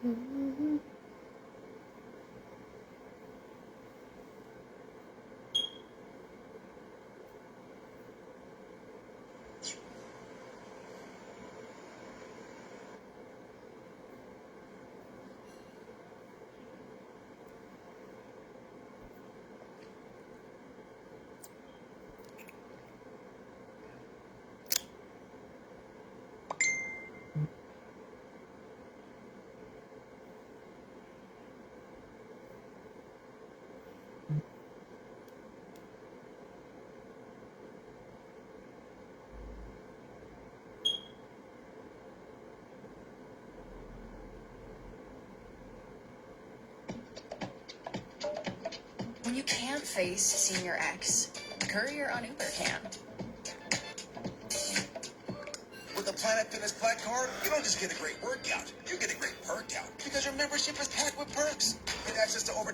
When you can't face seeing your ex, Courier on Uber can. With the Planet Fitness Black Card, you don't just get a great workout, you get a great perk out because your membership is packed with perks. Get access to over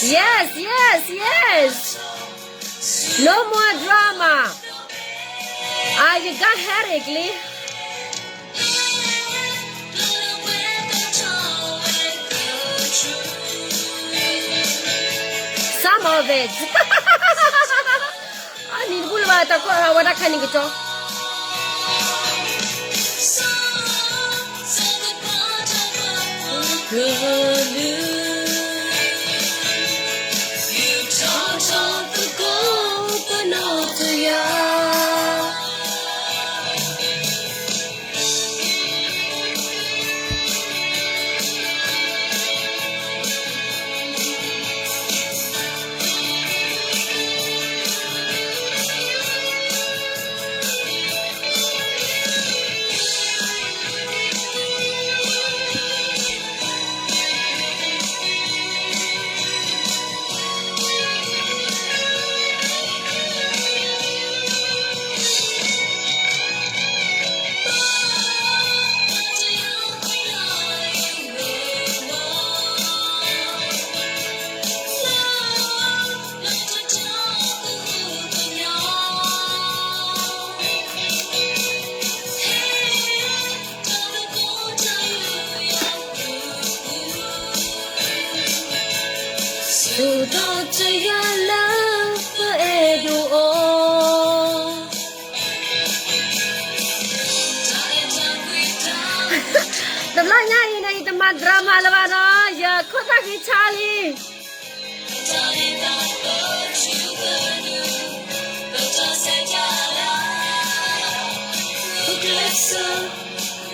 Yes, yes, yes. No more drama. Ah, you got headache, Lee. Some of it. အနံၤတဘူၣ်လၢၤဘၣ် တၢ်ကိးဝဲဒၣ်ခါန့ၣ်ကကၠီ ဆူၣ်ဒီးတယၢ်လၢပအဲၣ်ဒိးအီၤ တဘျီညါအံၤန့ၣ် ယတမၤ drama လၢၤဘၣ်နီၤ, ယခိၣ်သၣ်ဂ့ၤဆါလံ.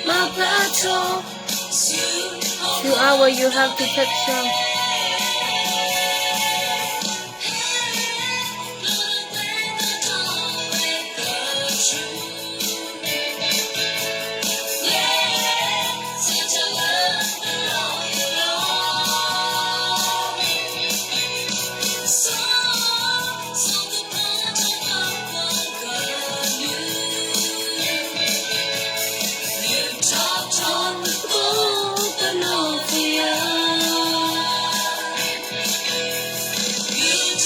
မၤပာ်ထီၣ် two hour you have to take some.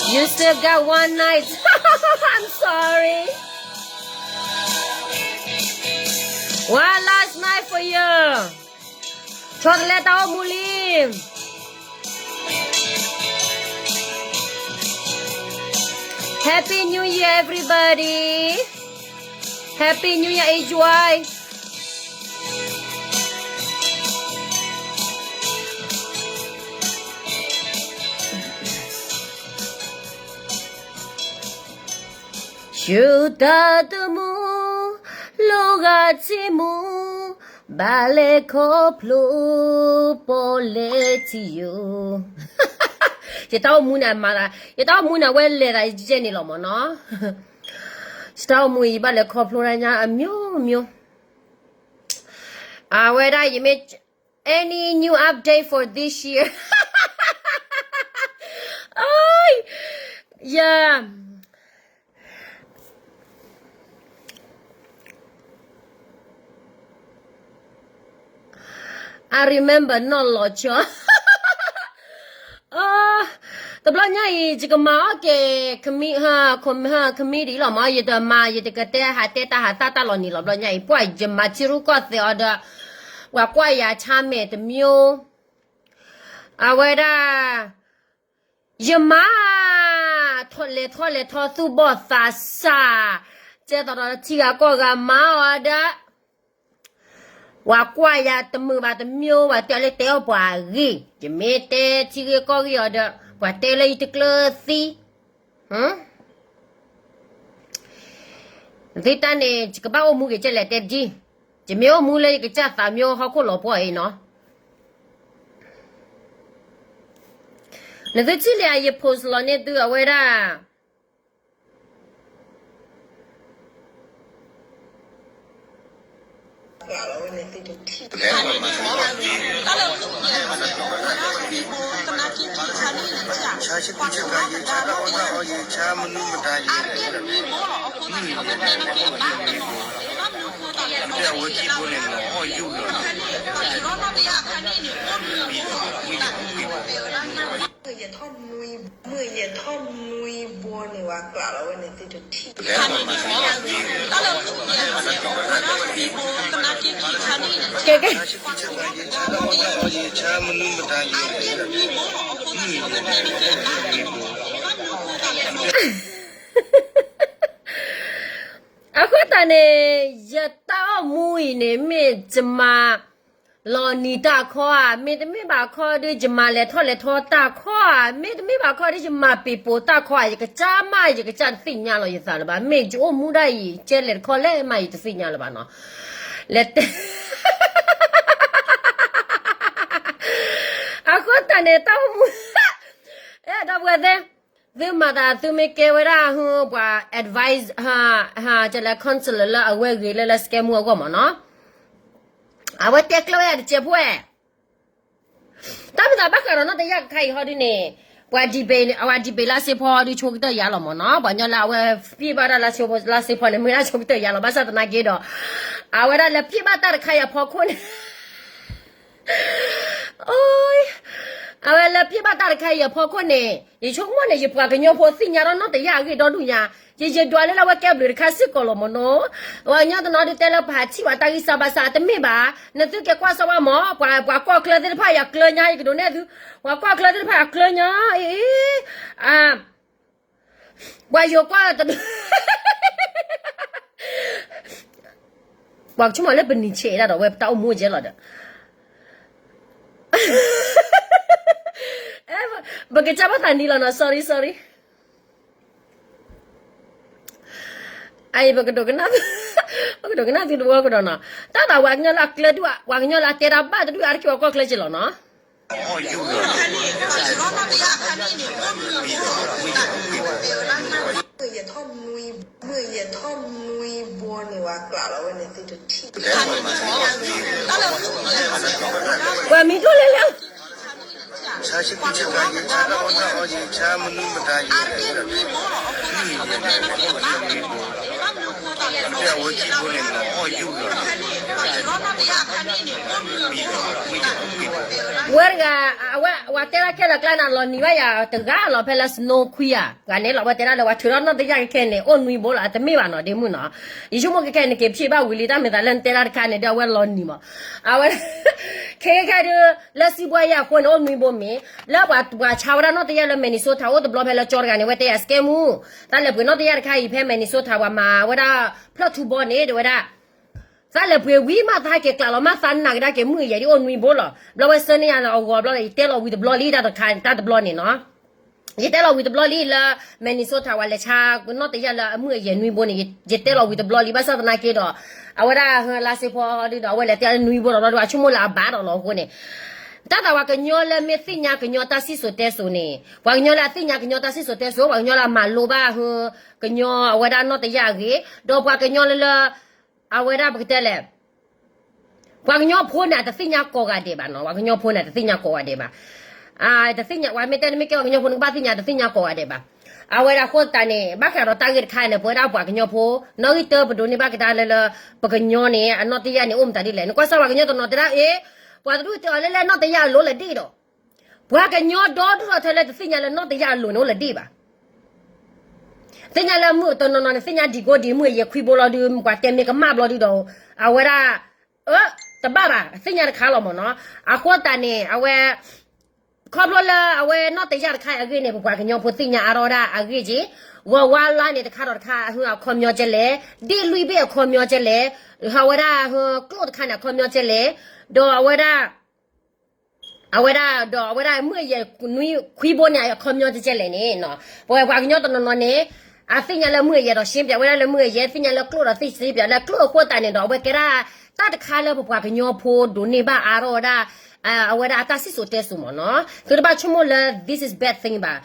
You still got one night. I'm sorry. One last night for you. ဆီတလဲတၢ်အိၣ်မူလံ. Happy New Year, everybody. Happy New Year, enjoy. ဆူတၢ်သမူ လိၣ်ဂၤထံမူ ဘၣ်လဲၤခီဖျိ ပီၣ်လဲၣ်ထံယိာ်. ယတၢ်အိၣ်မူန့ၣ်မၤသး, ယတၢ်အိၣ်မူန့ၣ် အဝဲလဲၤသးယဲၢ်န့ၣ်လီၤမ့ၢ်နီၤ. ယတၢ်အိၣ်မူအံၤ ယဘၣ်လဲၤခီဖျိတၢ်ညါအမျိုးမျိုး. အဝဲဒၣ်ယမ့ၢ် any new update for this year? ယ I remember နီၢ်လီၤဆီ, တဘျီညါအံၤ ယကမၤအီၣ်က့ၤ comedy လီၤမ့ၢ်, ယတမၤ ယတကတဲဟးတဲတၢ်ဟးသၣ်တၢ်လီၤနံၤလီၤ. ဘျီညါအံၤ ပှၤယမၤထံရူၢ်ကီၢ်သဲးအီၤဒီး ပှၤကွၢ်ယၤဆါမဲာ်တမျိုး, အဝဲဒၣ် ယမၤ ထီၣ်လဲၤထီၣ်လဲၤထီသူၣ်ဘီၣ်သးစၢ်, ကဲသိးဒီးထံဂၤကီၢ်ဂၤမၤအီၤဒီး ပှၤကွၢ်ယၤတမုာ်ဘၣ်တမျိုး, ပှၤတဲလၢတဲအီၣ်ပှၤအဂ့ၢ်, ယမ့ၢ်တဲထံဂ့ၢ်ကီၢ်ဂ့ၢ်အီၤဒီး ပှၤတဲလၢယတကျၢၤသံ. သုတၢ်န့ၣ် ယကဘၣ်အိၣ်မူက့ၤကဲလဲၣ်တဲဒ်, ယမ့ၢ်အိၣ်မူလၢယကစၢ်သးမျိုးဟီၣ်ခိၣ်လီၤပှီၢ်အံၤနီၤ. နသုထံၣ်လံယ post လီၤန့ၢ်သုအဝဲဒၣ် ကဲကဲ အဃိသတးန့ၣ် ယတၢ်အိၣ်မူအံၤန့ၣ် မ့ၢ်ယမၤ လီၤနံၤတၢ်ခီဧါ, မ့တမ့ၢ်ဘၣ်ခီဒီး ယမၤလဲၤထီၣ်လဲၤထီတၢ်ခီဧါ, မ့တမ့ၢ်ဘၣ်ခီဒီး ယမၤပ့ၤပိာ်တၢ်ခီဧါ, ယကစၢ်မး ယကစၢ်တသ့ၣ်ညါလီၤယသးလၢၤဘၣ်. မ့ၢ်ယအိၣ်မူဒၣ်အံၤ ကဲလဲၣ်တခီလဲၣ်မး ယတသ့ၣ်ညါလၢၤဘၣ်နီၤ. လဲၤတဲ အဃိသတးန့ၣ် တၢ်အိၣ်မူ အဲ ဒီပုၢ်ဝဲၢ်သ့ၣ်, သုမၤသး သုမ့ၢ်ကဲဝဲဒၣ် ဟ ပှၤ advice ဟ ကလဲၤ counselor လၢအဝဲဂ့ၤလၢလၢ scam မူအဂီၢ်မ့ၢ်နီၤ, အဝဲတဲကျၢၤဝဲဒၣ်တစဲးဖိဧါ. တၢ်မၤသးဘၣ်ဃးဒီးနီၢ်တယၢ်တခါအံၤဟီဒုန့ၣ်, ပှၤ debate အဝဲ debate လၢစ့ဖီဒု ဆိကတၢၢ်ယၤလီၤမ့ၢ်နီၤ, ပှၤညီလၢအဝဲ ပျံၤဘၣ်တၢ်လၢစ့ဖီန့ၣ် မ့ၢ်ဒၣ်ဆိကတၢၢ်ယၤလီၤ. ဘၣ်ဆၣ်သနာ်က့ဒီး အဝဲဒၣ်လဲၤပျံၤဘၣ်တၢ်တခါအံၤအဖီခိၣ်န့ၣ် အဝဲလဲၤပျံၤဘၣ်တၢ်တခါအံၤအဖီခိၣ်န့ၣ် ယဆိကမိၣ်န့ၣ် ယပှၤကညီဖိသ့ၣ်ညါဒီးနီၢ်တယၢ်အဂ့ၢ်ဒီဒူၣ်ညါ, ယယဒွးလၢလၢအဝဲကဲဘျုးတခါစ့ၢ်ကီးလီၤမ့ၢ်နီၤ. ပှၤကညီတနီၤဒုးတဲလၢပဟးထံၣ်ပှၤတၢ်ဂံၢ်စၢ်ဘါစၢ် တမ့ၢ်ဘၣ်, နသုက့ၤကွၢ်စၢ်ဝဲမ့ၢ် ပှၤ ပှၤကီၢ်ချၢသ့ၣ်တဖၣ်အံၤအကျၢၤညါ ယကဒိးနဲၣ်သု, ပှၤကီၢ်ချၢသ့ၣ်တဖၣ်အကျၢၤညါအံၤ ပှၤယိၤကွၢ်တဒိး ပှၤကဆိကမိၣ်လၢပနံၤဆဲးဒၣ်ဒီး ဝဲပတၢ်အိၣ်မူကဲလီၤဒီး ပကစၢ်ဘၣ်သးနံၤလီၤနီၤ sorry sorry. အအံၤ ပကဒိးကနၣ်သု, ပကဒိးကနၣ်သုတဝီကဒီးနီၤ. တၢ်သးပှၤကညီလၢအကျၢၤဒုး ပှၤကညီလၢအတဲတၢ်ဘၣ်တဒုး အါတက့ၢ်ပှၤကီၢ်ချၢက့လီၤနီၤ. ပှၤမံၤဒိၣ်လဲၣ်လဲၣ် ဆါဆံကူဆါကါယံာ်ဆါတၢ်အီၣ်တၢ်အီယံာ်ဆါမနုၤမတၤယံာ် အဝဲကံဖိန့ၣ်လီၤအီၣ်ယူၢ်လီၤ မံၤလီၤမံၤလီၤ ဝဲတဂၤ, အဝဲ ဝဲတဲဒၣ်ခဲလၢာ်ကျါန့ၣ် လီၤနံၤဘၣ်ယၤတဂၤလီၤ ဖဲလၢ Snow Queen ဧါ, ပှၤန့ၣ်လီၤ ဝဲတဲဒၣ်လၢပှၤထုးထီၣ်နီၢ်တယၢ်ကခဲန့ၣ် အိၣ်နွံဘိလီၤ အတမ့ၢ်ဘၣ်နီၤ ဒ့မုၣ်နီၤ, ယဆိကမိၣ်ကခဲန့ၣ် က့ၤဖံးဘၣ်ဝံၤလံ တၢ်မ့ၢ်သးလၢနတဲဒၣ်တခါန့ၣ် ဒီးအဝဲလီၤနံၤမး, အဝဲ ခဲခဲဒုး လၢစံးဘှါယဲအဃိန့ၣ် အိၣ်နွံဘိမ့ၢ် လၢပှၤ ပှၤဆါဝဲဒၣ်နီၢ်တယၢ်လၢ Minnesota အိၣ်တဘျီဖဲလၢကၠီတဂၤန့ၣ် ဝဲတဲယၤ စကဲမူ, တၢ်လဲၤပှ့ၤနီၢ်တယၢ်တခါအံၤ ဖဲ Minnesota ပှၤမၤဝဲဒၣ် ဖျၢၣ်ထူဘီန့ၣ် တဲဝဲဒၣ် သးလဲၤပှ့ၤဝံၤမး သးဟဲက့ၤကျးလီၤမး သးနာ်ကဒါက့ၤမုၢ်အယဲၢ်ဒ်အိၣ်နွံဘိလီၤ. ဘျီဝဲဆၢန့ၢ်ယၤန့ၣ် အဂီၤဘျီ ယတဲလီၤဝံၤတဘျီလံ တၢ်တခါ တၢ်တဘျီန့ၣ်နီၤ. ယတဲလီၤဝံၤတဘျီလံလၢ Minnesota ဝဲလဲၤဆါနီၢ်တယၢ်လၢအမုၢ်အယဲၢ်နွံဘိန့ၣ် ယတဲလီၤဝံၤတဘျီလံ ဘၣ်ဆၣ်သနာ်က့ဒီး အဝဲဒၣ်ဟၢလါစ့ဖီဒ်ဒီး အဝဲလဲၤတဲလၢနွံဘိဒီး ဘျီဒီး အဆိကမိၣ်လၢအဘၣ်ဒီးလီၤအဃိန့ၣ် တၢ်သးပှၤကညီလၢမ့ၢ်သ့ၣ်ညါကညီတၢ်စံၣ်စိၤတဲစိၤန့ၣ် ပှၤကညီလၢအသ့ၣ်ညါကညီတၢ်စံၣ်စိၤတဲစိၤ ပှၤကညီလၢအမၤလိဘၣ်ဟၢ ကညီအဝဲဒၣ်နီၢ်တယၢ်အဂ့ၢ် ဒီးပှၤကညီလၢလၢ အဝဲဒၣ်ပကတဲလဲၣ် ပှၤကညီဖိန့ၣ် အတသ့ၣ်ညါကိးဂၤဒဲးဘၣ်နီၤ ပှၤကညီဖိန့ၣ် အတသ့ၣ်ညါကိးဂၤဒဲးဘၣ်. တသ့ၣ်ညါ ပှၤမ့ၢ်တဲန့ၣ်မ့ၢ်ကဲပှၤကညီဖိန့ၣ် ကဘၣ်သ့ၣ်ညါ တသ့ၣ်ညါကိးဂၤဒဲးဘၣ်. အဝဲဒၣ်အဃိသတးန့ၣ် ဘၣ်ဃးဒီးတၢ်ဂ့ၢ်တခါန့ၣ် ပဝဲဒၣ်ပှၤကညီဖိ နီၣ်ဂံၢ်တၢပဒိးန့ၢ်ဘၣ်ကဒါလၢလၢ ပကညီန့ၣ် အနီၢ်တယၢ်န့ၣ် အိၣ်မတၤဒ်လဲၣ် နကွၢ်စၢ်ပှၤကညီတနီၤတဲဒၣ်အ့ ပှၤတဒူၣ်တဲအီၤလၢလၢနီၢ်တယၢ်အလိၤလၢဒ့ၣ်ဒီး ပှၤကညီဒီဒူၣ်ထီၣ်ထဲလၢတသ့ၣ်ညါလၢနီၢ်တယၢ်အလိၤန့ၣ်အိၣ်လၢဒ့ၣ်ဘၣ်. သ့ၣ်ညါလၢမုၢ်တနီၤနီၤန့ၣ် သ့ၣ်ညါဒံးကိးဒံး မုၢ်အယဲၢ်ခွံဘိလီၤဒုး ပှၤတဲမ့ၢ်ကမၣ်ဘျီဒုးဒီး အဝဲဒၣ် အၢ တဘၣ်ဘၣ် သ့ၣ်ညါတခါလီၤမ့ၢ်နီၤ. အဃိသတးန့ၣ် အဝဲ ခီဖျိလၢအဝဲနီၢ်တယၢ်တခါအံၤအဂ့ၢ်န့ၣ် ပပှၤကညီဖိသ့ၣ်ညါအါထီၣ်ဝဲဒၣ်အဂ့ၢ်က့ၤ ဝီၤဝါလါန့ၣ်တခါဒီးတခါ အဟၢအခီပညီကဲလဲၣ်, ဒ့ၣ်လွံၢ်ဘ့ၣ်အခီပညီကဲလဲၣ်, ဟးဝဲဒၣ်ဟၢကျိၣ်တခါန့ၣ် အခီပညီကဲလဲၣ်, ဒီးအဝဲဒၣ် အဝဲဒၣ်ဒီးအဝဲဒၣ်မုၢ်အယဲၢ်နွံခွံဘိန့ၣ် အခီပညီကဲလဲၣ်န့ၣ် ပဝဲပှၤကညီတနီၤနီၤန့ၣ် အသ့ၣ်ညါလၢမုၢ်အယဲၢ်ဒီး ရှင်းပြဝဲဒၣ်လၢမုၢ်အယဲၢ် သ့ၣ်ညါလၢကျိၣ်ဒီးသ့ၣ်ညါလၢကျိၣ်အဃိသတးန့ၣ်ဒီး အဝဲကဲဒၣ် တၢ်တခါလၢပပှၤကညီဖိဒိးန့ၢ်ဘၣ်အါထီၣ်ဝဲဒၣ် အဝဲဒၣ်အတၢ်စံၣ်စိၤတဲစိၤမ့ၢ်နီၤ. သုတဘၣ်ဆိကမိၣ်လၢ this is bad thing ဘၣ်.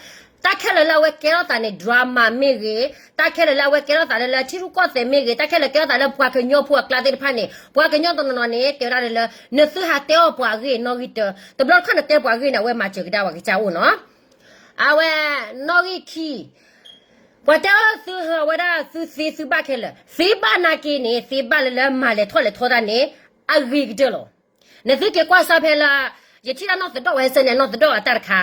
တၢ်ခဲလၢာ်လၢအဝဲကဲထီၣ်သးန့ၣ် drama မ့ၢ်ဂ့ၤ, တၢ်ခဲလၢာ်လၢအဝဲကဲထီၣ်သးလၢလၢထံရူၢ်ကီၢ်သဲးမ့ၢ်ဂ့ၤ, တၢ်ခဲလၢာ်ကဲထီၣ်သးလၢပှၤကညီဖိအကျါသ့ၣ်တဖၣ်န့ၣ် ပှၤကညီတနီၤနီၤန့ၣ် တဲဝဲဒၣ်လၢ နသုဟးတဲအီၣ်ပှၤအဂ့ၢ်နီၣ်ဂံၢ်တၢ, တဘျီတခီၣ်နတဲပှၤအဂ့ၢ်န့ၣ် အဝဲမၤစၢၤကဒါပှၤကစၢ်အိၣ်နီၤ. အဝဲ နီၣ်ဂံၢ်ခံ ပှၤတဲအီၤသုဟၢဝဲဒၣ်သုသ့သုဘၣ်ခဲလၢာ်, သ့ဘၣ်နာ်က့န့ၣ် သ့ဘၣ်လၢလၢမၤလဲၤထီၣ်လဲၤထီတၢ်န့ၣ် အဂ့ၤကတၢၢ်လီၤ. နသုက့ၤကွၢ်စၢ်ဖဲလၢ ယထံၣ်ဒၣ်နီၢ်သဒီၣ်ဝဲဟဲဆၢန့ၣ် နီၢ်သဒီၣ်အတၢ်တခါ,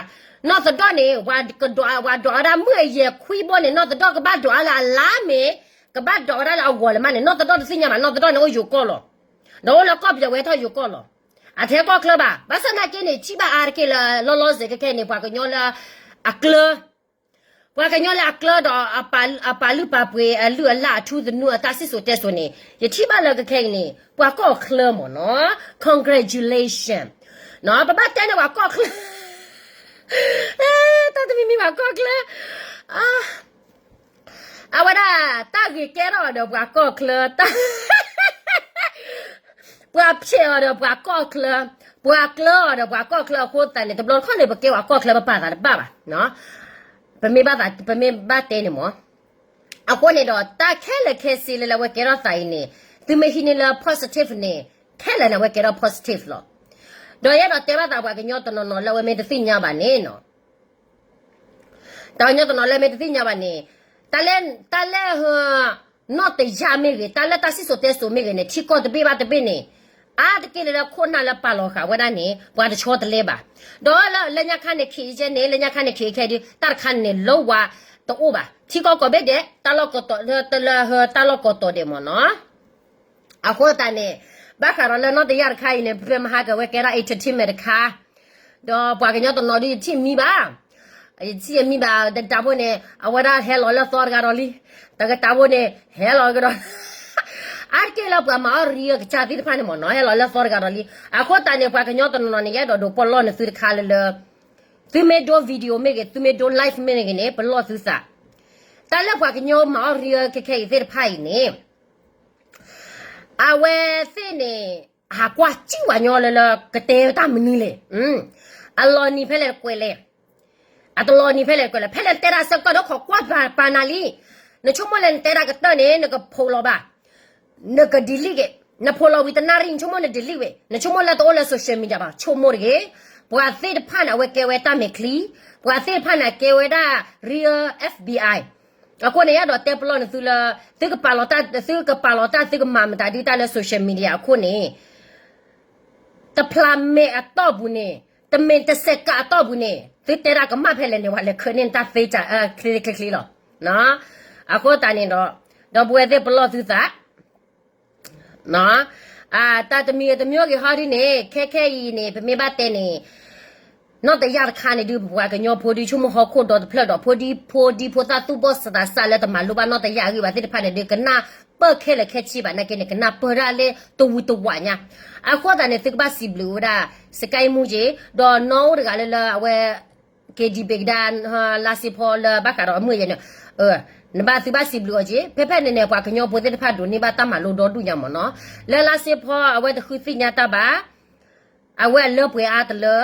နီၢ်သဒီၣ်န့ၣ် ပှၤကဒိး ပှၤဒိးဝဲဒၣ်မုၢ်အယဲၢ်ခွံဘိန့ၣ် နီၢ်သဒီၣ်ကဘၣ်ဒိးအါလၢအလါမ့ၢ် ကဘၣ်ဒိးဝဲဒၣ်လၢအဂီၤလၢမးန့ၣ် နီၢ်သဒီၣ်တသ့ၣ်ညါဘၣ် နီၢ်သဒီၣ်န့ၣ်အိၣ်ယိၤကီၢ်လီၤ. ဒီးအိၣ်လၢကီၢ်ပယီၤဝဲထီၣ်ယိၤကီၢ်လီၤ. အထဲကီၢ်ချၢဘၣ်. ဘၣ်ဆၣ်နာ်က့န့ၣ် ထံၣ်ဘၣ်အါတက့ၢ်လၢ လီၤလီၤဆဲးခဲခဲန့ၣ် ပှၤကညီလၢ အကျၢၤ ပှၤကညီလၢအကျၢၤဒီး အပာ်လုၢ်ပာ်ပှ့ၤ အလုၢ်အလၢ်အထူသနူအတၢ်စံၣ်စိၤတဲစိၤန့ၣ် ယထံၣ်ဘၣ်လၢခဲခဲအံၤန့ၣ် ပှၤကီၢ်ချၢမ့ၢ်နီၤ congratulation ပဘၣ်တဲန့ၣ်ပှၤကီၢ်ချၢ တၢ်တမံၤမံၤပှၤကီၢ်ချၢ အဝဲဒၣ် တၢ်ဂ့ၤကဲထီၣ်ဒီးပှၤကီၢ်ချၢ ပှၤဖျဲးအီၤဒီးပှၤကီၢ်ချၢ, ပှၤကျၢၤအီၤဒီးပှၤကီၢ်ချၢအဃိသတးန့ၣ် တဘျီတခီၣ်န့ၣ် ပကဲပှၤကီၢ်ချၢပပာ်သးတဘၣ်ဘၣ်. ပမ့ၢ်ဘၣ်သး ပမ့ၢ်ဘၣ်တဲန့ၣ်မ့ၢ် အဃိန့ၣ်ဒီး တၢ်ခဲလၢာ်ခဲဆ့လၢလၢအဝဲကဲထီၣ်သးအံၤန့ၣ် သုမ့ၢ်ဟံးန့ၢ်လၢ positive န့ၣ် ခဲလၢာ်န့ၣ် အဝဲကဲထီၣ် positive လီၤ. ဒီးယအဲၣ်ဒိးတဲဘၣ်သးပှၤကညီတနီၤနီၤလၢအဝဲမ့ၢ်တသ့ၣ်ညါဘၣ်န့ၣ်နီၤ တၢ်ကညီတနီၤလၢမ့ၢ်တသ့ၣ်ညါဘၣ်န့ၣ် တၢ်လၢ တၢ်လၢ နီၢ်တယၢ်မ့ၢ်ဂ့ၤ တၢ်လၢတၢ်စံၣ်စိၤတဲစိၤမ့ၢ်ဂ့ၤန့ၣ် ထံကီၢ်တဘ့ၣ်ဘၣ်တဘ့ၣ်န့ၣ် အါတက့ၢ်လၢလၢခိၣ်နၢ်လၢပာ်လီၤဃာ်ဝဲဒၣ်န့ၣ် ပှၤတဆီတလဲဘၣ်. ဒီးလၢညါခါန့ၣ် ခံးကဲန့ၣ် လၢညါခါန့ၣ် ခံးခဲဒုး တၢ်တခါန့ၣ် လၢဝၤတအိၣ်ဘၣ်. ထံကီၢ်ကိးဘ့ၣ်ဒဲး တၢ်လီၢ်ကတီၤ တလၢဟၢ တၢ်လီၢ်ကတီၤဒဲးမ့ၢ်နီၤ အဃိသတးန့ၣ် ဘၣ်ဃးဒီးလၢနီၢ်တယၢ်တခါအံၤန့ၣ် ပမဟါကဝဲကဲထီၣ် entertainment တခါ ဒီးပှၤကညီတနီၤဒုးယထံၣ်မံဘၣ်, ယထံၣ်မံဘၣ် တတးဖိန့ၣ် အဝဲဒၣ်ဟဲလီၤလၢသီတဂၤဒီးလံ, တကတးဖိန့ၣ် ဟဲလီၤကဒီး အါတက့ၢ်လၢပှၤမၤအီၣ်ရံအကစၢ်သ့ၣ်တဖၣ်န့ၣ်မ့ၢ်နီၤ ဟဲလီၤလၢသီတဂၤဒီးလံ. အဃိသတးန့ၣ် ပှၤကညီတနီၤနီၤန့ၣ် ယအဲၣ်ဒိးဒိးပလီၢ်နသုတခါလၢလၢ သုမ့ၢ်ဒိ video မ့ၢ်ဂ့ၤ သုမ့ၢ်ဒိ live မ့ၢ်ဂ့ၤန့ၣ် ပလီၢ်သုသး. တၢ်လၢပှၤကညီမၤအီၣ်ရံအခဲခဲအံၤသ့ၣ်တဖၣ်အံၤန့ၣ် အဝဲသ့ၣ်န့ၣ် ဟးကွၢ်စံၣ်ဝဲညီလၢလၢကတဲတၢ်မနုၤလဲၣ်. အလီၤနံၤဖဲလဲၣ်တကွဲးလဲၣ်. အတလီၤနံၤဖဲလဲၣ်တကွဲးလဲၣ်. ဖဲလဲၣ်နတဲတၢ်ဆၢကတီၢ်ဒီးခိးကွၢ်ပာ်နၤလံ. နဆိကမိၣ်လၢနတဲတၢ်ကတၢၢ်န့ၣ် နကဖိးလီၤဘၣ် နက delete က့ၤ, နဖိးလီၤဝံၤတနၣ်ရံၣ် နဆိကမိၣ်န delete ဝဲ, နဆိကမိၣ်လၢတအိၣ်လၢ social media ဘၣ် ဆိကမိၣ်တဂ့ၤ. ပှၤသ့ၣ်တဖၣ်န့ၣ် အဝဲကဲဝဲတၢ်မဲာ်ချံ, ပှၤသ့ၣ်တဖၣ်န့ၣ် ကဲဝဲဒၣ် real FBI. အဃိန့ၣ် ယအဲၣ်ဒိးတဲပလီၢ်နသုလၢ သုကပာ်လီၤတၢ် သုကပာ်လီၤတၢ် သုကမၤမတၤဒုးတၢ်လၢ social media အခိၣ်န့ၣ် တဖျးမဲာ်အတီၢ်ပူၤန့ၣ် တမ့ၢ်တစဲးကးအတီၢ်ပူၤန့ၣ် သုတဲဒၣ်ကမၣ်ဖဲလဲၣ်န့ၣ် ပှၤလဲၤခၢန့ၢ်တၢ်သ့တၢ်ချ့ချ့လီၤ. အဃိသတးန့ၣ်ဒီး ဒီပုၢ်ဝဲၢ်သ့ၣ်ပလီၢ်သုသး တၢ်တမံၤဂ့ၤတမံၤဂ့ၤဟီဒုန့ၣ် ခဲခဲအံၤန့ၣ် ပမ့ၢ်ဘၣ်တဲန့ၣ် နီၢ်တယၢ်တခါန့ၣ်ဒုး ပပှၤကညီဖိဒုး ဆိကမိၣ်ဟီၣ်ခိၣ်ဒီတဖျၢၣ်ဒီး ဖိဒံဖိဒံဖိသၣ်သူၣ်ဘီၣ်သးစၢ်လၢတမၤလိဘၣ်နီၢ်တယၢ်အဂ့ၢ်ဘၣ်သ့ၣ်တဖၣ်န့ၣ်ဒုး ကနၢ်ပၢၢ်ခဲလၢာ်ခဲဆ့ဘၣ်နာ်က့န့ၣ် ကနၢ်ပၢၢ်ဒၣ်လၢတဝံၤတဝးညါ. အဃိသတးန့ၣ် သုကဘၣ်စံးဘျုးဝဲဒၣ် စကဲမူက့ၤ ဒီးနီၢ်အိၣ်တဂၤလၢလၢအဝဲ က့ၤဒံးဘ့ၣ်ကဒါ လါစ့ဖီလၢဘၣ်ဃးဒီးအမုၢ်ယဲန့ၣ် နဘၣ်သုဘၣ်စံးဘျုးအီၤက့ၤ ဖဲဖဲန့ၣ်န့ၣ် ပှၤကညီဖိသ့ၣ်တဖၣ်ဒိးန့ၢ်ဘၣ်တၢ်မၤလိဒီဒူၣ်ညါမ့ၢ်နီၤ လၢလါစ့ဖီအဝဲတဃုသ့ၣ်ညါတၢ်ဘၣ် အဝဲအလၢပှဲၤအါတလၢ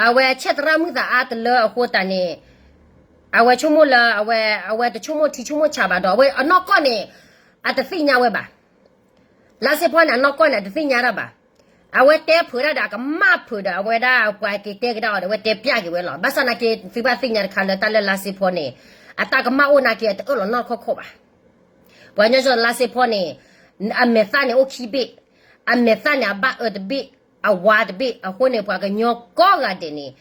အဝဲဆဲးသရၣ်မုၣ်သးအါတလၢအဃိသတးန့ၣ် အဝဲဆိကမိၣ်လၢ အဝဲ အဝဲတဆိကမိၣ်ထံဆိကမိၣ်ဆးဘၣ်ဒီး အဝဲအနီၢ်ကီၢ်န့ၣ် အတသ့ၣ်ညါဝဲဘၣ် လါစ့ဖီန့ၣ် အနီၢ်ကီၢ်န့ၣ် အတသ့ၣ်ညါတၢ်ဘၣ်. အဝဲတဲဖုးတၢ်ဒီး အကမၣ်ဖုးဒီးအဝဲဒၣ် ပှၤက့ၤတဲကဒါအီၤဒီး အဝဲတဲပျၢ်က့ၤဝဲလီၤ. ဘၣ်ဆၣ်နာ်က့ သုဘၣ်သ့ၣ်ညါတခါလၢတၢ်လၢလါစ့ဖီန့ၣ် အတၢ်ကမၣ်အိၣ်နာ်က့ အတအၢၣ်လီၤနီတခီၣ်ခီၣ်ဘၣ်. ပှၤကညီလါစ့ဖီန့ၣ် အမဲာ်သၣ်န့ၣ်အိၣ်ခံဘ့ၣ်, အမဲာ်သၣ်န့ၣ် အဘၣ်အၢတဘ့ၣ်, အဝါတဘ့ၣ်. အဃိန့ၣ် ပှၤကညီကိးဂၤဒဲးန့ၣ်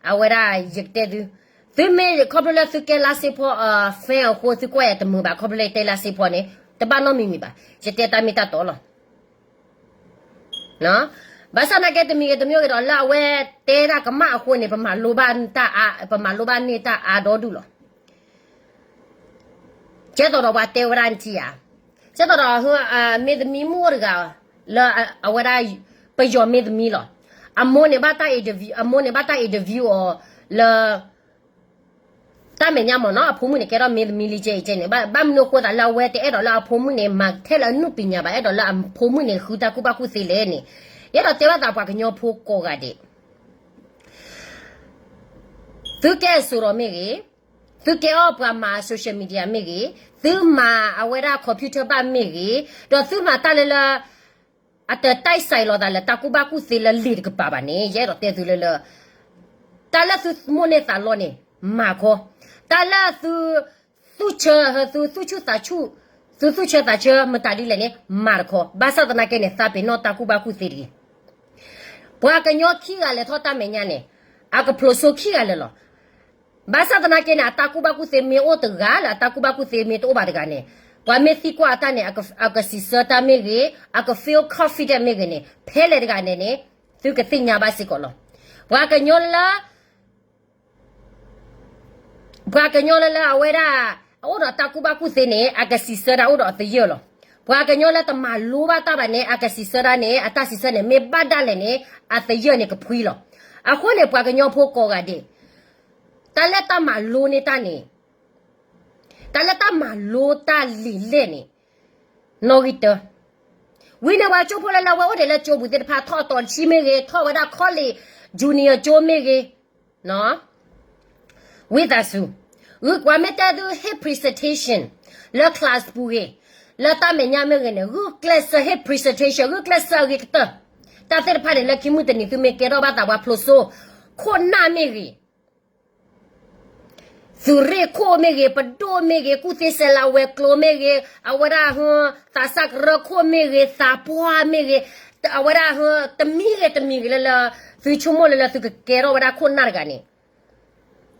အဝဲဒၣ်ယကတဲသု သုမ့ၢ်ခီဖျိလၢသုကဲလါစ့ဖီ fan အဃိ သုကွၢ်ယၤတမုာ်ဘၣ် ခီဖျိလၢယတဲလါစ့ဖီန့ၣ် တဘၣ်နီတမံၤမံၤဘၣ်. ယတဲတၢ်မ့ၢ်တၢ်တီလီၤ. ဘၣ်ဆၣ်နာ်က့တမံၤဂ့ၤတမံၤဂ့ၤဒီး လၢအဝဲတဲဒၣ်ကမၣ်အဃိန့ၣ် ပမၤလိဘၣ်တၢ်အါ, ပမၤလိဘၣ်န့ၢ်တၢ်အါဒီဒူၣ်လီၤ. ကဲသိးဒီးပှၤတဲဝဲဒၣ်နထံဧါ, ကဲသိးဒီး မ့ၢ်သမံမုၣ်အိၣ်တဂၤ လၢအဝဲဒၣ် ပယီၤမ့ၢ်သမံလီၤ. အမိၢ်န့ၣ်ဘၣ်တၢ် interview, အမိၢ်န့ၣ်ဘၣ်တၢ် interview အီၤလၢ တၢ်မဲာ်ညါမ့ၢ်နီၤ အဖိမုၣ်န့ၣ် ကဲထီၣ်မ့ၢ်သမံလံကဲအံၤကဲန့ၣ် ဘၣ်မနုၤအဃိသးလၢအဝဲတအဲၣ်ဒိးလၢအဖိမုၣ်န့ၣ် မၤထဲလၢအနုပညာဘၣ် အဲၣ်ဒိးလၢအဖိမုၣ်န့ၣ် ဃုတၢ်ကူၣ်ဘၣ်ကူၣ်သ့လဲၣ်န့ၣ် ယအဲၣ်ဒိးတဲဘၣ်သးပှၤကညီဖိကိးဂၤဒဲး သုကဲအစိၤဒီးမ့ၢ်ဂ့ၤ, သုကဲအီၣ်ပှၤမၤ social media မ့ၢ်ဂ့ၤ, သုမၤအဝဲဒၣ် computer ဘၣ်မ့ၢ်ဂ့ၤ, ဒီးသုမၤတၢ်လၢလၢ အတတဲစဲးလိာ်သးလၢတၢ်ကူၣ်ဘၣ်ကူၣ်သ့လၢလံာ်တကပၤဘၣ်န့ၣ် ယအဲၣ်ဒိးတဲသုလၢလၢ တၢ်လၢသုမိၣ်န့ၢ်သးလီန့ၣ် မၤခီ, တၢ်လၢသု သူၣ်ဆၢ သုသူၣ်ဆူၣ်သးဆူၣ် သုသူၣ်ဆၢသးဆၢမတၤဒ်လဲၣ်န့ၣ် မၤတခီ, ဘၣ်ဆၣ်သနာ်က့န့ၣ် သးပ့ၤနီၣ်တၢ်ကူၣ်ဘၣ်ကူၣ်သ့တဂ့ၤ. ပှၤကညီခံဂၤလဲၤထီၣ်တၢ်မဲာ်ညါန့ၣ် အကဖျိးစိခံဂၤလၢာ်လီၤ. ဘၣ်ဆၣ်သနာ်က့န့ၣ် အတၢ်ကူၣ်ဘၣ်ကူၣ်သ့မ့ၢ်အိၣ်တဂၤလၢအတၢ်ကူၣ်ဘၣ်ကူၣ်သ့မ့ၢ်တအိၣ်ဘၣ်တဂၤန့ၣ် ပှၤမ့ၢ်သံကွၢ်အတၢ်န့ၣ် အကစံးဆၢတၢ်မ့ၢ်ဂ့ၤ, အက feel confident မ့ၢ်ဂ့ၤန့ၣ် ဖဲလဲၣ်တဂၤန့ၣ်န့ၣ် သုကသ့ၣ်ညါဘၣ်စ့ၢ်ကီးလီၤ. ပှၤကညီလၢ ပှၤကညီလၢလၢအဝဲဒၣ် အအိၣ်ဒီးတၢ်ကူၣ်ဘၣ်ကူၣ်သ့န့ၣ် အကစံးဆၢတၢ်အိၣ်ဒီးအသယၢၢ်လီၤ. ပှၤကညီလၢတမၤလိဘၣ်တၢ်ဘၣ်န့ၣ် အကစံးဆၢတၢ်န့ၣ် အတၢ်စံးဆၢန့ၣ် မ့ၢ်ဘၣ်ဒၣ်လဲာ်န့ၣ် အသယၢၢ်န့ၣ်ကဖှံလီၤ. အဃိန့ၣ် ပှၤကညီဖိကိးဂၤဒဲး တၢ်လၢတၢ်မၤလိန့ၢ်တၢ်န့ၣ် တၢ်လၢတၢ်မၤလိတၢ်လံာ်လဲၢ်န့ၣ် နီၣ်ဂံၢ်တၢ ဝံၤန့ၣ်ပှၤကၠိဖိလၢလၢအဝဲအိၣ်ဒံးလၢကၠိပူၤသ့ၣ်တဖၣ် ထီၣ်အတီၤတဆံမ့ၢ်ဂ့ၤ, ထီၣ်ဝဲဒၣ် college junior ကၠိမ့ၢ်ဂ့ၤ, ဝံသးစူၤ, ပှၤမ့ၢ်တဲသုဟ့ၣ် presentation လၢ class ပူၤဂ့ၤ, လၢတၢ်မဲာ်ညါမ့ၢ်ဂ့ၤန့ၣ် ဂုာ်ကျဲးစၢးဟ့ၣ် presentation ဂုာ်ကျဲးစၢးအဂ့ၤကတၢၢ်. တၢ်သ့ၣ်တဖၣ်န့ၣ် လၢခံမုၢ်တနံၤ သုမ့ၢ်ကဲထီၣ်ဘၣ်သးပှၤဖျိးစိ ခိၣ်နၢ်မ့ၢ်ဂ့ၤ သုးရ့ၣ်ခိၣ်မ့ၢ်ဂ့ၤ, ပဒိၣ်မ့ၢ်ဂ့ၤ, ကူၣ်သ့စဲးလးဝဲၤကျိၤမ့ၢ်ဂ့ၤ, အဝဲဒၣ် သးစၢ်ကရၢခိၣ်မ့ၢ်ဂ့ၤ, သးပှၢ်မ့ၢ်ဂ့ၤ, အဝဲဒၣ် တမံၤဂ့ၤတမံၤဂ့ၤလၢလၢ သုဆိကမိၣ်လၢလၢသုကကဲထီၣ်ဝဲဒၣ်ခိၣ်နၢ်တဂၤန့ၣ်,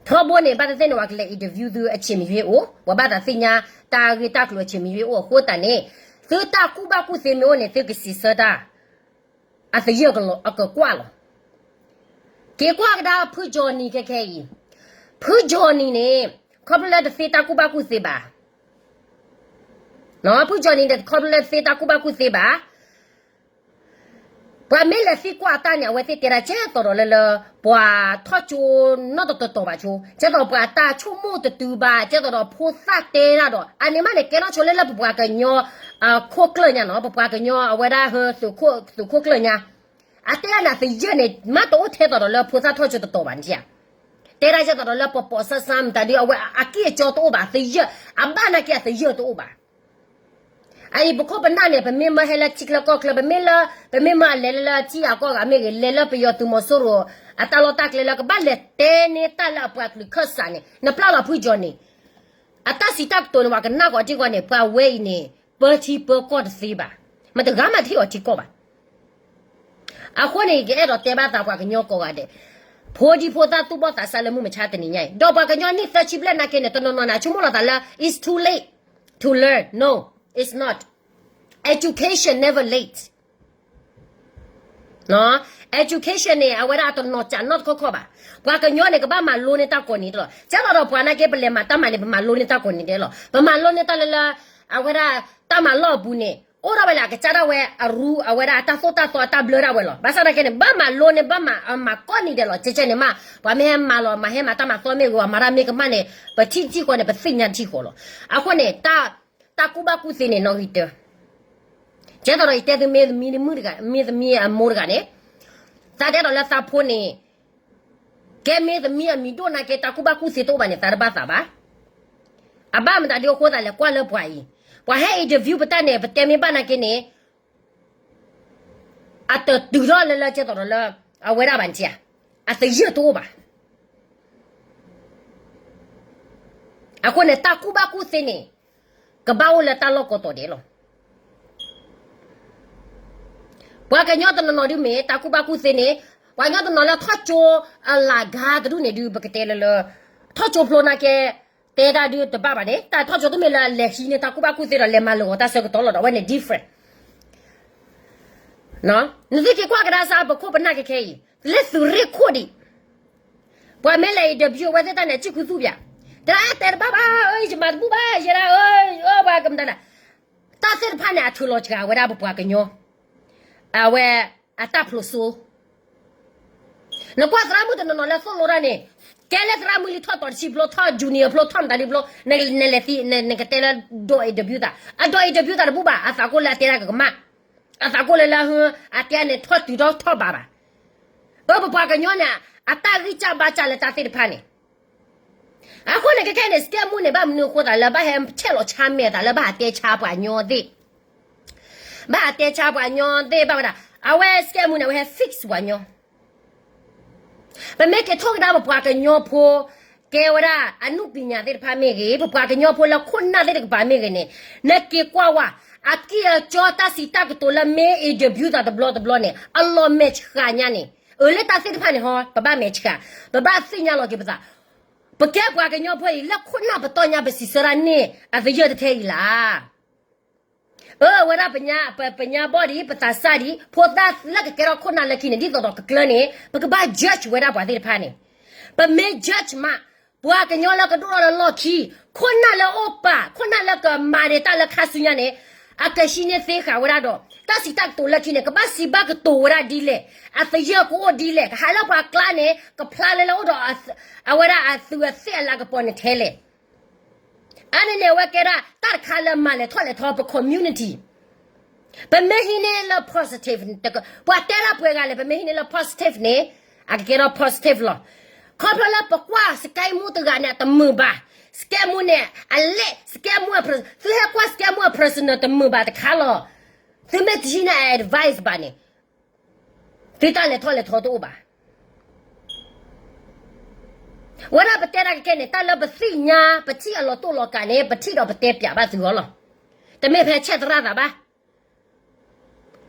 ထီဘိန့ၣ် ဘၣ်သ့ၣ်သ့ၣ်န့ၣ် ပှၤကလဲၤ interview သု အဆံးမံၤယွ့အိၣ်, ပှၤဘၣ်သးသ့ၣ်ညါတၢ်ဂ့ၢ်တၢ်ကျိၤအဆံးမံၤယွ့အိၣ်အဃိသတးန့ၣ်, သုတၢ်ကူၣ်ဘၣ်ကူၣ်သ့မ့ၢ်အိၣ်န့ၣ် သုကစံးဆၢတၢ် အသယၢၢ်အကကွၢ်လီၤ. က့ၤကွၢ်ကဒါဖုကၠီနံၤခဲခဲအံၤ, ဖုကၠီနံၤန့ၣ် ခီဖျိလၢတသ့တၢ်ကူၣ်ဘၣ်ကူၣ်သ့ဘၣ်, ဖုကၠီနံၤန့ၣ် ခီဖျိလၢတသ့တၢ်ကူၣ်ဘၣ်ကူၣ်သ့ဘၣ် ပှၤမ့ၢ်လဲၤသံကွၢ်အတၢ်န့ၣ် အဝဲသ့ၣ်တဲဒၣ်ကဲသိးဒီးလၢလၢ ပှၤထီၣ်ကၠိနီတတီၤတီၤဘၣ်ဆိ, ကဲသိးပှၤတၢ်ဆိကမိၣ်တတုၤဘၣ်, ကဲသိးဒီးဖိသၣ်တဲဒၣ်ဒီး အန့ၣ်မးန့ၣ် ကဲထီၣ်ဆိလၢလၢပပှၤကညီ ခိၣ်ကျၢၢ်ညါနီၤ, ပပှၤကညီအဝဲဒၣ် သုးခိၣ်ကျၢၢ်ညါ, အတဲဒၣ်န့ၣ် အသယၢၢ်န့ၣ် မ့ၢ်တအိၣ်ထဲသိးဒီးလၢဖိသၣ်ထီၣ်ကၠိတတီၤဘၣ်န့ၣ်ဧါ, တဲဒၣ်ကဲသိးဒီးလၢပပိာ်စၢ်စၢ်မတၤဒု အဝဲအကံၢ်အကၠီတအိၣ်ဘၣ်, အသယၢၢ် အဘၣ်နာ်က့အသယၢၢ်တအိၣ်ဘၣ် အအံၤပခိၣ်ပနၢ်န့ၣ် ပမ့ၢ်မၢဟဲလၢထံချၢကီၢ်ချၢ ပမ့ၢ်လၢ ပမ့ၢ်မၢအလဲၤလၢလၢထံဂၤကီၢ်ဂၤမ့ၢ်ဂ့ၤ, လဲၤလၢပယီၤသုးမီၤစိရိၤ အတၢ်လီၢ်တၢ်ကျဲလၢကဘၣ်လဲၤတဲန့ၢ်တၢ်လၢအပှၤကလုာ်ခၢၣ်စးန့ၣ် နပျၢ်လီၤဖုကၠီနံၤ, အတၢ်စံးတၢ်ကတိၤန့ၣ် ပှၤကနၣ်ဃီၤထံကီၢ်န့ၣ် ပှၤဝဲအံၤန့ၣ် ပၢထံပၢကီၢ်တသ့ဘၣ်, မတဂၤမၤထံၣ်အီၤထံကီၢ်ဘၣ်. အဃိန့ၣ် ယကအဲၣ်ဒိးတဲဘၣ်သးပှၤကညီကိးဂၤဒဲး, ဖိဒံဖိသၣ်သူၣ်ဘီၣ်သးစၢ်လၢမုၢ်မဆါတနံၤညါအံၤ, ဒီးပှၤကညီနံၣ်သၢဆံဘျဲၣ်နာ်က့န့ၣ် တနီၤနီၤန့ၣ် အဆိကမိၣ်လီၤသးလၢ it's too late to learn. No, it's not. Education never late. Education န့ၣ် အဝဲဒၣ်တနီၤစးနီတခီခီဘၣ်. ပှၤကညီန့ၣ် ကဘၣ်မၤလိန့ၢ်တၢ်ကိးနံၤဒဲးလီၤ. ကဲသိးဒီးပှၤနာ်က့ ပလဲၤမၤတၢ်မၤန့ၣ် ပမၤလိန့ၢ်တၢ်ကိးနံၤဒဲးလီၤ. ပမၤလိန့ၢ်တၢ်လၢလၢ အဝဲဒၣ်တၢ်မၤလီၢ်အပူၤန့ၣ် အိၣ်ဒၣ်ဝဲလၢအကစၢ်ဒၣ်ဝဲအရူ အဝဲဒၣ်အတၢ်သိၣ်တၢ်သီအတၢ်ဘျၢဒၣ်ဝဲလီၤ. ဘၣ်ဆၣ်နာ်က့န့ၣ် ဘၣ်မၤလိန့ၢ် ဘၣ်မၤကိးနံၤဒဲးလီၤ. ကဲကဲန့ၣ်မး ပှၤမ့ၢ်ဟဲမၤလီၤ မၤဟဲမၤတၢ်မၤသီမ့ၢ်ဂ့ၤ မၤတၢ်မ့ၢ်ကမၣ်န့ၣ် ပထံၣ်တထံၣ်ဃီန့ၣ် ပသ့ၣ်ညါတထံၣ်ဃီလီၤ. အဃိန့ၣ် တၢ်ကူၣ်ဘၣ်ကူၣ်သ့န့ၣ် နီၣ်ဂံၢ်တၢ ကဲသိးဒီးယတဲသုမ့ၢ်သမံမုၣ်တဂၤ မ့ၢ်သမံအမိၢ်တဂၤန့ၣ် သးတဲဒီးလၢသးဖိန့ၣ် ကဲမ့ၢ်သမံအမံၤဒိၣ်နာ်က့ တၢ်ကူၣ်ဘၣ်ကူၣ်သ့တအိၣ်ဘၣ်န့ၣ် သးတဘၣ်သးဘၣ်. အဘၣ်မတၤဒ်အဃိသးလဲၣ် ကွၢ်လၢပှၤအံၤ ပှၤဟဲ interview ပတၢ်န့ၣ် ပတဲမ့ၢ်ဘၣ်နာ်က့န့ၣ် အတတုၤထီၣ်လၢလၢကဲသိးဒီးလၢ အဝဲဒၣ်ဘၣ်န့ၣ်ဧါ အသယၢၢ်တအိၣ်ဘၣ်. အဃိန့ၣ် တၢ်ကူၣ်ဘၣ်ကူၣ်သ့န့ၣ် ကဘၣ်အိၣ်လၢတၢ်လီၢ်ကိးတီၤဒဲးလီၤ. ပှၤကညီတနီၤနီၤဒုမ့ၢ် တၢ်ကူၣ်ဘၣ်ကူၣ်သ့န့ၣ် ပှၤကညီတနီၤလၢထီၣ်ကၠိအလၤဂၤတဒူၣ်န့ၣ်ဒု ပကတဲလၢလၢ ထီၣ်ကၠိဖျိနာ်က့ တဲဒၣ်ဒုတဘၣ်ဘၣ်န့ၣ် တၢ်ထီၣ်ကၠိတမ့ၢ်လၢလဲၤဟံးန့ၢ်တၢ်ကူၣ်ဘၣ်ကူၣ်သ့ဒီး လဲၤမၤလၢာ်ဂီၤတၢ်ဆၢကတီၢ်လီၤဒီး အဝဲန့ၣ် different နသုက့ၤကွၢ်ကဒါစၢ်ပခိၣ်ပနၢ်ခဲခဲအံၤ လၢသုးရ့ၣ်ခိၣ်ဒံး ပှၤမ့ၢ်လဲၤ interview အဝဲသ့ၣ်တၢ်န့ၣ် အစုၣ်ခူသူၣ်ပၠး, တၢ်တဲတဘၣ်ဘၣ်, ယမၤတဘူၣ်ဘၣ်, ယဲဒၣ်, ပှၤကမတၤလဲၣ်, တၢ်သ့ၣ်တဖၣ်န့ၣ် အထုးလီၤစှၤဝဲဒၣ်ပပှၤကညီ, အဝဲအတၢ်ဖျိးစိ, နကွၢ်သရၣ်မုၣ်တနီၤနီၤလၢသိၣ်လိတၢ်န့ၣ်, ကဲလၢသရၣ်မုၣ်လံထီၣ်တီၤတဆံဖျိ ထီၣ် junior ဖျိ ထီၣ်မတၤဒုဖျိ, နလဲၤသံ နကတဲလၢဒိး interview သး, အဒိး interview သးတဘူၣ်ဘၣ်, အသးကိၢ်လၢအတဲဒၣ်ကကမၣ်, အသးကိၢ်လၢလၢဟ, အတဲန့ၣ်ထီၣ်တုၤထီၣ်ထီၣ်ဘးဘၣ်, ပပပှၤကညီန့ၣ် အတၢ်ဂံၢ်စၢ်ဘါစၢ်လၢတၢ်သ့ၣ်တဖၣ်န့ၣ်, အဃိန့ၣ် ခဲခဲန့ၣ် စကဲမူန့ၣ် ဘၣ်မနုၤအဃိသးလၢ ဘၣ်ဟဲဆဲးလီၤဆါမဲာ်သးလၢ ဘၣ်ဟးတဲဆါပှၤကညီသ့ၣ်, ဘၣ်ဟးတဲဆါပှၤကညီသ့ၣ် ဘၣ်ဝဲဒၣ်, အဝဲစကဲမူန့ၣ် အဝဲဟဲ fix ပှၤကညီ ပမ့ၢ်က့ၤထိၣ်ကဒါပပှၤကညီဖိ, ကဲဝဲဒၣ်အနုပညာသ့ၣ်တဖၣ်မ့ၢ်ဂ့ၤ, ပပှၤကညီဖိလၢခိၣ်နၢ်သ့ၣ်တကပၤမ့ၢ်ဂ့ၤန့ၣ်, နက့ၤကွၢ်ဝဲ, အကံၢ်အကီတၢ်စံးတၢ်ကတိၤလၢမ့ၢ် interview သးတဘျီတဘျီန့ၣ် အလီၤမဲာ်ဆှးညါန့ၣ်, အၢ လၢတၢ်သ့ၣ်တဖၣ်န့ၣ်ဟီ ပဘၣ်မဲာ်ဆှး, ပဘၣ်သ့ၣ်ညါလီၤက့ၤပသး, ပကဲပှၤကညီဖိအံၤ လၢခိၣ်နၢ်ပတီၢ်ညါပစံးဆၢဒၣ်န့ၣ် အသယၢၢ်တထဲအံၤလီၤ. အၢ အဝဲဒၣ်ပ, ပညါဘီၣ်ဒံး ပသးစၢ်ဒံး ဖိသၣ်လၢကကဲထီၣ်ခိၣ်နၢ်လၢခံန့ၣ် ဒ်သိးဒီးကကျၢန့ၣ် ပကဘၣ် judge ဝဲဒၣ်ပှၤသ့ၣ်တဖၣ်န့ၣ်, ပမ့ၢ် judge မး, ပှၤကညီလၢကဒိၣ်ထီၣ်လၢလီၢ်ခံ, ခိၣ်နၢ်လၢအိၣ်ပာ် ခိၣ်နၢ်လၢကမၤဒံးတၢ်လၢခါဆူညါန့ၣ်, အကဟံးန့ၢ်သ့ဃာ်ဝဲဒၣ်ဒီး တၢ်စံးတၢ်ကတိၤလၢခံန့ၣ် ကဘၣ်စံးဘၣ်ကတိၤဝဲဒၣ်ဒ်လဲၣ်, အသယၢၢ်ကအိၣ်ဒ်လဲၣ်, ကဟးလၢပှၤကျါန့ၣ် ကဖျါလၢလၢအိၣ်ဒီး အဝဲဒၣ်အသူးအသ့ၣ်အလၤကပီၤန့ၣ်ထဲလဲၣ် အါန့ၣ်န့ၣ် အဝဲကဲဒၣ်တၢ်တခါလၢမၤလဲၤထီၣ်လဲၤထီပ community, ပမ့ၢ်ဟံးန့ၢ်လၢ positive, ပှၤတဲဒၣ်ပှဲၤဂၤလဲၣ် ပမ့ၢ်ဟံးန့ၢ်လၢ positive န့ၣ်, အကကဲထီၣ် positive လီၤ. ခီဖျိလၢပကွၢ်စကဲမူတဂၤန့ၣ် အတမုာ်ဘၣ်, စကဲမူန့ၣ် အလဲၣ်, စကဲမူ, သုဟဲကွၢ်စကဲမူအ personal တမုာ်ဘၣ်တခါလီၤ. သုမ့ၢ်တဟံးန့ၢ်အ advice ဘၣ်န့ၣ် သုတၢ်လဲၤထီၣ်လဲၤထီတအိၣ်ဘၣ်. ဝဲဒၣ်ပတဲတၢ်ကကဲန့ၣ် တၢ်လၢပသ့ၣ်ညါ ပထံၣ်အလီၤတိၢ်လီၤကးန့ၣ် ပထံၣ်ဒီးပတဲပၠးဘၣ်သုဂီၢ်လီၤ. တမ့ၢ်ဖဲဆဲးသရၣ်သးဘၣ်.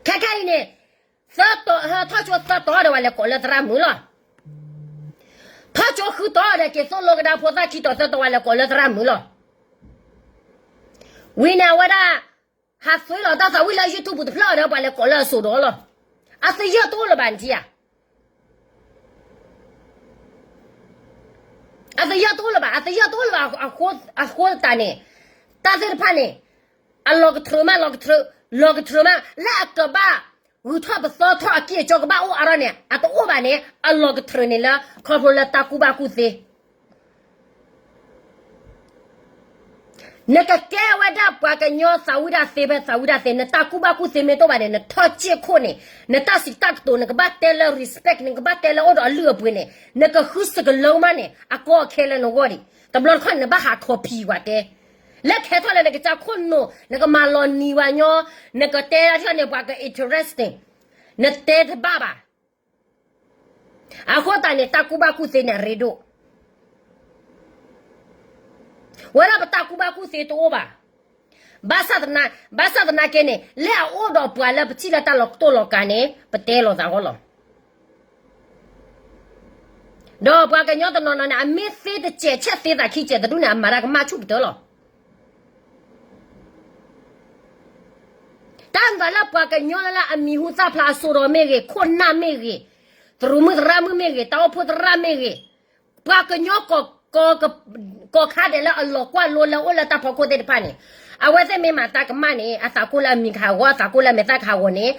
ခဲခဲအံၤန့ၣ်, သၢတီၤ, ထီၣ်ကၠိသၢတီၤဒီး ပှၤလဲၤကိးလၢသရၣ်မုၣ်လီၤ. ထီၣ်ကၠိဃုတီၤဒီး က့ၤသိၣ်လိကဒါဖိသၣ်ခံတီၤသၢတီၤ ပှၤလဲၤကိးလၢသရၣ်မုၣ်လီၤ. ဝံၤန့ၣ်အဝဲဒၣ် ဟးသွ့လီၤတၢ်သးဝံၣ်လၢ YouTube တဖျၢၣ်ဒီး ပှၤလဲၤကိးလၢအစိာ်ဒီးလီၤ. အသယၢၢ်တအိၣ်လၢၤဘၣ်န့ၣ်ဧါ. အသယၢၢ်တအိၣ်လၢၤဘၣ်, အသယၢၢ်တအိၣ်လၢၤဘၣ်အဃိသတးန့ၣ်, တၢ်သ့ၣ်တဖၣ်န့ၣ်, အလီၤကထြၢမး, လီၤကထြၢ, လီၤကထြၢမး, လၢအကဘၣ်ဂုၤထီၣ်ပသီထီၣ်အကံၢ်အကီကဘၣ်အိၣ်အါထီၣ်န့ၣ် အတအိၣ်ဘၣ်န့ၣ် အလီၤကထြၢန့ၣ်လၢ ခီဖျိလၢတၢ်ကူၣ်ဘၣ်ကူၣ်သ့ နကကဲဝဲဒၣ်ပှၤကညီသးဝံၣ်တၢ်သ့ဖဲသးဝံၣ်တၢ်သ့, နတၢ်ကူၣ်ဘၣ်ကူၣ်သ့မ့ၢ်တအိၣ်ဘၣ်န့ၣ် နထီၣ်စ့ၢ်ခိၣ်န့ၣ်, နတၢ်စံးတၢ်ကတိၤ နကဘၣ်တဲလၢ respect, နကဘၣ်တဲလၢအိၣ်ဒီးအလုၢ်အပှ့ၤန့ၣ်, နကဃုစကလၢမးန့ၣ် အကီအခဲလၢနဂီၢ်ဒံး. တဘျီတခီၣ်န့ၣ် နဘၣ်ဟးခီဖံးဝဲတဲ လၢခဲထီၣ်လၢနကစၢ်ခိၣ်နူာ်, နကမၤလီၤနံၤဝဲညီ, နကတဲဒၣ်ထီၣ်န့ၣ် ပှၤက interesting, နတဲတဘၣ်ဘၣ်. အဃိသတးန့ၣ် တၢ်ကူၣ်ဘၣ်ကူၣ်သ့န့ၣ်အရ့ဒိၣ်. ဝဲဒၣ်ပတၢ်ကူၣ်ဘၣ်ကူၣ်သ့တအိၣ်ဘၣ်. ဘၣ်ဆၣ်သနာ်က့န့ၣ် လၢအအိၣ်ဒီးပှၤလၢပထံၣ်လၢတၢ်လီၤတိၢ်လီၤကးန့ၣ် ပတဲလိာ်သးဃီလီၤ. ဒီးပှၤကညီတနီၤနီၤန့ၣ် အမ့ၢ်သ့တစဲးဆဲးသ့သးခံစဲးတဒူၣ်န့ၣ် အမၤတၢ်ကမၣ်ဆူၣ်ကတၢၢ်လီၤ. တၢ်မၤလၢပှၤကညီလၢအမံၤဟူသၣ်ဖျါအစိဒီးမ့ၢ်ဂ့ၤ, ခိၣ်နၢ်မ့ၢ်ဂ့ၤ, သရူးမုၣ်သရၣ်မုၣ်မ့ၢ်ဂ့ၤ, တၢ်အိၣ်ဖှိၣ်သရၣ်မ့ၢ်ဂ့ၤ, ပှၤကညီ ကိးခါဒဲးလၢအလီၤကွၢ်လိလၢအိၣ်လၢတၢ်ဖီခိၣ်သ့ၣ်တဖၣ်န့ၣ်, အဝဲသ့ၣ်မ့ၢ်မၤတၢ်ကမၣ်န့ၣ် အသးကိၢ်လၢအမံၤကဟးဂီၤ, အသးကိၢ်လၢအမဲာ်သၣ်ကဟးဂီၤန့ၣ်,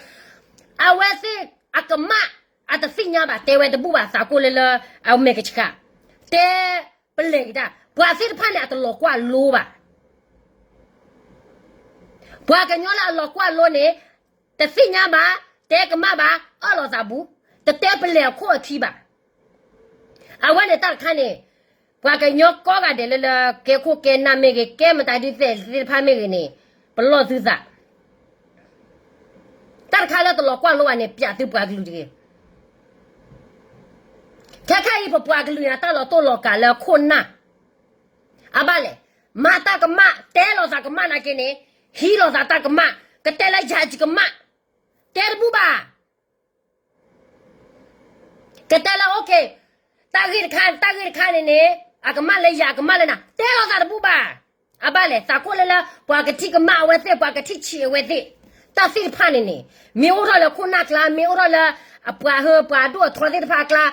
အဝဲသ့ၣ်အကမၣ်အတသ့ၣ်ညါဘၣ်, တဲဝဲတဘူၣ်ဘၣ်, သးကိၢ်လၢလၢအမဲာ်ကဆှး, တဲပလဲၤကဒါ, ပှၤသ့ၣ်တဖၣ်န့ၣ် အတလီၤကွၢ်လိဘၣ်. ပှၤကညီလၢအလီၤကွၢ်လိန့ၣ် တသ့ၣ်ညါဘၣ်, တဲကမၣ်ဘၣ်, အၢၣ်လီၤသးဘူး, တတဲပလဲၤအခိၣ်အခံဘၣ်. အဝဲန့ၣ်တၢ်တခါန့ၣ်, ပှၤကညီကိးဂၤဒဲးလၢလၢ ကဲခိၣ်ကဲနၢ်မ့ၢ်ဂ့ၤ, ကဲမတၤဒုးသဲးသ့ၣ်တဖၣ်မ့ၢ်ဂ့ၤန့ၣ်, ပလီၢ်သုသး, တၢ်တခါလၢတလီၤကွၢ်လိဘၣ်န့ၣ် ပျးသုပှၤကလုာ်တဂ့ၤ. ခဲခါအံၤ ပပှၤကလုာ်န့ၣ် တၢ်လီၤတိၢ်လီၤကးလၢခိၣ်နၢ်, အဘၣ်လဲၣ်, မၤတၢ်ကမၣ်, တဲလီၤသးကမၣ်နာ်က့န့ၣ်, ဟံးလီၤသးတၢ်ကမၣ်, ကတဲလၢယၤကမၣ်, တဲတဘူၣ်ဘၣ်. ကတဲလၢ okay, တၢ်ဂ့ၢ်တခါ, တၢ်ဂ့ၢ်တခါန့ၣ်န့ၣ်, အကမၣ်လၢယၤ, အကမၣ်လၢနၤ, တဲလီၤသးတဘူၣ်ဘၣ်. အဘၣ်လဲၣ်, သးကိၢ်လၢလၢ ပှၤကထံၣ်ကမၣ်အဝဲသ့ၣ်, ပှၤကထံၣ်ဆံးအဝဲသ့ၣ်, တၢ်သ့ၣ်တဖၣ်န့ၣ်န့ၣ်, မ့ၢ်အိၣ်ထီၣ်လၢခိၣ်နၢ်ကျါ, မ့ၢ်အိၣ်ထီၣ်လၢအပှၤဟၢပှၤဒိၣ်အထီသ့ၣ်တဖၣ်အကျါ,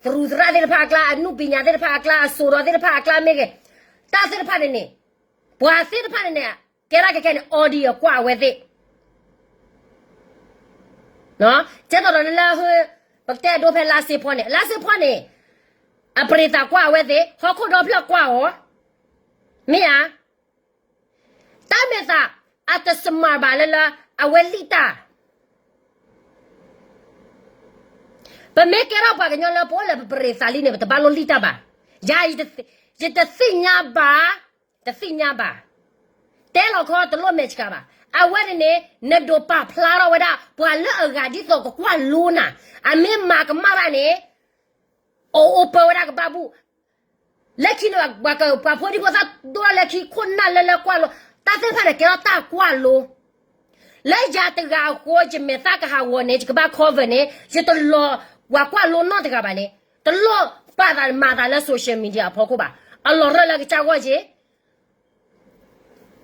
သရူးသရၣ်သ့ၣ်တဖၣ်အကျါ, အနုပညာသ့ၣ်တဖၣ်အကျါ, အစိဒီသ့ၣ်တဖၣ်အကျါမ့ၢ်ဂ့ၤ, တၢ်သ့ၣ်တဖၣ်န့ၣ်န့ၣ်, ပှၤသ့ၣ်တဖၣ်န့ၣ်န့ၣ်, ကဲထီၣ်ကဲခဲန့ၣ် audience ကွၢ်အဝဲသ့ၣ် ကဲသိးဒီးလၢလၢ ပကတဲအဒိဖဲလါစ့ဖီန့ၣ်, လါစ့ဖီန့ၣ်, အပြံၤသးကွၢ်အဝဲသ့ၣ်, ဟီၣ်ခိၣ်ဒီဖျၢၣ်ကွၢ်အီၤ, မ့ၢ်ဧါ, တၢ်မဲာ်သး အတစမၤဘၣ်လၢလၢ အဝဲလံၣ်တၢ် ပမ့ၢ်ကဲထီၣ်ပှၤကညီလၢပအိၣ်လၢပပြံၤသးလံန့ၣ် ပတဘၣ်လိၣ်လံၣ်တၢ်ဘၣ်. ယၤ ယတသ့ၣ်ညါဘၣ်, တသ့ၣ်ညါဘၣ်, တဲလီၤခီတလိၣ်မဲာ်ဆှးဘၣ်. အဝဲန့ၣ်န့ၣ် နဒိးပာ်ဖျါထီၣ်ဝဲဒၣ် ပှၤလၢအဂၤဒ်သိးကကွၢ်လိနၤ, အမ့ၢ်မၤကမၣ်တၢ်န့ၣ် အိၣ်အိၣ်ပၢဝဲဒၣ်ကဘၣ်ဘူၣ် လၢခံန့ၣ် ပှၤက ပှၤဖိဒံဖိသၣ်ဒိၣ်ထီၣ်လၢခံ ခိၣ်နၢ်လၢလၢကွၢ်လိ, တၢ်သ့ၣ်တဖၣ်န့ၣ် ကဲထီၣ်တၢ်ကွၢ်လိ. လၢယၤတဂၤအဃိ ယမဲာ်သၣ်ကဟးဂီၤန့ၣ် ယကဘၣ် cover န့ၣ် ယတလီၤပှၤကွၢ်လိနီတဂၤဘၣ်န့ၣ် တလိၣ်ပာ်သးမၤသးလၢ social media အဖီခိၣ်ဘၣ်. အလီၤရၢၢ်လၢကစၢ်ဂီၢ်က့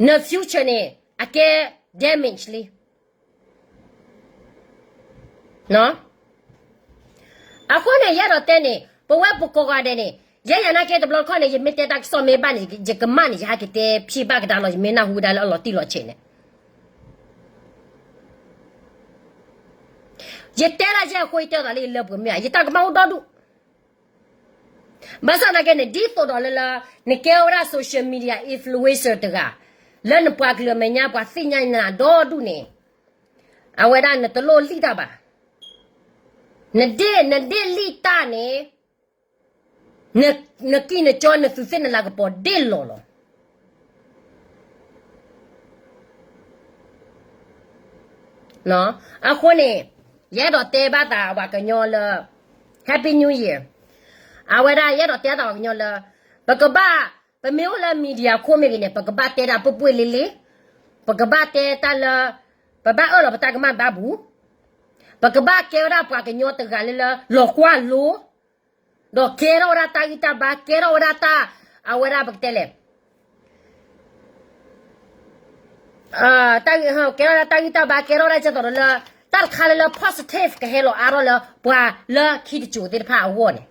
န future န့ၣ် အကဲ damage လံ. အဃိန့ၣ် ယအဲၣ်ဒိးတဲန့ၣ် ပဝဲပကိးဂၤဒဲးန့ၣ် ယဲယၤနာ်က့တဘျီတခီၣ်န့ၣ် ယမ့ၢ်တဲတၢ်ကစီၣ်မ့ၢ်ဘၣ်န့ၣ် ယကမၣ်န့ၣ် ယဟဲက့ၤတဲဖံးဘၣ်ကဒါလီၤ ယမ့ၢ်နၢ်ဟူဝဲဒၣ်လၢအလီၤတံၢ်လီၤဆဲးန့ၣ် ယတဲဒၣ်ယဲအဃိ ယတဲသးလၢယလၢပှဲၤမ့ၢ်ဧါ, ယတၢ်ကမၣ်အိၣ်ဒီဒူၣ် ဘၣ်ဆၣ်သနာ်က့န့ၣ် ဒ်သိးဒီးလၢလၢ နကဲဝဲဒၣ် social media influencer တဂၤ လၢနပှၤကလုာ်အမဲာ်ညါ ပှၤသ့ၣ်ညါနၤဒီဒူၣ်န့ၣ် အဝဲဒၣ်နတလိၣ်လံၣ်တၢ်ဘၣ်. နဒ့ၣ် နဒ့ၣ်လံၣ်တၢ်န့ၣ် နကံၢ်နကၠီ နသူးသ့ၣ်နလၤကပီၤဒ့ၣ်လီၤလီၤ. အဃိန့ၣ် ယအဲၣ်ဒိးတဲဘၣ်သးပှၤကညီလၢ Happy New Year အဝဲဒၣ် ယအဲၣ်ဒိးတဲသးပှၤကညီလၢ ပကဘၣ် ပမ့ၢ်အိၣ်လၢ media ခိၣ်မ့ၢ်ဂ့ၤန့ၣ် ပကဘၣ်တဲတၢ်ပှဲၤပှဲၤလ့လ့, ပကဘၣ်တဲတၢ်လၢ ပဘၣ်အၢၣ်လီၤပတၢ်ကမၣ်ဘၣ်ဘူး, ပကဘၣ်ကဲဝဲဒၣ်ပှၤကညီတဂၤလၢလၢ လီၤကွၢ်လိ ဒီးကဲထီၣ်ဝဲဒၣ်တၢ်ဂံၢ်တၢ်ဘါ ကဲထီၣ်ဝဲဒၣ်တၢ် အဝဲဒၣ်ပကတဲလဲၣ် တၢ်ဂံၢ် ကဲထီၣ်ဝဲဒၣ်တၢ်ဂံၢ်တၢ်ဘါ ကဲထီၣ်ဝဲဒၣ်ကဲသိးဒီးလၢ တၢ်တခါလၢလၢ positive ကဟဲလီၤအါထီၣ်လၢပှၤလၢခံတစိၤသ့ၣ်တဖၣ်အဂီၢ်န့ၣ်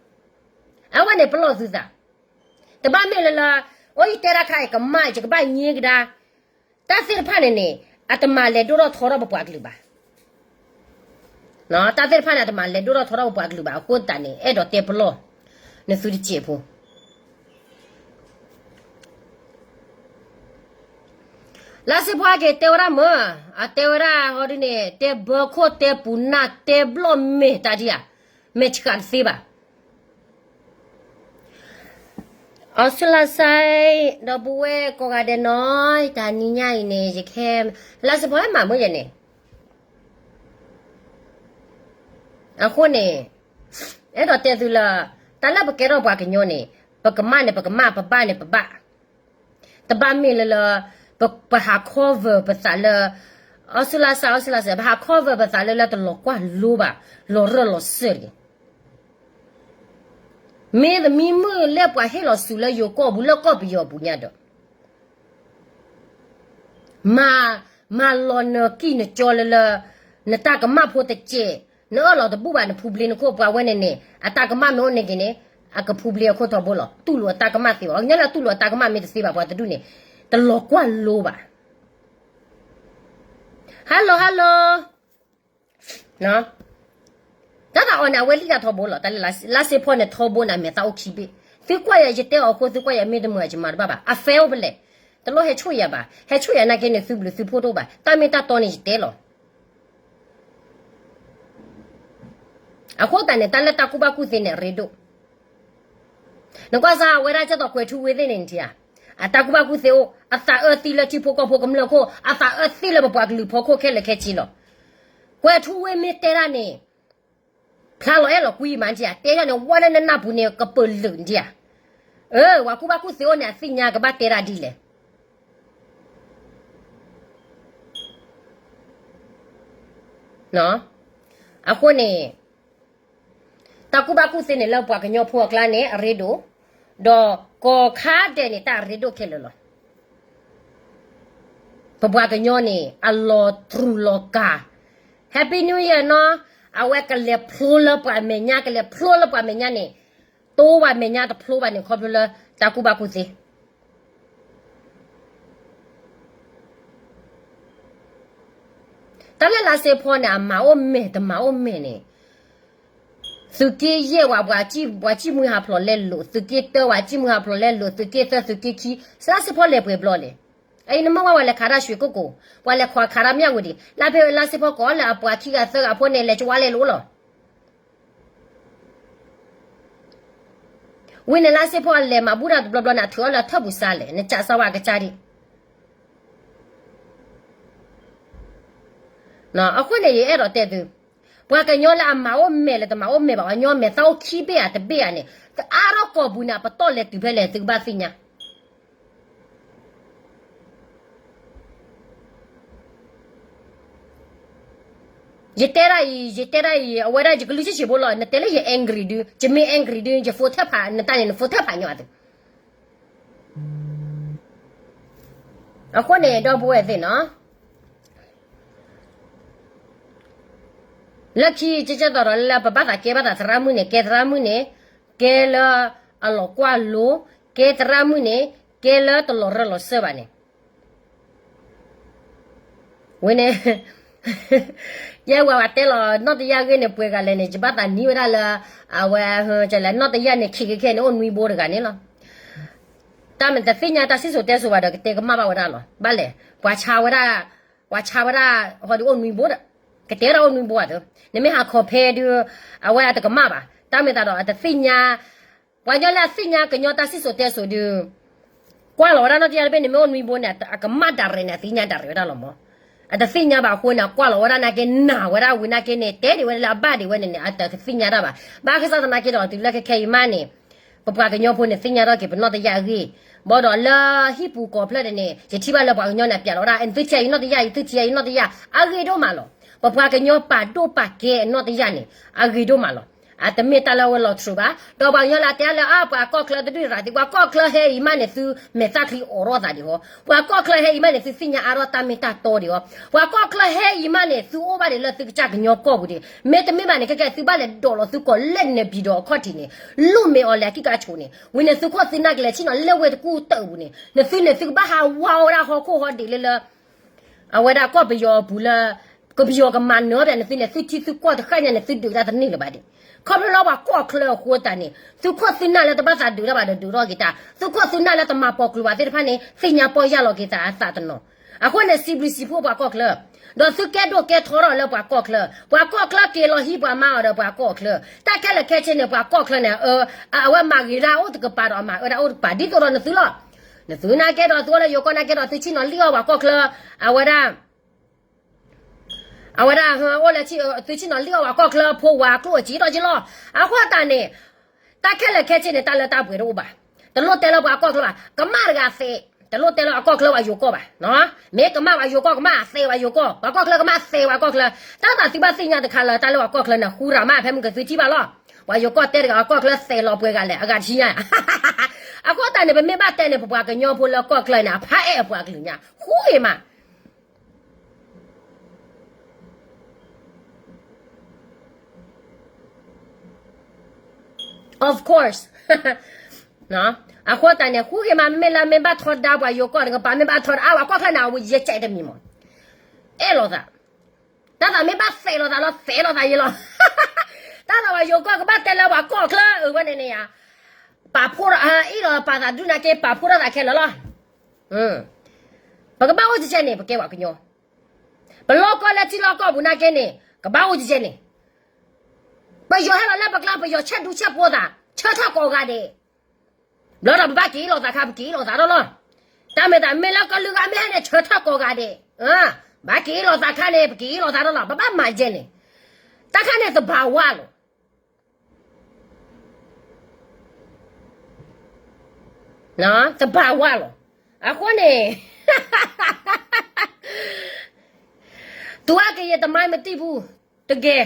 အဝဲန့ၣ်ပလီၢ်သုသး တဘၣ်မ့ၢ်လၢလၢ အိၣ်ယတဲတၢ်ခါအံၤကမၣ် ယကဘၣ်ညံကဒါ တၢ်သ့ၣ်တဖၣ်န့ၣ်န့ၣ် အတမၤလဲၤဒိၣ်ထီၣ်ထီထီၣ်ပပှၤကလုာ်ဘၣ်. တၢ်သ့ၣ်တဖၣ်န့ၣ် အတမၤလဲၤဒိၣ်ထီၣ်ထီထီၣ်ပပှၤကလုာ်ဘၣ်အဃိသတးန့ၣ် အဲၣ်ဒိးတဲပလီၢ် နသုတစဲးဖိ လါစ့ဖီက့ၤတဲဝဲဒၣ်မၢ်, အတဲဝဲဒၣ်ဟီဒုန့ၣ် တဲဘၢခိၣ်တဲပူၤနၢ်တဲဘျီၣ်မ့ၢ်တၢ်ဒံးဧါ, မဲာ်ဆှးတသ့ဘၣ်. အီစထြ့လးစဲ ဒီပုၢ်ဝဲၢ်ကိးဂၤဒဲးနီၤ, တနံၤညါအံၤန့ၣ် ယခဲ လါစ့ဖီဟဲမၤမၢ်ယဲန့ၣ် အဃိန့ၣ် အဲၣ်ဒိးတဲသုလၢ တၢ်လၢပကဲထီၣ်ပှၤကညီန့ၣ် ပကမၣ်န့ၣ် ပကမၣ် ပဘၣ်န့ၣ် ပဘၣ် တဘၣ်မ့ၢ်လၢလၢ ပဟး cover ပသးလၢ အီစထြ့လးစဲ အီစထြ့လးစဲ ပဟး cover ပသးလၢလၢတလီၤကွၢ်လိဘၣ် လီၤရၢၢ်လီၤစၢၢ်တဂ့ၤ. မ့တမ့ၢ်မုၢ်လၢပှၤဟ့ၣ်လီၤဆူၣ်လၢယိၤကီၢ်ပူၤလၢကီၢ်ပယီၤပူၤညါဒီး မၤ, မၤလီၤနကံၢ်နကၠီလၢလၢ နတၢ်ကမၣ်ဖိတစဲး, နအၢၣ်လီၤတဘူၣ်ဘၣ် နဖူဘျ့နခိၣ်ပှၤဝဲန့ၣ်န့ၣ် အတၢ်ကမၣ်မ့ၢ်အိၣ်န့ၢ်က့ၤန့ၣ် အကဖူဘျ့အခိၣ်ထီဘိလီၤ. တူၢ်လိာ်အတၢ်ကမၣ်သ့ဘၣ်. ပှၤကညီလၢအတူၢ်လိာ်အတၢ်ကမၣ်မ့ၢ်တသ့ဘၣ် ပှၤတဒူၣ်န့ၣ် တလီၤကွၢ်လိဘၣ်. Hello hello. တၢ်သးအီၤန့ၣ် အဝဲလံၣ်တၢ်ထီဘိလီၤ. တၢ်လၢလါစ့ဖီန့ၣ်ထီဘိန့ၣ် အမဲာ်သၣ်အိၣ်ခံဘ့ၣ်. သုကွၢ်ယၤ ယတဲအီၤအဃိ သုကွၢ်ယၤ မ့ၢ်တမုာ် ယမၤတဘၣ်ဘၣ်. အ fail ဖဲလဲၣ်. တလိၣ်ဟဲဆိၣ်ယၤဘၣ်. ဟဲဆိၣ်ယၤနာ်က့န့ၣ် သုဘျုးသုဖှိၣ်တအိၣ်ဘၣ်. တၢ်မ့ၢ်တၢ်တီန့ၣ် ယတဲလီၤ. အဃိသတးန့ၣ် တၢ်လၢတၢ်ကူၣ်ဘၣ်ကူၣ်သ့န့ၣ် အရ့ဒိၣ်. နကွၢ်စ့ၢ် အဝဲဒၣ်ကၠီၣ်တီၣ်ကွဲၤထူဝ့သ့ၣ်န့ၣ် နထံၣ်ဧါ, အတၢ်ကူၣ်ဘၣ်ကူၣ်သ့အိၣ်, အသးအၢသံလၢထံဖိကီၢ်ဖိကမျၢၢ်ခိၣ်, အသးအၢသံလၢပပှၤကလုာ်ဖီခိၣ်ခဲလၢာ်ခဲဆ့လီၤ. ကွဲၤထူဝ့မ့ၢ်တဲဒၣ်န့ၣ် ဖျါလီၤအဲၣ်လီၤကွံမး နထံၣ်ဧါ, တဲဒၣ်န့ၣ် ဝဲလၢနနၢ်ပူၤန့ၣ် ကပၢၤလုာ် နထံၣ်ဧါ. အၢ ပှၤကူၣ်ဘၣ်ကူၣ်သ့အိၣ်န့ၣ် အသ့ၣ်ညါကဘၣ်တဲဒၣ်ဒ်လဲၣ်. အဃိန့ၣ် တၢ်ကူၣ်ဘၣ်ကူၣ်သ့န့ၣ် လၢပှၤကညီဖိအကျါန့ၣ် အရ့ဒိၣ်, ဒီးကီၢ်ခါဒဲးန့ၣ် တၢ်အရ့ဒိၣ်ခဲလၢာ်လီၤ. ပပှၤကညီန့ၣ် အလီၤတြူာ်လီၤကၢ်, Happy New Year နီၤ, အဝဲကလဲၤဖျိလၢပှၤမဲာ်ညါ ကလဲၤဖျိလၢပှၤမဲာ်ညါန့ၣ်, တိဝဲမဲာ်ညါတဖျိဘၣ်န့ၣ် ခီဖျိလၢတၢ်ကူၣ်ဘၣ်ကူၣ်သ့ တၢ်လၢလါစ့ဖီန့ၣ် အမၤအိၣ်မဲာ်တမၤအိၣ်မဲာ်န့ၣ်, သုးက့ယဲၢ်ဝဲ ပှၤစံၣ်မုၢ်ဟးဖျိးလဲလိာ်, သုးက့တၢဝဲ စံၣ်မုၢ်ဟးဖျိးလဲလိာ်, သုးက့သၢ သုးက့ခံ, လါစ့ဖီလဲၤပှဲၤဘျီလဲၣ်. အအံၤနမ့ၢ်ဝဲ ပှၤလဲၤခးတၢ်ရွှ့ၣ်ကိၣ်ကိၣ်, ပှၤလဲၤခးခးတၢ်မၠၣ်ဝတံၤ, လါဖဲလါစ့ဖီကိးလၢအပှၤခံဂၤသၢဂၤဖိန့ၣ် လဲၤကဝါလဲၤလိာ်လီၤ. ဝံၤန့ၣ်လါစ့ဖီအလဲၤမၤဘူၣ်တၢ်တဘျီဘျီန့ၣ် အထုးအီၤလၢထၢၣ်ပူၤစါလဲၣ်, နစးစါဝဲအကစၢ်ဒံး. အဃိန့ၣ် ယအဲၣ်ဒိးတဲသု, ပှၤကညီလၢအမၤအိၣ်မဲာ်လၢတမၤအိၣ်မဲာ်ဘၣ်, ပှၤကညီမဲာ်သၣ်အိၣ်ခံဘ့ၣ်ဧါတဘ့ၣ်ဧါန့ၣ်, တအါထီၣ်ကီၢ်ပူၤန့ၣ် အပတီၢ်လဲၤတုၤဖဲလဲၣ် သုကဘၣ်သ့ၣ်ညါ ယတဲဒၣ်အံၤ, ယတဲဒၣ်အံၤ, အဝဲဒၣ်ယကလုၢ်ဆံးဆံးဖိလီၤ. နတဲလၢယ angry ဒု, ယမ့ၢ် angry ဒု, ယ phone ထၢၣ်ဖး, နတၢ်န့ၣ် န phone ထၢၣ်ဖးညီအသိး. အဃိန့ၣ် ဒီပုၢ်ဝဲၢ်သ့ၣ်နီၤ, လၢခံ ကကဲသိးဒီးလၢပဘၣ်သးကဲဘၣ်သးသရၣ်မုၣ်န့ၣ်, ကဲသရၣ်မုၣ်န့ၣ်, ကဲလၢအလီၤကွၢ်လိ, ကဲသရၣ်မုၣ်န့ၣ်, ကဲလၢတလီၤရၢၢ်လီၤစၢၢ်ဘၣ်န့ၣ် ဝဲန့ၣ်, ယဲဝဲဝဲတဲလီၤ နီၢ်တယၢ်အဂ့ၢ်န့ၣ် ပှဲၤဂၤလဲၣ်န့ၣ် ယဘၣ်သးနံၤဝဲဒၣ်လၢ အဝဲ လဲၣ် နီၢ်တယၢ်န့ၣ် ခံကခဲန့ၣ် အိၣ်နွံဘိတဂၤန့ၣ်လီၤ. တၢ်မ့ၢ်တသ့ၣ်ညါတၢ်စံၣ်စိၤတဲစိၤဘၣ်ဒီး ကတဲကမၣ်ဘၣ်ဝဲဒၣ်လီၤ. ဘၣ်လဲၣ်, ပှၤဆါဝဲဒၣ်, ပှၤဆါဝဲဒၣ် ဟီဒုးအိၣ်နွံဘိဒီး, ကတဲဒၣ်အိၣ်နွံဘိအသိး, နမ့ၢ်ဟး compare ဒုး အဝဲအတကမၣ်ဘၣ်. တၢ်မ့ၢ်သးဒီး အတသ့ၣ်ညါ ပှၤကညီလၢအသ့ၣ်ညါကညီတၢ်စံၣ်စိၤတဲစိၤဒုး ကွၢ်လီၤဝဲဒၣ်နီၢ်တယၢ်တဘ့ၣ်န့ၣ် မ့ၢ်အိၣ်နွံဘိန့ၣ် အကမၣ်ဒၣ်ရဲၣ်န့ၣ် အသ့ၣ်ညါဒၣ်ရဲၣ်ဝဲဒၣ်လီၤမး. အတသ့ၣ်ညါဘၣ်အဃိန့ၣ် အကွၢ်လီၤဝဲဒၣ်နာ်က့ နာ်ဝဲဒၣ်ဝံၤနာ်က့န့ၣ် တဲဒံးဝဲဒၣ်လၢအဘၣ်ဒံးဝဲန့ၣ်န့ၣ် အတကသ့ၣ်ညါတၢ်ဘၣ်. ဘၣ်ဆၣ်သနာ်က့ဒီး တုၤလၢခဲခဲအံၤမးန့ၣ် ပပှၤကညီဖိန့ၣ် သ့ၣ်ညါထီၣ်က့ၤပနီၢ်တယၢ်အဂ့ၢ်, ဘၣ်ဒီးလၢဟံၣ်ပူၤကီၢ်ဖျၢၣ်ဒၣ်န့ၣ် ယထံၣ်ဘၣ်လၢပှၤကညီန့ၣ် ပျဲလီၤဝဲဒၣ် သုထံၣ်ယနီၢ်တယၢ် ယသုထံၣ်ယနီၢ်တယၢ် အဂ့ၢ်ဒိၣ်မးလီၤ. ပပှၤကညီပာ်ဒိၣ်ပာ်ကဲအနီၢ်တယၢ်န့ၣ် အဂ့ၢ်ဒိၣ်မးလီၤ. အတမ့ၢ်တၢ်လၢအဝဲလီၤထူဘၣ်. ဒီးပှၤကညီလၢအတဲလၢ အါ ပှၤကီၢ်ချၢတဒူၣ်ရၤသ့ ပှၤကီၢ်ချၢဟဲအံၤမးန့ၣ် သုမဲာ်သၣ်ချံအိးထီၣ်သးဒံးဟီ, ပှၤကီၢ်ချၢဟဲအံၤမးန့ၣ် သုသ့ၣ်ညါအါထီၣ်တၢ်မ့ၢ်တၢ်တီဒံးဟီ, ပှၤကီၢ်ချၢဟဲအံၤမးန့ၣ် သုအိၣ်ဘၣ်ဒံးလၢသုကစၢ်ကညီကီၢ်ပူၤဒံး, မ့တမ့ၢ်ဘၣ်န့ၣ် ခဲကဲသုဘၣ်လဲၤဒိးလီၤသုကိးလဲၣ်နဘံဒီးအခီၣ်ထံးန့ၣ် လိၣ်မ့ၢ်အီၤလဲၤအကံၢ်ကါဆိးန့ၣ် ဝံၤန့ၣ်သုခိၣ်သုနၢ်ကလဲၤဆ့ၣ်နီၤလၢဝဲတကူၣ်တၢၢ်ပူၤန့ၣ် နသုန့ၣ်သုကဘၣ်ဟးဝါဝဲဒၣ်ဟီၣ်ခိၣ်ဟီၣ်ဒံးလၢလၢ အဝဲဒၣ်ကီၢ်ပယီၤအပူၤလၢ ကပယီၤကမၤနၢၤဒီးနသုန့ၣ် သုထံသုကီၢ်တဃၣ်ညါန့ၣ် သုဒုးတၢ်တန့ၢ်လၢၤဘၣ်ဒံး. ခီဖျိလၢပှၤကီၢ်ချၢအဃိသတးန့ၣ် သုခိၣ်သုနၢ်လၢတဘၣ်သးဒုးတၢ်ဘၣ်ဒီးဒုးထီၣ်က့ၤတၢ်, သုခိၣ်သုနၢ်လၢတမၤပိာ်ကျိၤဘၣ်သ့ၣ်တဖၣ်န့ၣ် သ့ၣ်ညါပီၢ်ယၢ်လီၤက့ၤသးအသးတနီၤ. အဃိန့ၣ် စံးဘျုးစံးဖှိၣ်ပှၤကီၢ်ချၢ ဒီးသုကဲဒိၣ်ကဲထီထီၣ်လၢပှၤကီၢ်ချၢ, ပှၤကီၢ်ချၢက့ၤလီၤဟံးပှၤမါအီၤဒီးပှၤကီၢ်ချၢ, တၢ်ခဲလၢာ်ခဲဆ့န့ၣ် ပှၤကီၢ်ချၢန့ၣ် အဝဲမၤဂ့ၤဒၣ်အိၣ်တကပၤဒီးအမၤအၢဒၣ်အိၣ်တကပၤ ဒ်သိးဒီးနသုလီၤ. နသုနာ်က့ဒီးသုအိၣ်လၢယိၤကီၢ်နာ်က့ဒီးသုဆ့ၣ်နီၤလံၣ်အီၣ်ပှၤကီၢ်ချၢ, အဝဲဒၣ် အဝဲဒၣ် အိၣ်လၢ သုဆ့ၣ်နီၤလံၣ်အီၣ်ပှၤကီၢ်ချၢဖိဝၤကျိၣ်အစ့ဒီးက့လီၤ. အဃိသတးန့ၣ် တၢ်ခဲလၢာ်ခဲဆ့န့ၣ် တၢ်လၢတၢ်ပှဲၤတအိၣ်ဘၣ်. တလိၣ်တဲလၢပှၤကီၢ်ချၢဘၣ် ကမၣ်တဂၤသ့, တလိၣ်တဲလၢအကီၢ်ချၢဝဲယိၤကီၢ်ဘၣ်. မ့ၢ်ကမၣ်ဝဲယိၤကီၢ် ကမၣ်သ့ဝဲယိၤကီၢ်, ပှၤကီၢ်ချၢကမၣ်သ့ဝဲကီၢ်ချၢ. တၢ်သးသုဘၣ်သ့ၣ်ညါတခါလၢ တၢ်လၢပှၤကီၢ်ချၢန့ၣ် ဃူရၤမး ဖဲမုၢ်ကသုထံၣ်ဘၣ်လီၤ. ပှၤယိၤကီၢ်တဲတဂၤ အကီၢ်ချၢသဲးလီၤပှဲၤဂၤလဲၣ် အဂၤတဆံညါ. အဃိသတးန့ၣ် ပမ့ၢ်ဘၣ်တဲန့ၣ် ပပှၤကညီဖိလၢကီၢ်ချၢန့ၣ် အဖးအဲၣ်အပှၤကလုာ်ညါ ဃူဂ့ၤမး. Of course. အဃိသတးန့ၣ် ဃူဂ့ၤမး မ့မ့ၢ်လၢမ့ၢ်ဘၣ်ထီဒါပှၤယိၤကီၢ်တကပၤ မ့ၢ်ဘၣ်ထီဒါအါဝဲကီၢ်ချၢန့ၣ် အဝဲယဲၢ်ကဲတမံၤမး အဲၣ်လိာ်သး တၢ်သးမ့ၢ်ဘၣ်သဲးလိာ်သးလီၤ သဲးလိာ်သးယဲလီၤ. တၢ်သးပှၤယိၤကီၢ်ကဘၣ်တဲလၢပှၤကီၢ်ချၢအဝဲန့ၣ်န့ၣ်ယါ ပာ်ဖှိၣ်အါအံၤလီၤ ပာ်သးဒုးနာ်က့ ပာ်ဖှိၣ်ထီၣ်သးခဲလၢာ်လီၤ. ပကဘၣ်အိၣ်ကကဲန့ၣ် ပကဲပှၤကညီ ပလီၢ်ကီၢ်လၢထံလီၢ်ကီၢ်ပူၤနာ်က့န့ၣ် ကဘၣ်အိၣ်ကကဲန့ၣ် ပယီၤဟဲလီၤလၢပကျါ ပယီၤဆဲးဒူဆဲးဖိသး ဆၢထၢၣ်ကိးဂၤဒဲး ဘျီဒီးပဘၣ်က့ၤအ့ၣ်လိာ်သးခါ ပက့ၤအ့ၣ်လိာ်သးထီၣ်လီၤ. တၢ်မ့ၢ်သးမ့ၢ်လၢကလုာ်ဂၤမ့ၢ်ဟဲန့ၣ် ဆၢထၢၣ်ကိးဂၤဒဲး ဘၣ်က့ၤအ့ၣ်လိာ်သးခါန့ၣ် ပက့ၤအ့ၣ်လိာ်သးထီၣ်လီၤ ပဘၣ်မၤကဲန့ၣ် တၢ်ခါန့ၣ်သဘၣ်ဝါလီၤ. သဘၣ်ဝါလီၤ. အဃိန့ၣ် သူကကယဲၢ်တမိုင်းမသိဘူး တကယ်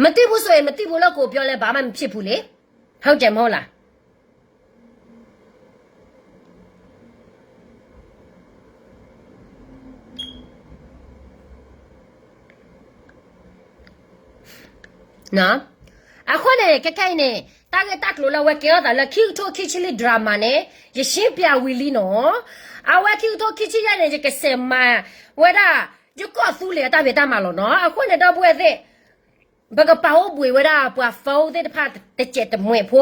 မသိဘူးဆိုရင် မသိဘူးလို့ကိုပြောလဲ ဘာမှမဖြစ်ဘူးလေ ဟုတ်တယ်မဟုတ်လား. အဃိန့ၣ် ခဲခဲအံၤန့ၣ် တၢ်ဂ့ၢ်တၢ်ကျိၤလၢအဝဲကဲထီၣ်သးလၢ ခံကထိခံဆံလွံၢ် drama န့ၣ် ယရှင်းပြဝံၤလံနီၤ. အဝဲခံကထိခံဆံယဲၢ်န့ၣ် ယကစဲးမၤဝဲဒၣ် ယကီၢ်သူလ့ၤအတၢ်ဖံးတၢ်မၤလီၤနီၤ. အဃိန့ၣ် ဒီပုၢ်ဝဲၢ်သ့ၣ် ပကပာ်အိၣ်ဘှံးဝဲဒၣ်ပှၤ phone သ့ၣ်တဖၣ်တစဲးတမှဲးဖိ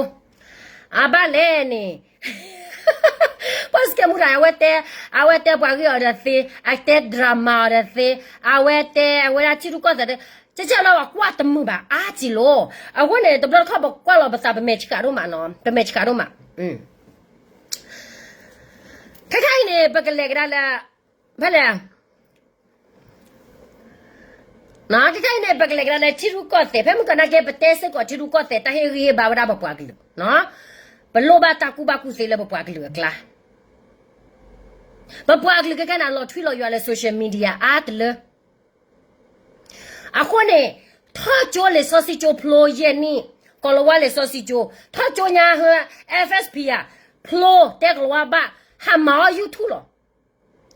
အဘၣ်လဲၣ်န့ၣ် ပှၤစကဲမူဒါ အဝဲတဲ အဝဲတဲပှၤဂ့ၢ်အီၤဒီးသ့ အတဲ drama အီၤဒီးသ့ အဝဲတဲအဝဲဒၣ်ထံရူၢ်ကီၢ်သဲး ကကဲလၢပှၤကွၢ်တမုာ်ဘၣ်အါစံးလိၤ. အဃိန့ၣ် တဘျီတခီၣ်ပကွၢ်လီၤပသး ပမဲာ်ဆှးဒိၣ်မးနီၤ ပမဲာ်ဆှးဒိၣ်မး. ခဲခဲအံၤန့ၣ် ပကလဲၤကဒါလၢ ဖဲလဲၣ် ခဲခဲအံၤန့ၣ် ပကလဲၤကဒါလၢထံရူၢ်ကီၢ်သဲး ဖဲမုၢ်ကီၢ်နာ်က့ ပတဲစ့ၢ်ကီးထံရူၢ်ကီၢ်သဲး တၢ်ဟ့ၣ်ဂံၢ်ဟ့ၣ်ဘါဝဲဒၣ်ပပှၤကလုာ် ပလိၣ်ဘၣ်တၢ်ကူၣ်ဘၣ်ကူၣ်သ့လၢပပှၤကလုာ်အကျါ ပပှၤကလုာ်ခဲခဲန့ၣ် အလီၤထွံလီၤယွၤလၢ social media အါတလၢ အဃိန့ၣ် ထီၣ်ကၠိလံာ်စီဆှံကၠိဖျိယဲၢ်နံၣ် ကီၤလၤဝါလံာ်စီဆှံကၠိ ထီၣ်ကၠိညါဟၢ FSP ဧါ ဖျိတဲကီၤလၤဝါဘၣ် ဟးမၤအီၤ YouTube လီၤ.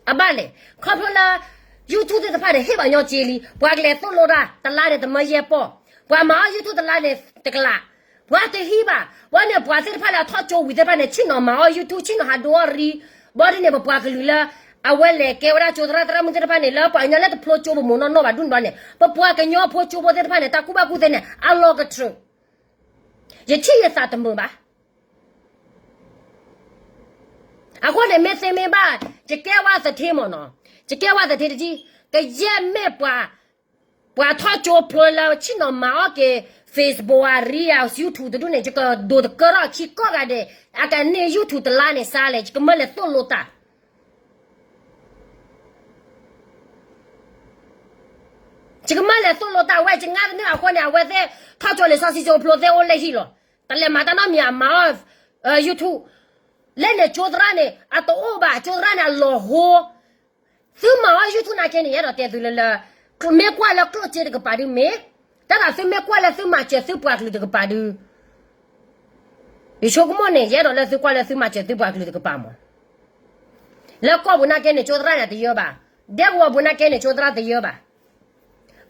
အဘၣ်လဲၣ် ခီဖျိလၢ YouTube သ့ၣ်တဖၣ်န့ၣ် ဟ့ၣ်ပှၤညီစ့လံ ပှၤကလဲၤသိၣ်လိတၢ် တလါန့ၣ် တမၢယဲၢ်ပီၢ် ပှၤမၤအီၤ YouTube တလါန့ၣ် တကလး ပှၤတဟံးဘၣ် ဝဲန့ၣ်ပှၤသ့ၣ်တဖၣ်လၢအထီၣ်ကၠိဝံၤသ့ၣ်တဖၣ်န့ၣ် ဆ့ၣ်နီၤမၤအီၤ YouTube ဆ့ၣ်နီၤဟးဒိအီၣ်ရံ ဘၣ်ဒ်န့ၣ် ပပှၤကလုာ်လၢ အဝဲလဲၤကဲဝဲဒၣ်ကၠိသရၣ်သရၣ်မုၣ်သ့ၣ်တဖၣ်န့ၣ် လၢပှၤကညီလၢတဖျိကၠိပမိၢ်နီၢ်နီၢ်ဘၣ်ဒ်န့ၣ်ဘၣ်န့ၣ် ပပှၤကညီဖိကၠိဖိသ့ၣ်တဖၣ်န့ၣ် တၢ်ကူၣ်ဘၣ်ကူၣ်သ့န့ၣ် အလီၤကတြူာ် ယထံၣ်ယသးတမုာ်ဘၣ်. အဃိန့ၣ် မ့ၢ်သ့မ့ၢ်ဘၣ် ယကဲဝဲသထ့မ့ၢ်နီၤ ယကဲဝဲသထ့တထံၣ် ကယဲၢ်မ့ၢ်ပှၤ ပှၤထီၣ်ကၠိဖျိလၢဆ့ၣ်နီၤမၤအီၣ်က့ၤ Facebook အရံ YouTube တဒူၣ်န့ၣ် ယကဒိးသကၢထီၣ်ခံကီၢ်ဂၤဒဲး အကန့ၢ် YouTube တလါန့ၣ်စါလဲၣ် ယကမၢလဲၤသိၣ်လိတၢ် ယကမၢလဲၤသိၣ်လိတၢ်ဝဲ ယငါတန့ၢ်အဃိန့ၣ် အဝဲသ့ၣ် ထီၣ်ကၠိလံာ်စီဆှံကၠိဖျိသ့ၣ်အိၣ်လၢဟံၣ်လီၤ. တလဲၤမၤတၢ်နီတမံၤ အမၤအီၤ YouTube လဲၣ်န့ၣ် ကၠိသရၣ်န့ၣ် အတအိၣ်ဘၣ် ကၠိသရၣ်န့ၣ် အလီၤဟိ သုမၤအီၤ YouTube နာ်က့န့ၣ် ယအဲၣ်ဒိးတဲသုလၢလၢ မ့ၢ်ကွၢ်လၢကျိၣ်စ့တကပၤဒုမ့ၢ် တၢ်သးသုမ့ၢ်ကွၢ်လၢသုမၤစၢၤသုပှၤကလုာ်တကပၤဒု ယဆိကမိၣ်န့ၣ် ယအဲၣ်ဒိးလၢသုကွၢ်လၢသုမၤစၢၤသုပှၤကလုာ်တကပၤမး လၢကီၢ်ပူၤနာ်က့န့ၣ် ကၠိသရၣ်န့ၣ်တယၢဘၣ်, ဒဲကဝီၤပူၤနာ်က့န့ၣ် ကၠိသရၣ်တယၢဘၣ်,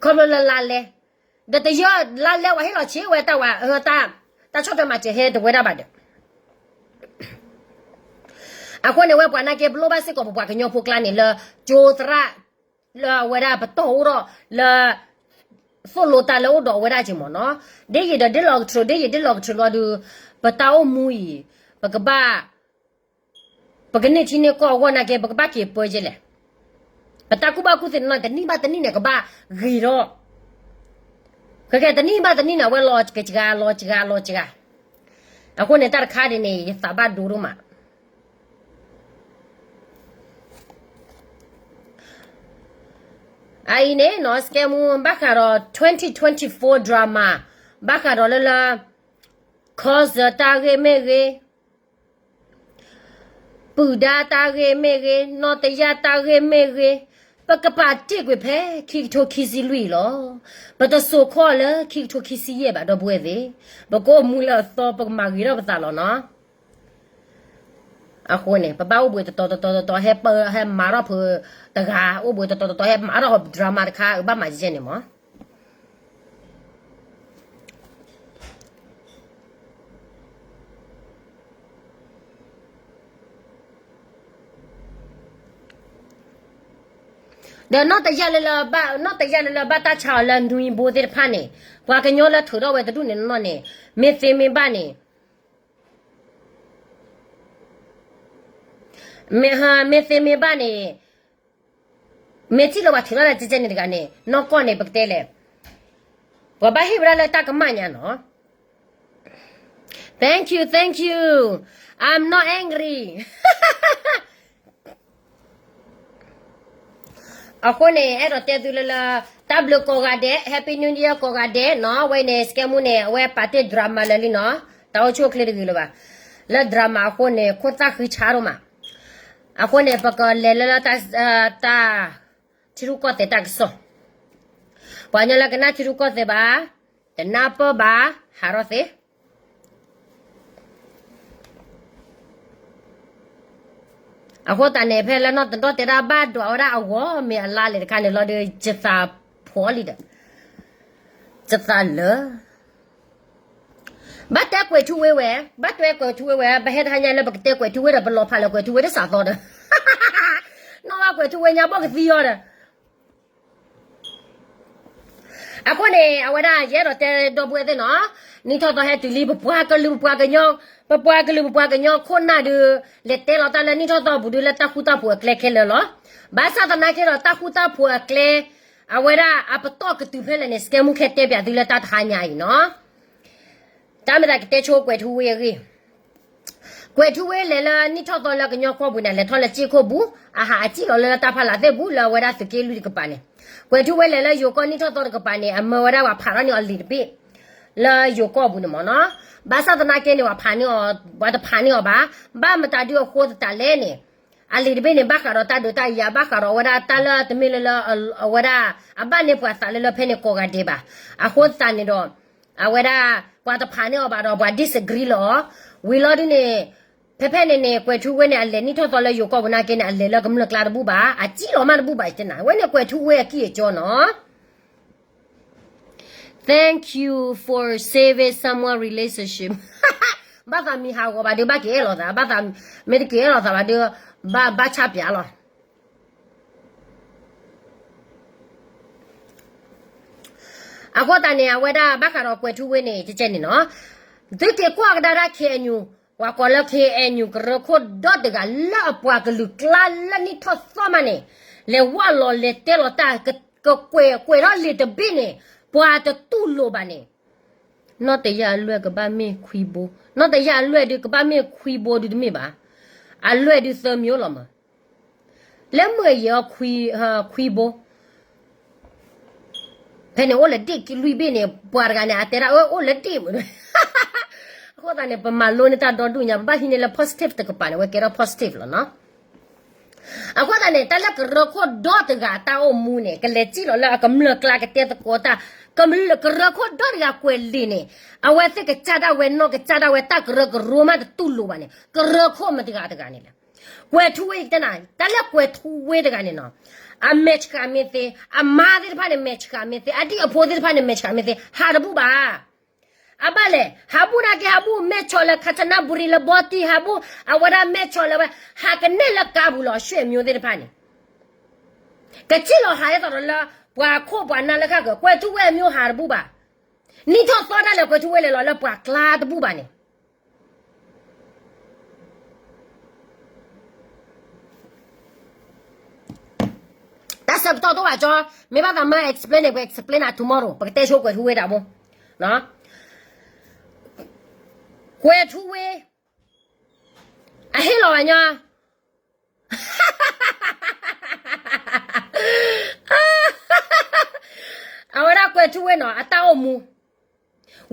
ခီဖျိလၢလါလဲ, ဒီးတယၢလါလဲဝဲဟ့ၣ်လီၤဆံးဝဲတၢ်ဝဲ, တၢ်ဆီၣ်ထွဲမၤစၢၤဟဲတဝဲဒၣ်ဘၣ်ဒီး အဃိန့ၣ်ဝဲပှၤနာ်က့ ပလိၣ်ဘၣ်စ့ၢ်ကီးပပှၤကညီဖိကျါန့ၣ်လၢ ကၠိသရၣ် လၢအဝဲဒၣ်ပတီၢ်အိၣ်ထီၣ်လၢ သိၣ်လိတၢ်လၢအိၣ်ဒီးအဝဲဒၣ်က့ၤမ့ၢ်နီၤ, ဒ်ယံာ်ဒီးဒ်လီၤကတြူာ် ဒ်ယံာ်ဒ်လီၤကတြူာ်လီၤဒီး ပတၢ်အိၣ်မူအံၤ ပကဘၣ် ပကန့ၢ်ထံန့ၢ်ကီၢ်အဂီၢ်နာ်က့ ပကဘၣ်က့ၤပၢက့ၤလဲၣ်, ပတၢ်ကူၣ်ဘၣ်ကူၣ်သ့န့ၣ် တနံၣ်ဘၣ်တနံၣ်န့ၣ် ကဘၣ်ဂ့ၤထီၣ်, ခဲကဲတနံၣ်ဘၣ်တနံၣ်န့ၣ် အဝဲလီၤကစှၤလီၤကစှၤလီၤကစှၤ, အဃိန့ၣ် တၢ်တခါဒ်န့ၣ် ယသးဘၣ်ဒိဒိၣ်မး အအံၤန့ၣ်နီၤ စကဲမူ ဘၣ်ဃးဒီး twenty twenty-four drama ဘၣ်ဃးဒီးလၢလၢ ခီစၢၤတၢ်ဂ့ၢ်မ့ၢ်ဂ့ၤ, ပုၢ်ဒါတၢ်ဂ့ၢ်မ့ၢ်ဂ့ၤ, နီၢ်တယၢ်တၢ်ဂ့ၢ်မ့ၢ်ဂ့ၤ, ပကပာ်တ့ၢ်ကွံာ်ဖဲခံကထိခံဆံလွံၢ်လီၤ. ပတစိာ်ခီလၢခံကထိခံဆံယဲၢ်ဘၣ် ဒီပုၢ်ဝဲၢ်သ့ၣ်, ပကအိၣ်မူလၢအသီ ပကမၤဂ့ၤထီၣ်ပသးလီၤနီၤ. အဃိန့ၣ် ပဘၣ်အိၣ်ဘှံးတတီၤတတီၤတတီၤ ဟဲပၢ ဟဲမၤထီၣ်ဖုးတဂၤ အိၣ်ဘှံးတတီၤတတီၤ ဟဲမၤထီၣ် drama တခါ အဘၣ်မၤယဲန့ၣ်မး. ဒီးနီၢ်တယၢ်လၢလၢ နီၢ်တယၢ်လၢလၢဘၣ်တၢ်ဆါအီၤလၢနွံဘိသ့ၣ်တဖၣ်န့ၣ် ပှၤကညီလၢထုးထီၣ်ဝဲတဒူၣ်န့ၣ်နီၢ်န့ၣ် မ့ၢ်သ့မ့ၢ်ဘၣ်န့ၣ် မ့ၢ်သ့မ့ၢ်ဘၣ်န့ၣ် မ့ၢ်ထံၣ်လၢပှၤထုးထီၣ်တၢ်ကဲကဲန့ၣ်တဂၤန့ၣ် နီၢ်ကီၢ်န့ၣ် ပကတဲလဲၣ်, ပှၤဘၣ်ဟ့ၣ်ဝဲဒၣ်လၢတၢ်ကမၣ်ညါနီၤ. Thank you, thank you. I'm not angry. အဃိန့ၣ် အဲၣ်ဒိးတဲသုလၢလၢ တၢ်ဘျုးကိးဂၤဒဲး Happy New Year ကိးဂၤဒဲးနီၤ. အဝဲန့ၣ် စကဲမူန့ၣ် အဝဲပာ်တ့ၢ် drama လၢာ်လံနီၤ. တၢ်အိၣ်ဆူၣ်အိၣ်ချ့တဂ့ၤလၢၤဘၣ်. လၢ drama အဃိန့ၣ် ခိၣ်သၣ်ဃံဆါဒိၣ်မး. အဃိန့ၣ် ပကလဲၤလၢလၢ တၢ် ထံရူၢ်ကီၢ်သဲးတၢ်ကစီၣ်, ပှၤကညီလၢကနၣ်ထံရူၢ်ကီၢ်သဲးဘၣ်, တနၢ်ပၢၢ်ဘၣ်, ဟးထီၣ်သ့. အဃိသတးန့ၣ် ဖဲလၢနီၢ်တဒီၣ်တဲဒၣ် ဘၣ်ဒွးဝဲဒၣ်အဂီၢ်မ့ၢ်အလါလဲၣ်တခါန့ၣ်လီၤဒီး ယသးဖှီၣ်လံဒီး ယသးလၢ ဘၣ်တဲကွဲးထူဝ့ဝဲ, ဘၣ်တဲကွဲးထူဝ့ဝဲ, ပဟဲတဟါညါလၢပကတဲကွဲးထူဝ့ဒီး ပလီၤဖးလၢကွဲးထူဝ့တစးသီဒီး နီၢ်ဘၣ်ကွဲးထူဝ့ညါဘီၣ်ကသံအီၤဒီး အဃိန့ၣ် အဝဲဒၣ် ယအဲၣ်ဒိးတဲဒီပုၢ်ဝဲၢ်သ့ၣ်နီၤ, နံၣ်ထီၣ်သီဟဲတုၤလံ ပပှၤကလုာ်ပပှၤကညီ, ပပှၤကလုာ်ပပှၤကညီခိၣ်နၢ်ဒီး လဲၤတဲလီၤတၢ်လၢနံၣ်ထီၣ်သီပူၤဒီး လၢတၢ်ဃူတၢ်ဖိးအကျဲခဲလၢာ်လီၤ. ဘၣ်ဆၣ်သနာ်က့ဒီး တၢ်ဃူတၢ်ဖိးအကျဲ အဝဲဒၣ်အပတီၢ်ကတုၤဖဲလဲၣ်န့ၣ် စကဲမူခဲတဲပၠးသုလၢတၢ်တဟါညါအံၤနီၤ. တၢ်မ့ၢ်သးကတဲဆိကွဲးထူဝ့အဂ့ၢ်, ကွဲးထူဝ့လဲၤလၢနံၣ်ထီၣ်သီလၢကညီကီၢ်ပူၤန့ၣ် လဲၤထီၣ်လၢစ့ၢ်ခိၣ်ပူၤ, အဟးအစံၣ်လီၤလၢတၢ်ဖးလးသ့ၣ်ပူၤ လၢအဝဲဒၣ်သုးက့လွံၢ်တကပၤန့ၣ်, ကွဲးထူဝ့လဲၤလၢယိၤကီၢ်နံၣ်ထီၣ်သီတကပၤန့ၣ် အမၢဝဲဒၣ်ပှၤဖးထီၣ်န့ၢ်အီၤလံာ်တဘ့ၣ် လၢယိၤကီၢ်ပူၤန့ၣ်မ့ၢ်နီၤ. ဘၣ်ဆၣ်သနာ်က့န့ၣ် ပှၤဖးန့ၢ်အီၤ, ပှၤတဖးန့ၢ်အီၤဘၣ်. ဘၣ်မတၤဒုအဃိသတးလဲၣ်န့ၣ်, အလံာ်တဘ့ၣ်န့ၣ် ဘၣ်ဃးဒီးတၢ်ဒုးတၢ်ယၤ ဘၣ်ဃးဒီးအဝဲဒၣ်တၢ်လၢတမ့ၢ်လၢလၢ အဝဲဒၣ် အဘၣ်န့ၢ်ပှၤသးလၢလၢဖဲန့ၣ်ကိးဂၤဒဲးဘၣ်. အဃိသတးန့ၣ်ဒီး အဝဲဒၣ် ပှၤတဖးန့ၢ်အီၤဘၣ်ဒီး ပှၤ disagree လီၤအီၤ. ဝံၤလီၤဒုန့ၣ် ဖဲဖဲန့ၣ်န့ၣ် ကွဲးထူဝ့န့ၣ် အလဲၤနံၣ်ထီၣ်သီလၢယိၤကီၢ်ပူၤနာ်က့န့ၣ် အလဲၤလၢကမျၢၢ်ကျါတဘူၣ်ဘၣ်, အစံၣ်လီၤမးတဘူၣ်ဘၣ် ယတဲနၤ, အဝဲန့ၣ်ကွဲးထူဝ့အကံၢ်အကီနီၤ. Thank you for saving someone relationship. ဘၣ်သးမံၤဟးဂီၤဘၣ်ဒီး ဘၣ်က့ၤအဲၣ်လိာ်သး, ဘၣ်သးမ့ၢ်တက့ၤအဲၣ်လိာ်သးဘၣ်ဒီး ဘၣ် ဘၣ်ဆၣ်ပၠးလီၤ. အဃိသတးန့ၣ် အဝဲဒၣ်ဘၣ်ဃးဒီးကွဲးထူဝ့န့ၣ် ကဲကဲန့ၣ်နီၤ, သုက့ၤကွၢ်ကဒါဒၣ် KNU, ပှၤကိးလၢ KNU ကရၢခိၣ်ဒီတဂၤလၢအပှၤကလုာ်ကျါလၢနံၣ်ထီၣ်သီမးန့ၣ်, လဲၤဝၢ်လီၤလဲၤတဲလီၤတၢ်, ကကွဲးကွဲးထီၣ်လံာ်တဘ့ၣ်န့ၣ် ပှၤတတူၢ်လိာ်ဘၣ်န့ၣ်, နီၢ်တယၢ်အလွဲၢ်ကဘၣ်မ့ၢ်ခွံဘိ, နီၢ်တယၢ်အလွဲၢ်ဒုးကဘၣ်မ့ၢ်ခွံဘိဒုးတမ့ၢ်ဘၣ်, အလွဲၢ်ဒုးသၢမံၤလီၤမး. လၢမုၢ်အယံၤအီၤ ခွံဘိ, ဖဲန့ၣ်အိၣ်လၢဒ့ၣ်လွံၢ်ဘ့ၣ်န့ၣ် ပှၤတဂၤန့ၣ် အတဲဒၣ်အၢအိၣ်လၢဒ့ၣ်မး. အဃိသတးန့ၣ် ပမၤလိန့ၢ်တၢ်ဒီဒူၣ်ညါ ပဘၣ်ဟံးန့ၢ်လၢ positive တကပၤန့ၣ် ဝဲကဲထီၣ် positive လီၤနီၤ. အဃိသတးန့ၣ် တၢ်လၢကရၢခိၣ်ဒီတဂၤတၢ်အိၣ်မူန့ၣ် ကလဲၤစံၣ်လီၤလၢအကမျၢၢ်ကျါကတဲသကိးတၢ်, ကရၢခိၣ်ဒီတဂၤကွဲးလံာ်န့ၣ် အဝဲသ့ၣ်ကစၢ်ဒၣ်ဝဲနီၢ်ကစၢ်ဒၣ်ဝဲ တၢ်ကရၢကရိမးတတူၢ်လိာ်ဘၣ်န့ၣ် ကရၢခိၣ်မတၤတဂၤတဂၤန့ၣ်လဲၣ်. ကွဲးထူဝ့ ယတဲနၤ တၢ်လၢကွဲးထူဝ့တဂၤန့ၣ်နီၤ, အမဲာ်ဆှးမ့ၢ်သ့, အမါသ့ၣ်တဖၣ်န့ၣ် မဲာ်ဆှးမ့ၢ်သ့, အဒံၣ်အဖိသ့ၣ်တဖၣ်န့ၣ် မဲာ်ဆှးမ့ၢ်သ့, ဟးတဘူၣ်ဘၣ်. အဘၣ်လဲၣ်, ဟးဘူၣ်နာ်က့ ဟးဘူၣ်မဲၢ်ဆီၣ်လၢ ခါဆနၣ်ဘူရံ လၢဘီတံၢ် ဟးဘူၣ် အဝဲဒၣ်မဲၢ်ဆီၣ်လၢဝဲ ဟးကနဲၣ်လၢကါပူၤလီၤ ရွှေမျိုးသ့ၣ်တဖၣ်န့ၣ် ကစံၣ်လီၤဟးဒ်သိးဒီးလၢ ပှၤခိၣ်ပှၤနၢ်လၢဃၣ်ကၢၤ, ကွဲးထူဝ့အမျိုးဟးတဘူၣ်ဘၣ်. နံၣ်ထီၣ်သီဒၣ်လဲာ် ကွဲးထူဝ့လဲၤလီၤလၢပှၤကျါတဘူၣ်ဘၣ်န့ၣ် တၢ်ဆၢကတီၢ်တအိၣ်ဘၣ်ကၠီ, မ့ၢ်ဘၣ်သးမၢ explain န့ၣ် ပ explain နၤ tomorrow ပကတဲဆိကွဲးထူဝ့တၢ်ဘိ, ကွဲးထူဝ့ အဟ့ၣ်လီၤဝဲညီ အဝဲဒၣ်ကွဲးထူဝ့နီၤ အတၢ်အိၣ်မူ,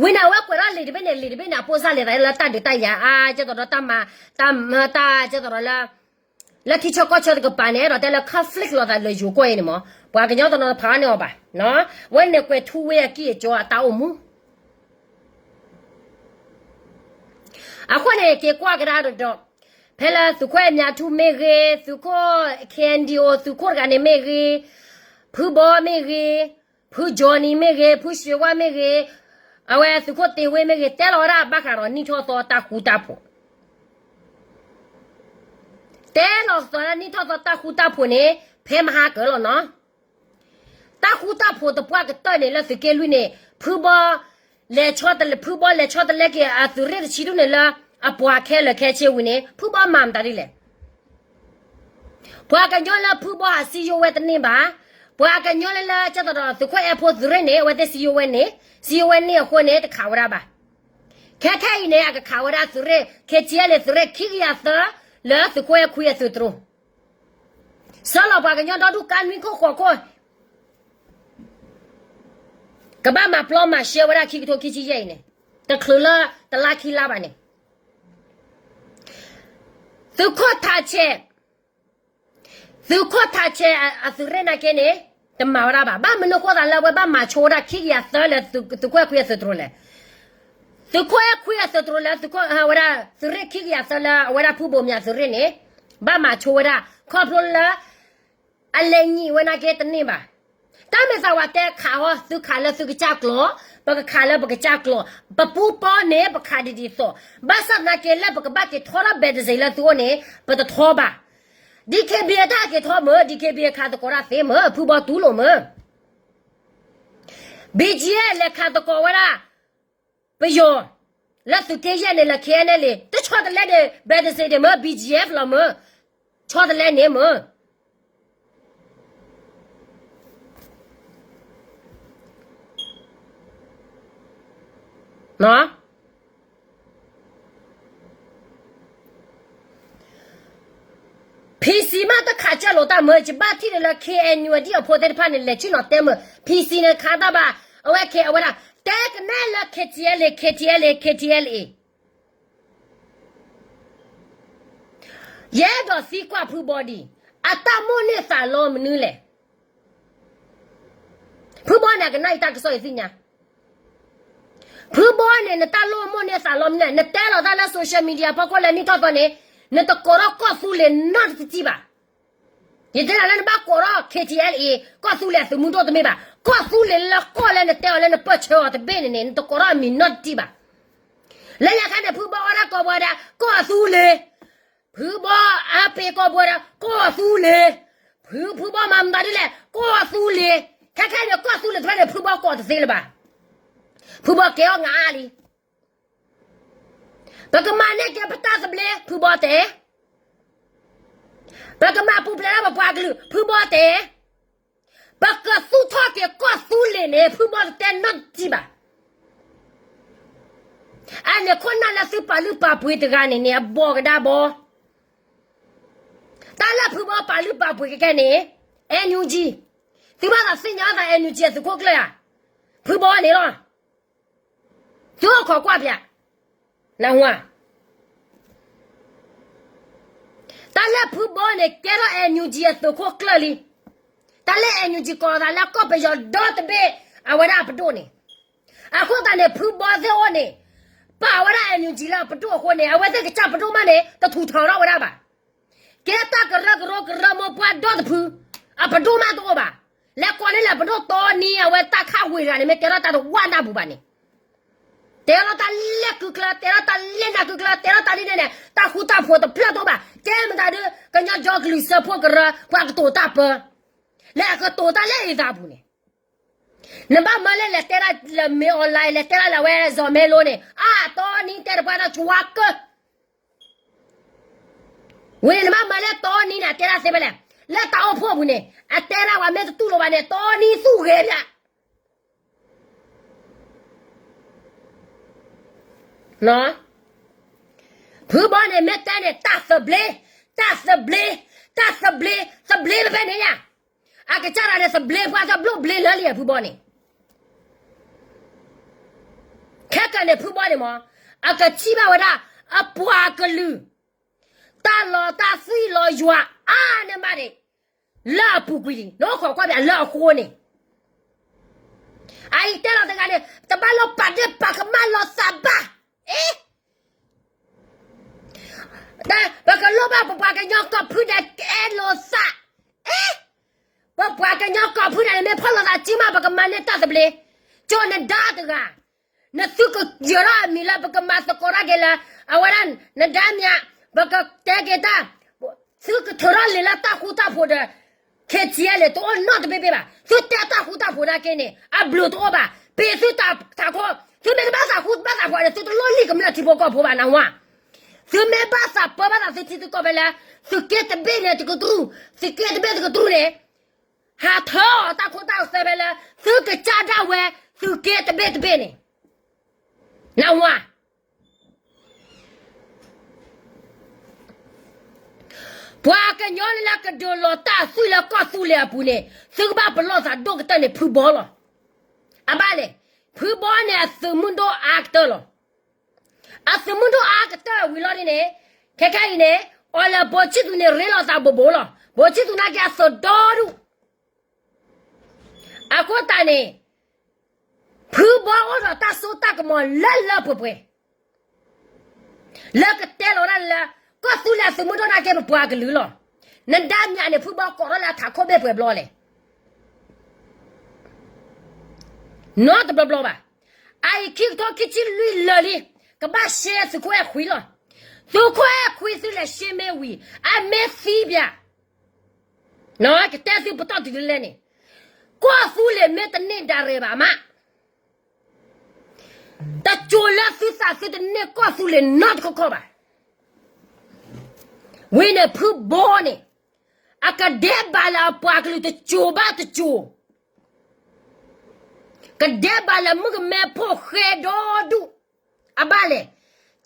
ဝံၤန့ၣ် အဝဲကွဲးထီၣ်လံာ်တဘ့ၣ်န့ၣ် လံာ်တဘ့ၣ်န့ၣ် အပိၢ်စၢ်လဲၤသးလၢတၢ်ဒုးတၢ်ယၤ အါ ကဲသိးဒီးတၢ်မၤ, တၢ်မၤတၢ် ကဲသိးဒီးလၢ လၢထံဆၢကီၢ်ဆၢတကပၤန့ၣ် အဲၣ်ဒိးတဲလၢ conflict လိာ်သးလၢယိၤကီၢ်အံၤန့ၣ်မး, ပှၤကညီတနီၤဖးန့ၢ်အီၤဘၣ်, ဝဲန့ၣ်ကွဲးထူဝ့အကံၢ်အကီအတၢ်အိၣ်မူ အဃိန့ၣ် က့ၤကွၢ်ကဒါဒီး, ဖဲလၢသုးခိၣ်အဲၣ်မၠးထူမ့ၢ်ဂ့ၤ, သုးခိၣ် K N D O သုးခိၣ်တဂၤန့ၣ်မ့ၢ်ဂ့ၤ, ဖုဘီမ့ၢ်ဂ့ၤ, ဖုကၠီနံၤမ့ၢ်ဂ့ၤ, ဖုစှ့ဝါမ့ၢ်ဂ့ၤ, အဝဲသုးခိၣ်တ့ဝ့မ့ၢ်ဂ့ၤ, တဲလီၤဝဲဒၣ်ဘၣ်ဃးဒီးနံၣ်ထီၣ်သီတၢ်ဃူတၢ်ဖိး, တဲလီၤသီလၢနံၣ်ထီၣ်သီတၢ်ဃူတၢ်ဖိးန့ၣ် ဖဲမဟါကၢၤလီၤနီၤ. တၢ်ဃူတၢ်ဖိးသပှၢ်ကတၢၢ်န့ၣ် လၢသုးက့လွံၢ်န့ၣ် ဖုဘီ လဲၤဆီတလဲ ဖုဘီလဲၤဆီတလဲက့ၤအသုးရ့ၣ်တဆံဒူၣ်န့ၣ်လၢ အပှၤခဲလၢာ်ခဲဆ့ဝံၤန့ၣ် ဖုဘီမၤမတၤဒ်လဲၣ်. ပှၤကညီလၢဖုဘီအစံယိဝဲတန့ၢ်ဘၣ်, ပှၤကညီလၢလၢကၠီသဒီး သုးခိၣ်အဲၣ်ဖိသုးရ့ၣ်န့ၣ် အဝဲသ့ၣ်စံယိဝဲန့ၣ်, စံယိဝဲန့ၣ်အဃိန့ၣ် တခးဝဲဒၣ်ဘၣ်. ခဲခဲအံၤန့ၣ် အကခးဝဲဒၣ်သုးရ့ၣ် K T L သုးရ့ၣ်ခံကယၤသၢ လၢသုးခိၣ်အဲၣ်ခွံအသုးတြိၤ ဆှၢလီၤပှၤကညီဒီဒူၣ်ကါနွံခိၣ်ဃိးခိၣ်, ကဘၣ်မၤပျီမၤရှဲဝဲဒၣ်ခံကထိခံဆံယဲၢ်အံၤန့ၣ်, တချုးလၢတလါခံလါဘၣ်န့ၣ်, သုးခိၣ်ထးဆဲး, သုးခိၣ်ထးဆဲးအသုးရ့ၣ်နာ်က့န့ၣ် တမၤဝဲဒၣ်ဘၣ်. ဘၣ်မနုၤဃိသးလၢအဝဲဘၣ်မၤဆိဝဲဒၣ်ခံကယၤသၢလၢသုးခိၣ်အဲၣ်ခွံအသုးတြိၤလဲၣ်. သုးခိၣ်အဲၣ်ခွံအသုးတြိၤလၢသုးခိၣ်ဝဲဒၣ် သုးရ့ၣ်ခံကယၤသၢလၢအဝဲဒၣ်ဖုဘိးမၠးသုးရ့ၣ်န့ၣ် ဘၣ်မၤဆိဝဲဒၣ် ခီဖျိလၢ အလဲၤညံးဝဲနာ်က့တန့ၢ်ဘၣ်. တၢ်မ့ၢ်သးဝဲတဲခးအီၤ သုခးလၢသုကစၢ်ကျိာ်, ပကခးလၢပကစၢ်ကျိာ်, ပပူပီန့ၣ် ပခးဒ်ဒ်သိး, ဘၣ်ဆၣ်သနာ်က့လၢပကဘၣ်က့ၤထီထီၣ် bandage လၢသုအိၣ်န့ၣ် ပတထီဘၣ်. D K B A တၢ်က့ၤထီမ့ၢ် D K B A ခးသကိးတၢ်သ့မ့ၢ် ဖုဘီတူၢ်လိာ်မ့ၢ် B G F လဲၤခးသကိးဝဲဒၣ် ပယီၤ လၢသုးက့ယဲၢ်န့ၣ်လၢ K N L A တဆီတလဲန့ၣ် bandage န့ၣ်မ့ၢ် B G F လီၤမ့ၢ် ဆီတလဲန့ၣ်မ့ၢ် P C မ့ၢ်တခးကၢလိာ်တၢ်မ့ၢ် ယဘၣ်ထံၣ်န့ၣ်လၢ K N U အဒံၣ်အဖိသ့ၣ်တဖၣ်န့ၣ် လဲၤဆ့ၣ်နီၤတဲမ့ၢ် P C န့ၣ်ခးတၢ်ဘၣ် အဝဲခဲအဝဲဒၣ် တဲကနဲလၢ K T L A K T L A K T L A ယအဲၣ်ဒိးသံကွၢ်ဖုဘီဒံး အတၢ်မိၣ်န့ၢ်သးလီမနုၤလဲၣ်. ဖုဘီန့ၣ် အကနၣ်အံၤတၢ်ကစီၣ်အံၤသ့ၣ်ညါ ဖုဘီန့ၣ် နတၢ်လိၣ်မိၣ်န့ၢ်သးလီမနုၤလဲၣ်. နတဲလီၤတၢ်လၢ social media ဖီခိၣ်လၢနံၣ်ထီၣ်သီန့ၣ် နတကိးထီၣ်ကီၢ်သူလ့ၤနီတစဲးဘၣ်. ယတဲနၤလၢနဘၣ်ကိးထီၣ် K T L A ကီၢ်သူလ့ၤအသုးမုၢ်ဒိၣ်တမ့ၢ်ဘၣ်. ကီၢ်သူလ့ၤလၢကီၢ်လၢနတဲအီၤလၢနပၢၢ်ဆၢအီၤတဘ့ၣ်န့ၣ်န့ၣ် နတကိးထီၣ်အမံၤနီတစဲးဘၣ်. လၢညါခါန့ၣ် ဖုဘီအီၣ်ဒၣ်ကိးပှၤဒၣ် ကီၢ်သူလ့ၤ ဖုဘီအါပ့ၤကိးပှၤဒၣ် ကီၢ်သူလ့ၤ ဖု ဖုဘီမၤမတၤဒ်လဲၣ် ကီၢ်သူလ့ၤ ခဲခဲန့ၣ် ကီၢ်သူလ့ၤတဖျၢၣ်န့ၣ် ဖုဘီကိးတသ့လၢၤဘၣ်. ဖုဘီကဲအီၣ်ငါအါလံ. ပကမၤန့ၢ်က့ၤပတၢ်သဘျ့ ဖုဘီတဲ ပကမၤပူၤဖျဲးဒၣ်ပပှၤကလုာ် ဖုဘီတဲ ပကသူၣ်ထီၣ်က့ၤကီၢ်သူလ့ၤန့ၣ် ဖုဘီတတဲနီတစဲးဘၣ်. အန့ၣ်ခိၣ်နၢ်လၢသုပာ်လုၢ်ပာ်ပှ့ၤတဂၤန့ၣ်န့ၣ် အဘီကဒါဘီ တၢ်လၢဖုဘီပာ်လုၢ်ပာ်ပှ့ၤခဲခဲန့ၣ် N U G သုဘၣ်သးသ့ၣ်ညါအသး N U G အသုးခိၣ်ကျၢၢ်ဧါ ဖုဘီန့ၣ်လီၤ. သုအိၣ်ခိးကွၢ်ဖျါ နၢ်ဟူဧါ. တၢ်လၢဖုဘီန့ၣ် ကဲထီၣ် N U G အသုးခိၣ်ကျၢၢ်လံ. တၢ်လၢ N U G ကိးသးလၢကီၢ်ပယီၤဒီတဘ့ၣ် အဝဲဒၣ်အပဒိၣ်န့ၣ် အဃိသတးန့ၣ် ဖုဘီသ့ၣ်အိၣ်န့ၣ် ပာ်ဝဲဒၣ် N U G လၢအပဒိၣ်အဃိန့ၣ် အဝဲသ့ၣ်ကစၢ်ပဒိၣ်မးန့ၣ် တထူးထောင်ထီၣ်ဝဲဒၣ်ဘၣ်. ကဲတၢ်ကရၢကရိကရၢမိၢ်ပှၢ်ဒီတဖု အပဒိၣ်မးတအိၣ်ဘၣ်. လဲၤကိးန့ၢ်လၢအပဒိၣ်တီနံၤ အဝဲတၢ်ခးဝ့ၤတဂၤန့ၣ် မ့ၢ်ကဲထီၣ်တၢ်တဝၢ်နၢ်ပူၤဘၣ်န့ၣ် တဲထီၣ်တၢ်လၢကုကျၢၤ တဲထီၣ်တၢ်လၢနၢ်ကုကျၢၤ တဲထီၣ်တၢ်ဒ်န့ၣ်န့ၣ် တၢ်ဃူတၢ်ဖိးတဖျၢၣ်တအိၣ်ဘၣ်. ကဲမတၤဒုး ကညီဒီကလုာ်စၢဖှိၣ်ကရၢ ပှၤကတိၤတၢ်ပၢ လၢအကတိၤတၢ်လၢအသးပူၤန့ၣ် နဘၣ်မၢလၢလဲၤတဲဒၣ်လၢ မ့ၢ် online လဲၤတဲဒၣ်လၢအဝဲ စီၤမဲလိန့ၣ် အတီနံၤတဲတပှၢ်တၢ်ကွၢ်ကၢ ဝံၤန့ၣ် နဘၣ်မၢလၢတီနံၤန့ၣ် အတဲဒၣ်သ့ဖဲလဲၣ် လၢတၢ်အိၣ်ဖှိၣ်ပူၤန့ၣ် အတဲဒၣ်ဝဲမ့ၢ်တတူၢ်လိာ်ဘၣ်န့ၣ် တီနံၤသူၣ်ဂဲၤဖျါ ဖုဘီန့ၣ် မ့ၢ်တဲန့ၣ် တၢ်သဘျ့ တၢ်သဘျ့ တၢ်သဘျ့ သဘျ့ဖဲဖဲန့ၣ်ယါ အကစၢ်ဒၣ်န့ၣ် သဘျ့ပှၤသဘျိၣ်ဘျ့လၢလံ ဖုဘီန့ၣ် ခဲကနံၣ်န့ၣ် ဖုဘီန့ၣ်မ့ၢ် အကထံၣ်ဘၣ်ဝဲဒၣ် အပှၤကလုာ် တၢ်လီၤတၢ်သွံၣ်လီၤယွၤအါန့ၢ်မးန့ၣ်, လၢအပူၤကွံာ်လံ နအိၣ်ခိးကွၢ်ပၠးလၢအဃိန့ၣ်, အအံၤတဲလီၤတဂၤန့ၣ် တဘၣ်လိၣ်ပာ်ဒ့ၣ်ပာ်ကမၣ်လိာ်သးဘၣ်, အ့ ပကလိၣ်ဘၣ်ပပှၤကညီကီၢ်ဖုဒဲးကအဲၣ်လိာ်သး, အ့ ပပှၤကညီကီၢ်ဖုဒဲးန့ၣ် မ့ၢ်ဖီၣ်လိာ်သးစုမး ပကမၤန့ၢ်တၢ်သဘျ့, ကၠီနဒါတဂၤ, နသုကယၢၤထီၣ်အမံၤလၢပကမၤသကိးတၢ်က့ၤလၢ အဝဲဒၣ်နဒါမၠး, ပကတဲက့ၤတၢ်, သုကထုးထီၣ်လံာ်လၢတၢ်ဃူတၢ်ဖိးဒီး ခ့ထံအဲလ့ၣ် တအိၣ်နီတဘ့ၣ်ဘ့ၣ်ဘၣ်. သုတဲတၢ်ဃူတၢ်ဖိးနာ်က့န့ၣ် အဘျုးတအိၣ်ဘၣ်. ပ့ၤသုတၢ်ထးခိၣ်, သုမ့ၢ်တဘၣ်သးဃူဘၣ်သးဖိးန့ၣ် သုတလိၣ်လံာ်ကမျၢၢ်ထံဖိကီၢ်ဖိဘၣ်နဝါ. သုမ့ၢ်ဘၣ်သးပၢဘၣ်သးသုထံသုကီၢ်ဖဲလၢ သုးက့တဘ့ၣ်န့ၣ်တကတြူၢ်, သုးက့တဘ့ၣ်တကတြူၢ်န့ၣ် ဟးထၢအီၤတၢ်ခိတၢ်သွဲဖဲလၢ သုကစၢ်ဒၣ်ဝဲ သုးက့တဘ့ၣ်တဘ့ၣ်န့ၣ်, နဝါ ပှၤကညီန့ၣ်လၢကဒုးလီၤတၢ်သွံၣ်လၢကီၢ်သူလ့ၤအပူၤန့ၣ် သုကဘၣ်ပလီၢ်သးဒိၣ်ကတၢၢ်န့ၣ် ဖုဘီလီၤ. အဘၣ်လဲၣ်, ဖုဘီန့ၣ် အသုးမုၢ်ဒိၣ်အါကတၢၢ်လီၤ. အသုးမုၢ်ဒိၣ်အါကတၢၢ်ဝံၤလီၤဒ်န့ၣ်, ခဲခဲအံၤန့ၣ်, အီၤလၢဘိးဆံၣ်သူန့ၣ် ရ့လိာ်သးဘိးဘိးလီၤ. ဘိးဆံၣ်သူနာ်က့အသုးဒီဒူၣ် အဃိသတးန့ၣ်, ဖုဘီအိၣ်ဒီးတၢ်စိတၢ်ကမီၤလၢလၢပှဲၤပှဲၤ, လၢကတဲလီၤဒၣ်လၢ ကီၢ်သူလ့ၤအသုးမုၢ်ဒိၣ်နာ်က့ပပှၤကလုာ်လီၤ. နဒါမၠးန့ၣ် ဖုဘီကိးထီၣ်လၢအထးခိၣ်ဘ့ၣ်ပှဲၤဘျီလဲၣ်, နီတဘျီဘျီဘၣ်. အအံၤခံကထိခံဆံလွံၢ်လၢာ်လံ, ကဘၣ်ရှဲသုးခိၣ်အဲၣ်ခွံလီၤ. သုးခိၣ်အဲၣ်ခွံသုလဲၤရှဲမ့ၢ်ဝံၤ အမ့ၢ်သံပၠး ကတဲသုပတီၢ်တုၤလၢလဲၣ်န့ၣ်, ကီၢ်သူလ့ၤမ့ၢ်တန့ၢ်ဒၣ်ရဲၣ်ဘၣ်မး, တစိၤလၢသုသးသုတန့ၢ်ကီၢ်သူလ့ၤနီတခီခီဘၣ်. ဝံၤန့ၣ်ဖုဘီန့ၣ်, အကဒဲးဘၣ်လၢအပှၤကလုာ်တစိၤဘၣ်တစိၤ, ကဒဲးဘၣ်လၢမုၣ်ကမဲဖိဃဲဒီဒူၣ်, အဘၣ်လဲၣ်,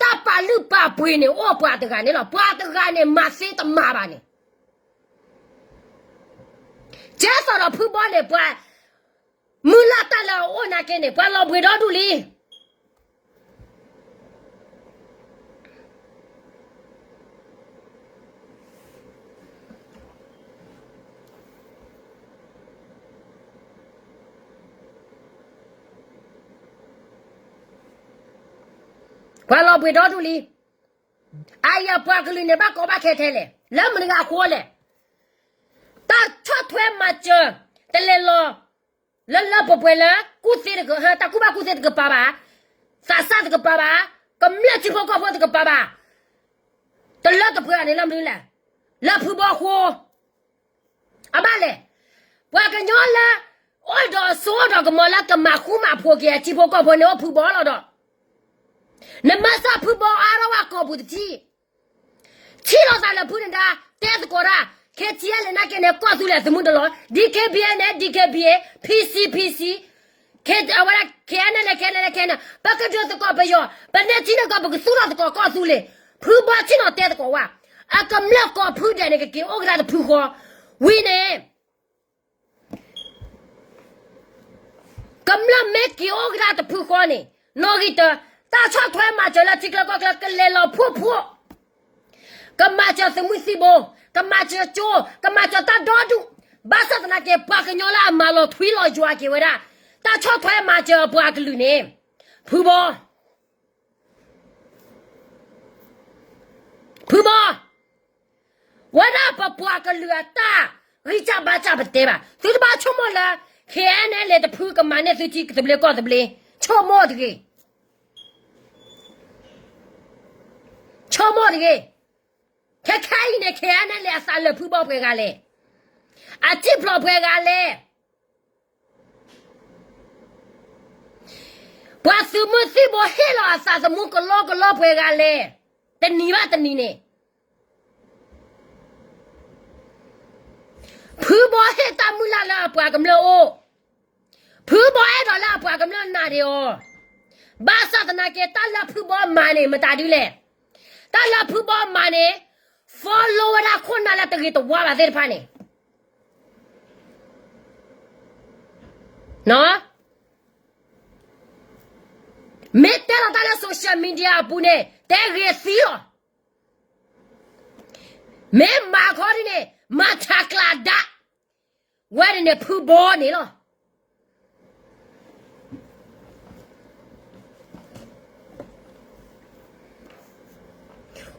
တၢ်ပာ်လုၢ်ပာ်ပှ့ၤန့ၣ် အိၣ်ပှၤတဂၤန့ၣ်လီၤ. ပှၤတဂၤန့ၣ် မၤသ့တမၤဘၣ်န့ၣ်, ကဲသိးဒီးဖုဘီန့ၣ် ပှၤမုၢ်လၢ်တၢ်လၢအအိၣ်နာ်က့န့ၣ် ပှၤလီၤဘှံးဒီဒူၣ်လံ. ပှၤလီၤဘှံးဒီဒူၣ်လံ. အအံၤအပှၤကလုာ်န့ၣ် ဘၣ်ကီဘၣ်ခဲထဲလဲၣ်, လၢမနုၤအဃိလဲၣ်. တၢ်ဆီၣ်ထွဲမၤစၢၤ, တလဲၤလီၤ လၢလၢပှဲၤပှဲၤလၢ ကူၣ်သ့တက, တၢ်ကူၣ်ဘၣ်ကူၣ်သ့တကပၤဘၣ်, သးစၢ်တကပၤဘၣ်, ကမျၢၢ်ထံဖိကီၢ်ဖိတကပၤဘၣ်, တလၢတပှဲၤဘၣ်န့ၣ် လၢမနုၤလဲၣ်, လၢဖုဘီအဃိ အဘၣ်လဲၣ်. ပှၤကညီလၢ အိၣ်ဒီးစိအိၣ်ဒီးကမီၤလၢကမၤဃူမၤဖိးက့ၤအထံဖိကီၢ်ဖိန့ၣ် အိၣ်ဖုဘီလီၤဒီး, နမၤစၢ်ဖုဘီအါထီၣ်ဝဲကိာ်ပူၤတထံၣ်, ထံၣ်လိာ်သးလၢဖုနဒါ တဲသကိးတၢ်, ခဲထံအဲလ့ၣ်နာ်က့န့ၣ် ကီၢ်သူလ့ၤအသုးမုၢ်တလီၤ, DKBA န့ၣ် DKBA, PC PC, အဝဲဒၣ် KNLA, KNLA, KNLA, ပကဒုးသကိးပယီၤ, ပန့ၢ်ထံန့ၢ်ကီၢ် ပကသူၣ်ထီၣ်သကိးကီၢ်သူလ့ၤ, ဖုဘီထံၣ်နီၤတဲသကိးဝဲ, အကမျၢၢ်ကီၢ်ဖုဒဲးန့ၣ် ကက့ၤအိၣ်ကဒါတဖုဃီ, ဝံၤန့ၣ် ကမျၢၢ်မ့ၢ်က့ၤအိၣ်ကဒါတဖုဃီန့ၣ် နီၣ်ဂံၢ်တၢ, တၢ်ဆီၣ်ထွဲမၤစၢၤလၢထံချၢကီၢ်ချၢကလဲၤလီၤဖှိၣ်ဖှိၣ်, ကမၤစၢၤသုးမုၢ်သံၣ်ဘိ, ကမၤစၢၤကၠိ, ကမၤစၢၤတၢ်ဒီဒူၣ်, ဘၣ်ဆၣ်သနာ်က့ ပှၤကညီလၢအမၤလီၤထွံလီၤယွၤက့ၤဝဲဒၣ် တၢ်ဆီၣ်ထွဲမၤစၢၤအပှၤကလုာ်န့ၣ် ဖုဘီ ဖုဘီ, ဝဲဒၣ်ပပှၤကလုာ်အတၢ်ဂံၢ်စၢ်ဘါစၢ်ပတဲဘၣ်. သုတဘၣ်ဆိကမိၣ်လၢ KNLA တဖုကမၤန့ၢ်သုထံသဘျ့ကီၢ်သဘျ့, ဆိကမိၣ်တဂ့ၤ, ဆိကမိၣ်တဂ့ၤ. ခဲခဲအံၤန့ၣ် KNLA အသးလၢာ်ဖုဘီပှဲၤဂၤလဲၣ်, အထံၣ်ဖျိးပှဲၤဂၤလဲၣ်. ပှၤသုးမုၢ်သံၣ်ဘိဟ့ၣ်လီၤအသးသမူကလီကလီပှဲၤဂၤလဲၣ်, တနံၤဘၣ်တနံၤန့ၣ် ဖုဘီဟ့ၣ်တၢ်မုၢ်လၢ်လၢအပှၤကမျၢၢ်အိၣ်, ဖုဘီအဲၣ်ဒိးလၢအပှၤကမျၢၢ်နာ်ဒံးအီၤ, ဘၣ်ဆၣ်သနာ်က့ တၢ်လၢဖုဘီမၤန့ၣ် မတၤဒ်လဲၣ်. တၢ်လၢဖုဘီမၤန့ၣ် follow ဝဲဒၣ်ခိၣ်နၢ်လၢတဂ့ၤတဝါဘၣ်သ့ၣ်တဖၣ်န့ၣ် မ့ၢ်တဲလီၤတၢ်လၢ social media အပူၤန့ၣ် တဲဂ့ၤသံလီၤ. မ့ၢ်မၤခီဒ်န့ၣ် မၤထးကျးဒၣ်, ဝဲန့ၣ်န့ၣ်ဖုဘီန့ၣ်လီၤ.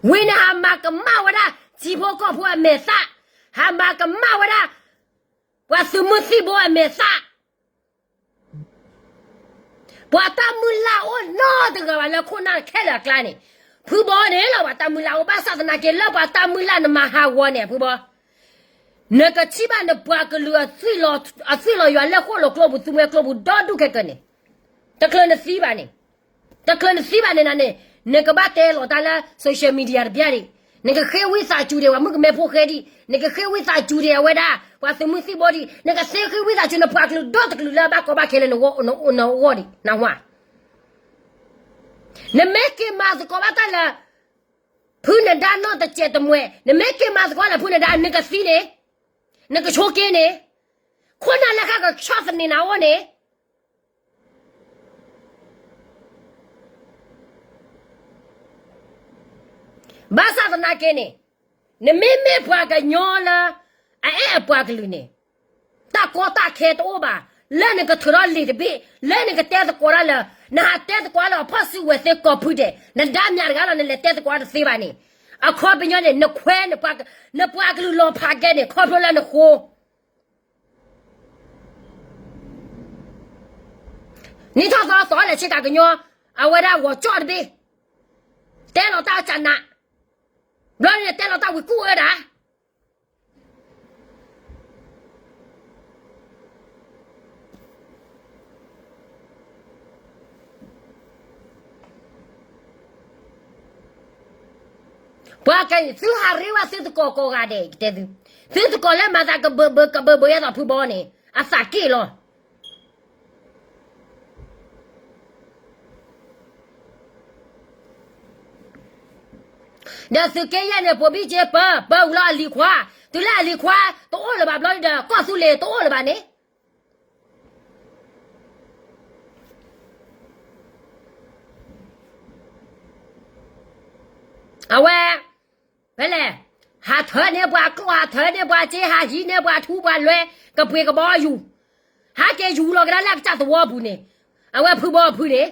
ဝံၤန့ၣ်ဟးမၤကမၣ်ဝဲဒၣ် ထံဖိကီၢ်ဖိအမဲာ်သၣ်, ဟးမၤကမၣ်ဝဲဒၣ် ပှၤသုးမုၢ်သံၣ်ဘိအမဲာ်သၣ် ပှၤတၢ်မုၢ်လၢ်အိၣ်နီတဂၤဘၣ်လၢခိၣ်နၢ်ခဲလၢာ်အကျါန့ၣ်, ဖုဘီန့ၣ်လီၤ ပှၤတၢ်မုၢ်လၢ်အိၣ် ဘၣ်ဆၣ်သနာ်က့လၢပှၤတၢ်မုၢ်လၢ်နမၤဟးဂီၤန့ၣ် ဖုဘီ, နကထံၣ်ဘၣ်နပှၤကလုာ်အသွံၣ်လီၤယွၤလၢဃိၣ်လိာ်ကျိပူၤ သုးမွဲကျိပူၤဒီဒူၣ်ခဲကနံၣ်န့ၣ်, တချုးနသံဘၣ်န့ၣ်, တချုးနသံဘၣ်န့ၣ်နၤန့ၣ်, နကဘၣ်တဲလီၤတၢ်လၢ social media တဘျီဒံး, နကဃ့ဝံသးစူၤဒံး ပှၤမုၣ်ကမဲဖိဃဲဒံး, နကဃ့ဝံသးစူၤဒံးအဝဲဒၣ် ပှၤသုးမုၢ်သံၣ်ဘိဒံး, နကဃ့ဝံသးစူၤ နပှၤကလုာ်ဒီတကလုာ်လၢအဘၣ်ကီဘၣ်ခဲလၢနဂီၢ်ဒံး နဟါ နမ့ၢ်က့ၤမၤသကိးဘၣ်တၢ်လၢ ဖုနဒါနီၢ်တစဲးတမှဲး, နမ့ၢ်က့ၤမၤသကိးလၢဖုနဒါ နကသံန့ၣ်, နကဆိးက့န့ၣ်, ခိၣ်နၢ်လၢဃၣ်ကဆီၣ်သနံးနၤအိၣ်န့ၣ်, ဘၣ်ဆၣ်သနာ်က့န့ၣ်, နမ့မ့ၢ်ပှၤကညီလၢ အအဲၣ်အပှၤကလုာ်န့ၣ်, တၢ်ကီတၢ်ခဲတအိၣ်ဘၣ်, လၢနကထုးထီၣ်လံာ်တဘ့ၣ်, လၢနကတဲသကိးတၢ်လၢ, နဟးတဲသကိးလၢအဖီၣ်စုကဝဲၤသ့ကိးဖုဒဲး, နဒါမၠးတဂၤလီၤ နလဲၤတဲသကိးတသ့ဘၣ်န့ၣ်, အခီပညီန့ၣ် နခွဲး, နပှၤကလုာ်လီၤဖးကဲန့ၣ် ခီဖျိလၢနဃိ နံၣ်ထီၣ်သီသီလဲၣ်ဆ့ကၤကညီ, အဝဲဒၣ်ဂီၤကၠီၣ်တဘ့ၣ်, တဲလီၤတၢ်အစနး, ဘျီန့ၣ်တဲလီၤတၢ်ဝံၤကူၣ်အၢဒၣ် ပှၤကဲ သုဟးရ့ဝဲသုသကိးကိးဂၤဒဲး ကတဲသု, သုသကိးလၢမၤသးကဘၢဘၢကဘၢဘၢယဲသိးဖုဘီန့ၣ် အသးက့ၣ်လီၤ. ဒီးသုးက့ယဲၢ်န့ၣ် ပိာ်ဘံၣ်က့ပၢ ပၢဝံၤလီၤအလံၤခွါ, တုၤလၢအလံၤခွါ တအိၣ်လၢၤဘၣ်ဘျီဒီး ကီၢ်သူလ့ၤတအိၣ်လၢၤဘၣ်န့ၣ် အဝဲ ဖဲလဲၣ်, ဟးထၢန့ၢ်ပှၤကျိၣ် ဟးထၢန့ၢ်ပှၤစ့ ဟးဟံးန့ၢ်ပှၤထူပှၤလွဲ ကပှ့ၤကဘီယူၤ, ဟးက့ၤယူၤလီၤကဒါလၢအကစၢ်သဝီပူၤန့ၣ်, အဝဲဖုဘီဖုန့ၣ်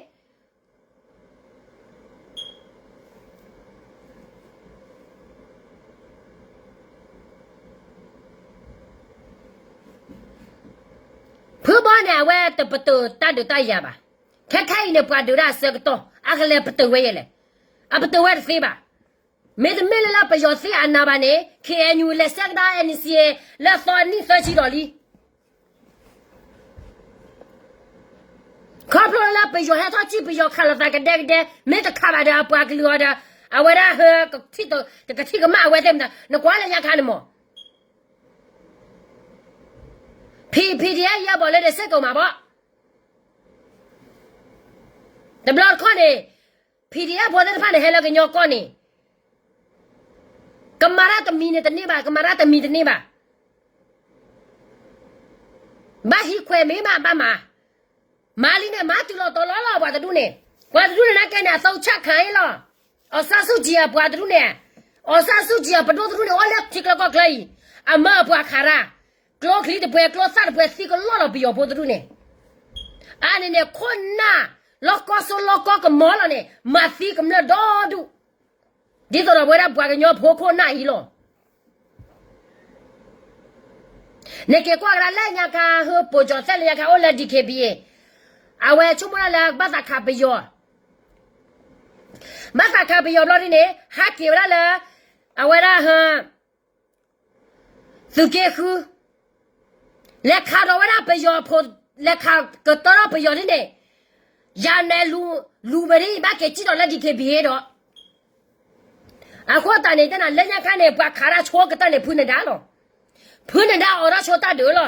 ဖုဘီန့ၣ် အဝဲတပတုာ်တၢ်ဒုးတၢ်ယၤဘၣ်. ခဲခါအံၤန့ၣ် ပှၤဒုးတၢ်အဆၢကတီၢ် အကလဲၤပတုာ်ဝဲယဲလဲၣ်. အပတုာ်ဝဲတသ့ဘၣ်. မ့တမ့ၢ်လၢလၢပယီၤသ့အနးဘၣ်န့ၣ် ခ့ၣ်အဲၣ်ယူၣ် လဲၤဆဲးကဒါ အၣ်အၣ်စံၣ်အ့ လၢသီနံၣ်သၢဆံဒီးလံ ခီဖျိလၢပယီၤဟဲထီၣ်ထံၣ် ပယီၤခးလိာ်သးကဒဲကဒဲ, မ့ၢ်တခးဘၣ်ဒီးအပှၤကလုာ်အီၤဒီး အဝဲဒၣ်ဟဲ တကထံၣ်ကမၣ်အဝဲသ့ၣ်မတၤ, နကွၢ်လၢညါခါန့ၣ်မး ဖံ ဖံဒံးယဲဘီၣ်လၢဒဲးစ့ၢ်ကီးမးဘီၣ်. တဘျီတခီၣ်န့ၣ် ဖံဒံးယဲဖိသ့ၣ်တဖၣ်န့ၣ် ဟဲလၢကညီကီၢ်န့ၣ် ကမၤတၢ်တမံၤန့ၣ်တန့ၢ်ဘၣ်, ကမၤတၢ်တမံၤတန့ၢ်ဘၣ်. ဘၣ်ဟံးခွဲးမ့ၢ်ဘၣ်ဘၣ်မး, မၤလံန့ၣ် မၤတုၤလီၤတီၤလီၤလီၤ ပှၤတဒူၣ်န့ၣ်, ပှၤတဒူၣ်န့ၣ် နကဲန့ၣ် အသုးဆၣ်ခါအံၤလီၤ. အီၣ်ဆၣ်စူၣ်ကံအပှၤတဒူၣ်န့ၣ်, အီၣ်ဆၣ်စူၣ်ကံအပဒိၣ်တဒူၣ်န့ၣ် အိၣ်လၢထံကျါကီၢ်ကျါအံၤ, အမၢအပှၤခးတၢ်, ကျိချံတပှဲၤ ကျိသၣ်တပှဲၤ သံကလီၢ်လီၤပယီၤဖိတဒူၣ်န့ၣ်, အန့ၣ်န့ၣ် ခိၣ်နၢ် လီၢ်ကီၢ်စိလီၢ်ကီၢ်ကမီၤလီၤန့ၣ် မၤသံကမျၢၢ်ဒီဒူၣ် ဒ်သိးဒီးပဝဲဒၣ်ပှၤကညီဖိခိၣ်နၢ်အံၤလီၤ. နက့ၤကွၢ်ကဒါလၢညါခါ ဟၢပိာ်ကၠီၤသဲလၢညါခါအိၣ်လၢ DKBA, အဝဲဆိကမိၣ်ဒၣ်လၢဘၣ်သးခးပယီၤ, ဘၣ်သးခးပယီၤဘျီဒ်န့ၣ် ဟးက့ၤဝဲဒၣ်လၢ အဝဲဒၣ် သုးက့ဃု လဲၤခးဒီးဝဲဒၣ်ပယီၤဖိ, လဲၤခးကတၢၢ်ထီၣ်ပယီၤဒ်န့ၣ်, ယၤနဲလူၤဝဲဒ်အံၤ ဘၣ်က့ၤစံၣ်ထီၣ်လၢ DKBA ဒီး, အဃိသတးန့ၣ် တဲနၤလၢညါခါန့ၣ် ပှၤခးတၢ်ဆိကတၢၢ်န့ၣ် ဖုနဒါလီၤ. ဖုနဒါအိးထီၣ်ဆိတၢ်ဒုးလီၤ.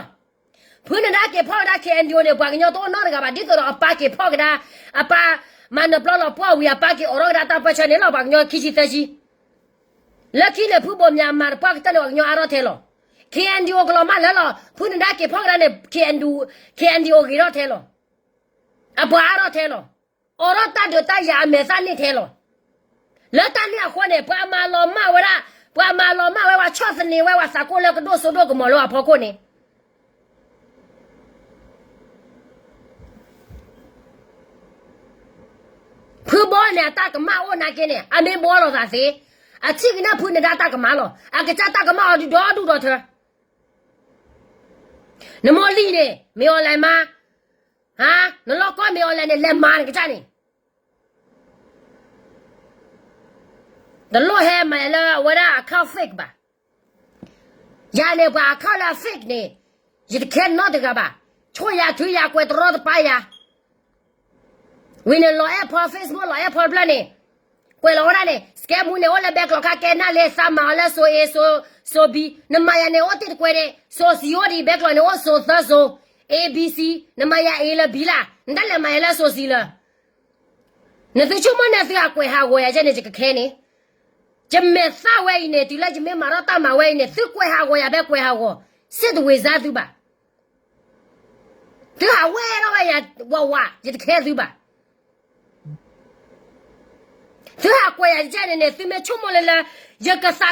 ဖုနဒါက့ၤဖီၣ်ကဒါ KNDO န့ၣ် ပှၤကညီတအိၣ်နီတဂၤဘၣ် ဒ်သိးဒီးအပၢ်က့ၤဖီၣ်ကဒါ, အပၢ်မၤနၢၤပျီလီၤပှီၢ်ဝံၤ အပၢ်က့ၤအိးထီၣ်ကဒါတၢ်ပၢၢ်ဆၢန့ၣ်လီၤ ပှၤကညီခံဆံသၢဆံ လၢခံန့ၣ် ဖုဘိၣ်မၠးမၤတပှၢ်ကတၢၢ်န့ၣ် ပှၤကညီအါထီၣ်ထဲလီၤ. KNDO ကလီၤမၢ်လၢလီၤ ဖုနဒါက့ၤဖီၣ်ကဒါန့ၣ် KNDO, KNDO ဂ့ၤထီၣ်ထဲလီၤ. အပှၤအါထီၣ်ထဲလီၤ. အိးထီၣ်တၢ်ဒုးတၢ်ယၤအမဲာ်သၣ်န့ၢ်ထဲလီၤ. လၢတၢ်န့ၣ်အဃိန့ၣ် ပှၤမၤလီၤမၢ်ဝဲဒၣ် ပှၤမၤလီၤမၢ်ဝဲ ပှၤဆီၣ်သနံးဝဲ ပှၤသးကိၣ်လၢကဒိၣ်စိဒိၣ်ကမီၤလၢအဖီခိၣ်န့ၣ် ဖုဘီန့ၣ် အတၢ်ကမၣ်အိၣ်နာ်က့န့ၣ် အမ့ၢ်ဘီလိာ်သးသ့, အထံၣ်ကနၣ်ဖုနဒါတၢ်ကမၣ်လီၤ. အကစၢ်တၢ်ကမၣ်အီၤဒုဒီဒူၣ်ဒီထၢ. နမိၢ်လံၢ်န့ၣ် မ့ၢ်အီၤလဲၤမၤ, နလီၢ်ကီၢ်မ့ၢ်အီၤလဲၤန့ၣ် လဲၤမၤနကစၢ်န့ၣ် တလိၣ်ဟဲမၤလၢအဝဲဒၣ် account fake ဘၣ်. ယၤန့ၣ် ပှၤ account လၢအ fake န့ၣ် ယတခဲနီတဂၤဘၣ်. ဆိၣ်ယၤထုယၤကွဲးတရီတပါယၤ ဝံၤန့ၣ် လီၤအဲၣ်ဖီ Facebook လီၤအဲၣ်ဖီတဖျၢၣ်န့ၣ် ကွဲးလီၤဝဲဒၣ်န့ၣ် scam မူန့ၣ် အိၣ်လၢဘဲကျိးခါကဲနၢ်လ့ သးမၤအီၤလၢစိၤ A စိၤ B, နမၤယၤန့ၣ် အိၣ်တ့ၢ်တကွဲးန့ၣ် စိၤ C အိၣ်ဒံး ဘဲကျိးန့ၣ် အိၣ်စိၤသၢစိၤ A B C, နမၤယၤ A လၢ B လၢ် နတလဲၤမၤယၤလၢစိၤ C လၢ နသုဆိကမိၣ်န့ၣ် သုဟးကွဲးဟးဂီၤယၤကဲန့ၣ် ယကခဲန့ၣ်, ယမဲာ်သၣ်ဝဲအံၤန့ၣ် တုၤလၢယမ့ၢ်မၤထီၣ်တၢ်မၤဝဲအံၤန့ၣ် သုကွဲးဟးဂီၤယၤဖဲကွဲးဟးဂီၤ စ့ၣ်တဝ့ၤစါသုဘၣ်. သုဟးဝဲထီၣ်ဝဲယၤဝးဝး ယတခဲသုဘၣ်. သုဟးကွဲးယၤကဲန့ၣ်န့ၣ် သုမ့ၢ်ဆိကမိၣ်လၢလၢ ယကသးဆါ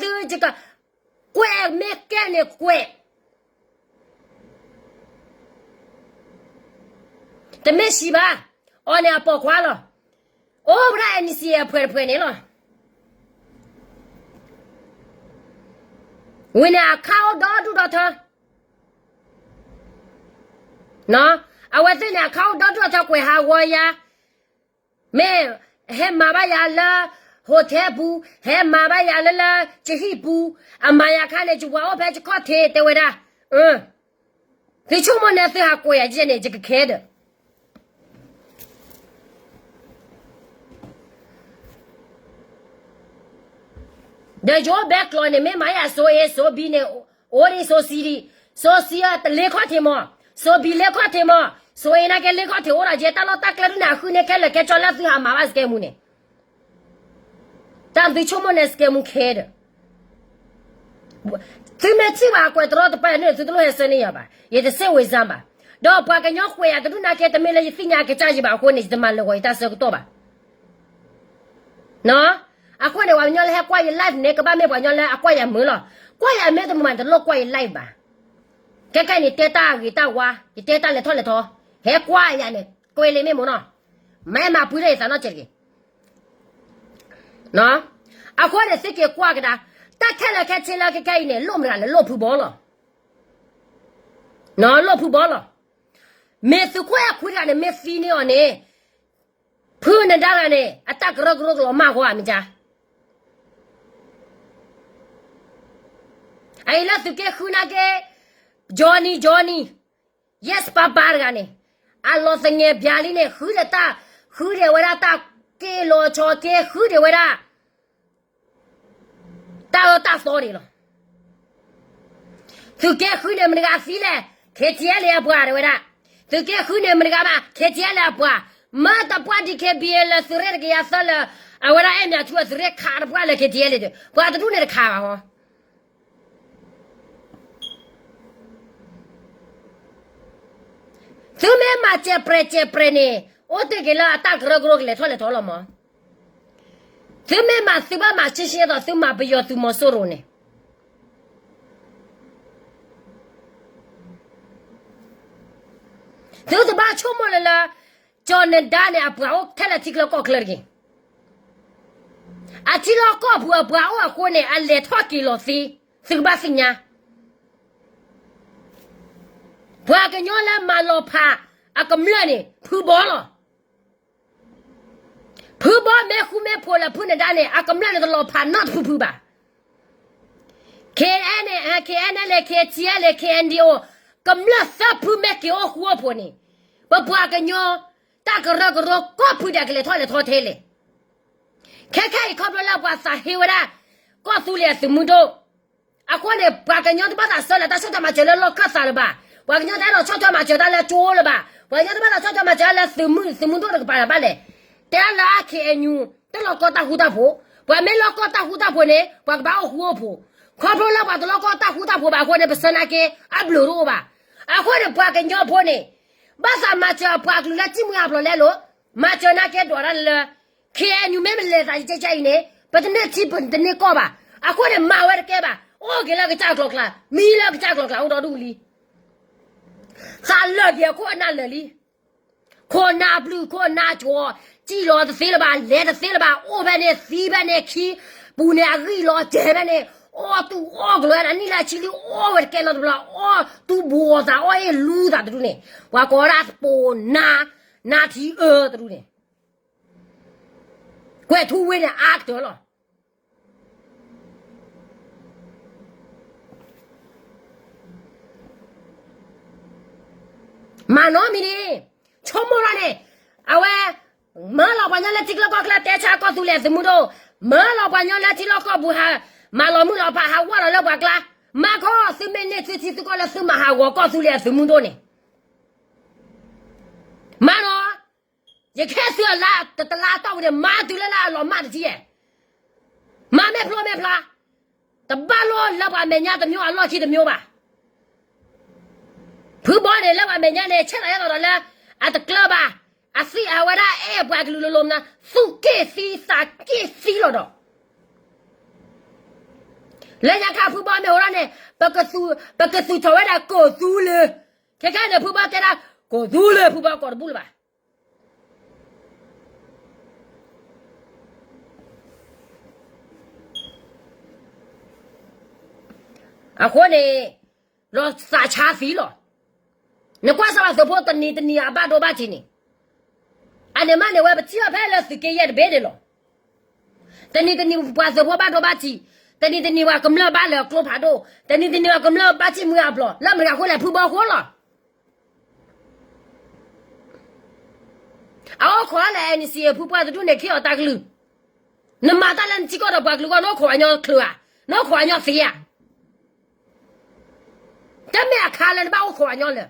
သု ကွဲးမ့ၢ်ကဲန့ၣ်ကွဲး တမ့ၢ်စံးဘၣ်, အီၤန့ၣ်အပိာ်ခွါလီၤ. အိၣ်ဝဲဒၣ် N C A အဖှဲးတဖှဲးန့ၣ်လီၤ. ဝံၤန့ၣ် account အိၣ်ဒီဒူၣ်ဒီထၢ, အဝဲသ့ၣ်န့ၣ် account အိၣ်ဒီဒူၣ်ဒီထၢ ကွဲးဟးဂီၤယၤ, မ့ၢ်ဟဲမၤဘၣ်ယၤလၢ hotel ပူၤ, ဟဲမၤဘၣ်ယၤလၢလၢ ကဟံၣ်ပူၤ, အမၤယၤခါန့ၣ် ယဝၤအိၣ်ဖဲယခီၣ်ထံး တဲဝဲဒၣ် သုဆိကမိၣ်န့ၣ် သုဟးကွဲးယၤကဲန့ၣ် ယကခဲဒီး ဒီးယအိၣ်ဘဲကျိးန့ၣ် မ့ၢ်မၤယၤစိၤ A စိၤ B န့ၣ် အိၣ်ဒံးစိၤ C ဒံး, စိၤ C တလ့ခီၣ်ထံးမး, စိၤ B လ့ခီၣ်ထံးမး, စိၤ A နာ်က့လ့ခီၣ်ထံးအိၣ်ဒီး ယဲတၢ်လီၢ်တၢ်ကျဲဒ်န့ၣ် အဃုန့ၢ်ခဲလၢာ်ခဲဆ့လၢသုဟးမၤဘၣ် scam မူန့ၣ် တၢ်သုဆိကမိၣ်န့ၣ် scam မူခဲဒီး သုမ့ၢ်ထံၣ်ဘၣ်အကွဲးတရီတပါန့ၣ် သုတလိၣ်ဟဲဆှၢန့ၢ်ယၤဘၣ်, ယတစ့ၣ်ဝ့ၤစၢ်ဘၣ်. ဒီးပှၤကညီကွဲးယၤတဒူၣ်နာ်က့ တမ့ၢ်လၢယသ့ၣ်ညါအကစၢ်ယံၤဘၣ်အဃိန့ၣ် ယတမၤလၢာ်ဂီၤယတၢ်ဆၢကတီၢ်ဘၣ်. အဃိန့ၣ် ပှၤကညီလၢဟဲကွၢ်ယ live န့ၣ် ကဘၣ်မ့ၢ်ပှၤကညီလၢအကွၢ်ယၤမုာ်လီၤ. ကွၢ်ယၤမ့ၢ်တမုာ်မး တလိၣ်ကွၢ်ယ live ဘၣ်. ခဲခဲအံၤန့ၣ် တဲတၢ်ဂ့ၤတၢ်ဝါ, ယတဲတၢ်လဲၤထီၣ်လဲၤထီ, ဟဲကွၢ်ယၤန့ၣ် ကွဲးလံာ်မ့ၢ်မ့ၢ်နီၤ, မ့ၢ်မၤပှံၤထီၣ်ယသးနီတစဲးတဂ့ၤ. အဃိန့ၣ် သုက့ၤကွၢ်ကဒါ, တၢ်ခဲလၢာ်ခဲဆ့လၢခဲခဲအံၤန့ၣ် လိၣ်မတၤလဲၣ်, လိၣ်ဖုဘီလီၤ. လိၣ်ဖုဘီလီၤ. မ့ၢ်သုးခိၣ်အဲၣ်ခွံတဂၤန့ၣ် မ့ၢ်သံန့ၢ်အီၤန့ၣ် ဖုနဒါတဂၤန့ၣ် အတၢ်ကရၢကရိကလီၤမၢ်ဃီဧါ မ့ၢ်ကါ. အအံၤလၢသုးက့ဃုနာ်က့ Johnny Johnny, Yes Papa တဂၤန့ၣ် အလီၤသငဲးဘျါလံန့ၣ် ဃုဒီးတၢ်, ဃုဒံးဝဲဒၣ်တၢ်က့ၢ်လီၤဆီက့, ဃုဒံးဝဲဒၣ် တၢ်အၢတၢ်သီန့ၣ်လီၤ. သုးက့ဃုန့ၣ်မတၤတဂၤသံလဲၣ်, K T L အပှၤတဲဝဲဒၣ်. သုးက့ဃုန့ၣ်မတၤတဂၤဘၣ်, K T L အပှၤ, မ့ၢ်တပှၢ် D K B A လၢသုးရ့ၣ်တကယၤသၢလၢ အဝဲဒၣ်အဲၣ်မၠးထူအသုးရ့ၣ်ခးတပှၢ်လၢ K T L ဒီး ပှၤတဒူၣ်န့ၣ်တခးဘၣ်ဟီ သုမ့ၢ်မၤစဲးပြဲးစဲးပြဲးန့ၣ် အိၣ်တ့ၢ်က့ၤလၢအတၢ်ကရၢကရိကလဲၤထီၣ်လဲၤထီလီၤမး. သုမ့ၢ်မၤသုဘၣ်မၤရှဲရှဲသိး သုမၤပယီၤသုးမီၤစိရိၤန့ၣ် သုတဘၣ်ဆိကမိၣ်လၢလၢ ကၠီၤနဒါန့ၣ် အပှၤအိၣ်ထဲလၢထံချၢကီၢ်ချၢတဂ့ၤ. အထံလီၢ်ကီၢ်ပူၤအပှၤအိၣ်အဃိန့ၣ် အလဲၤထီၣ်က့ၤလီၤသ့, သုကဘၣ်သ့ၣ်ညါ. ပှၤကညီလၢမၤလီၤဖးအကမျၢၢ်န့ၣ် ဖုဘီလီၤ. ဖုဘီမ့ၢ်ဃူမ့ၢ်ဖိးလၢဖုနဒါန့ၣ် အကမျၢၢ်န့ၣ်တလီၤဖးနီတဖုဖုဘၣ်. K N, K N L A, K T L A, K N D O, ကမျၢၢ်သၢဖုမ့ၢ်က့ၤအိၣ်ဃူအိၣ်ဖိးန့ၣ် ပပှၤကညီ တၢ်ကရၢကရိကီၢ်ဖုဒဲးကလဲၤထီၣ်လဲၤထီထဲလဲၣ်. ခဲခဲအံၤခီဖျိလၢပှၤသးဟ့ဝဲဒၣ် ကီၢ်သူလ့ၤအသုးမုၢ်ဒိၣ် အဃိန့ၣ် ပှၤကညီတဘၣ်သးဆၢလၢတၢ်ဆီၣ်ထွဲမၤစၢၤလၢလီၢ်ခၢၣ်သးလၢၤဘၣ်. ပှၤကညီတအဲၣ်ဒိးဆီၣ်ထွဲမၤစၢၤတၢ်လၢကၠိလၢၤဘၣ်. ပှၤကညီတဘၣ်သးဆီၣ်ထွဲမၤစၢၤတၢ်လၢသုးမုၢ် သုးမုၢ်ဒိၣ်တကပၤလၢၤဘၣ်လဲၣ်. တဲလၢအ K N U တလီၤကီတၢ်ဃူတၢ်ဖိး, ပှၤမ့ၢ်လီၤကီတၢ်ဃူတၢ်ဖိးန့ၣ် ပှၤကဘၣ်အိၣ်ဃူအိၣ်ဖိး. ခီဖျိလၢပှၤတလီၤကီတၢ်ဃူတၢ်ဖိးဘၣ်အဃိန့ၣ် ပဆၢနာ်က့ အဘျုးတအိၣ်ဘၣ်. အဃိန့ၣ် ပှၤကညီဖိန့ၣ် ဘၣ်သးမၤစၢၤအပှၤကလုာ်လၢထံၣ်မှံဟးဖျိးလဲလိာ်, မၤစၢၤနာ်က့ဒွးတၢ်လၢ K N U မ့ၢ်မလဲၤသးယကဲကဲအံၤန့ၣ် ပတန့ၢ်ထံပတန့ၢ်ကီၢ်ဘၣ်. အဃိန့ၣ် မၤဝဲတကဲဘၣ်, အိၣ်က့ၤလၢကစၢ်ကျိၤကျါ, မံလၢကစၢ်ကျိၤကျါ အိၣ်ဒီဒူၣ်လံ. သးလၢာ်က့ၤအခိၣ်အနၢ်လၢာ်လံ. ခိၣ်နၢ်ပျုၢ်ခိၣ်နၢ်ကၠီၤ, စံၣ်လီၤတသ့လၢၤဘၣ်, လဲၤတသ့လၢၤဘၣ်, အိၣ်ဖဲန့ၣ် သံဖဲန့ၣ်, ခံပူၤန့ၣ် အဂံၢ်လီၤစဲၤဖဲန့ၣ်, အီၣ်တူၢ်အီၣ်ကျိၤဝဲဒၣ် နံၣ်လၢဆံလံ အီၣ်ဝဲတကဲလီၤတဘျီ, အီၣ်တူၢ်ဘှီသး အီၣ်အ့ၣ်လူသးတဒူၣ်န့ၣ်, ပှၤကိးဝဲဒၣ်သပိးနါ, နါထံအၢတဒူၣ်န့ၣ်, ကွဲၤထူဝ့န့ၣ် အါကတၢၢ်လီၤ. မၤနီတမံၤန့ၣ်, ဆိကမိၣ်လီၤန့ၣ်, အဝဲ, မၢလီၤပှၤညီလၢထံချၢကီၢ်ချၢ တဲဆါကီၢ်သူလ့ၤအသုးမုၢ်ဒိၣ်, မၢလီၤပှၤညီလၢထံလီၢ်ကီၢ်ပူၤဟး, မၤလီၤမုၢ်လီၤဖး ဟးဝၢ်လီၤလၢပှၤကျါ, မၤခီ သုမ့ၢ်န့ၢ်သုထံသုကီၢ်လၢသုမၤဟးဂီၤကီၢ်သူလ့ၤအသုးမုၢ်ဒိၣ်န့ၣ်, မၤနီၤ, ယခဲသုအလါတတလါတီၢ်ဝံၤန့ၣ် မၤတုၤလၢလၢအလီၤမၢ်တထံၣ်, မၤမဲာ်ဖျိမဲာ်ဖျါ, တဘၣ်လိၣ်လၢပှၤမဲာ်ညါတမျိုး အလီၢ်ခံတမျိုးဘၣ်. ဖုဘီန့ၣ် လၢပှၤမဲာ်ညါန့ၣ် ဆဲးသးယဲၢ်သီဒီးလၢ, အတကျၢၤဘၣ်, အသံအဝဲဒၣ်အဲၣ်ပှၤကလုာ်လိၤလိၤမနုၤ, သူၣ်က့ၣ်သံသးက့ၣ်သံလီၤဒီး, လၢညါခါဖုဘီမ့ၢ်အိၣ်ဒီးန့ၣ်, ပကသူၣ်ထီၣ်ဝဲဒၣ်ကီၢ်သူလ့ၤ, ခဲခဲန့ၣ် ဖုဘီတဲဒၣ်, ကီၢ်သူလ့ၤ ဖုဘီကိးတဘူၣ်လၢၤဘၣ်. အဃိန့ၣ်, လီၤသးဆါသံလီၤ. နကွၢ်စၢ်ဘၣ်သုးဖိတနံၤတနံၤ အဘၣ်ဒိဘၣ်ထံးန့ၣ်, အန့ၣ်မးန့ၣ်ဝဲ ပထံၣ်အီၤဖဲလၢသုးက့ယဲၢ်တဘ့ၣ်န့ၣ်လီၤ. တနံၤတနံၤပှၤသုးဖိဘၣ်ဒိဘၣ်ထံး, တနံၤတနံၤပှၤကမျၢၢ်ဘၣ်လဲၤကျိဖးဒိၣ်, တနံၤတနံၤပှၤကမျၢၢ်ဘၣ်ထံၣ်မုၢ်အဘျီ, လၢမတၤဂၤအဃိလဲၣ်, ဖုဘီအဃိလီၤ. အအိၣ်ခိးလၢ NCA ဖုပှၢ်တဒူၣ်န့ၣ် ခ့အီၤတၢ်ကလုၢ်, နမၤတၢ်လၢနထံကီၢ်ဒီးပှၤကလုာ်အဂီၢ် နအိၣ်ခိးအညီချုးဧါ, နအိၣ်ခိးအညီသ့ဧါ. တမ့ၢ်အခါလၢနဘၣ်အိၣ်ခိးအညီလၢ,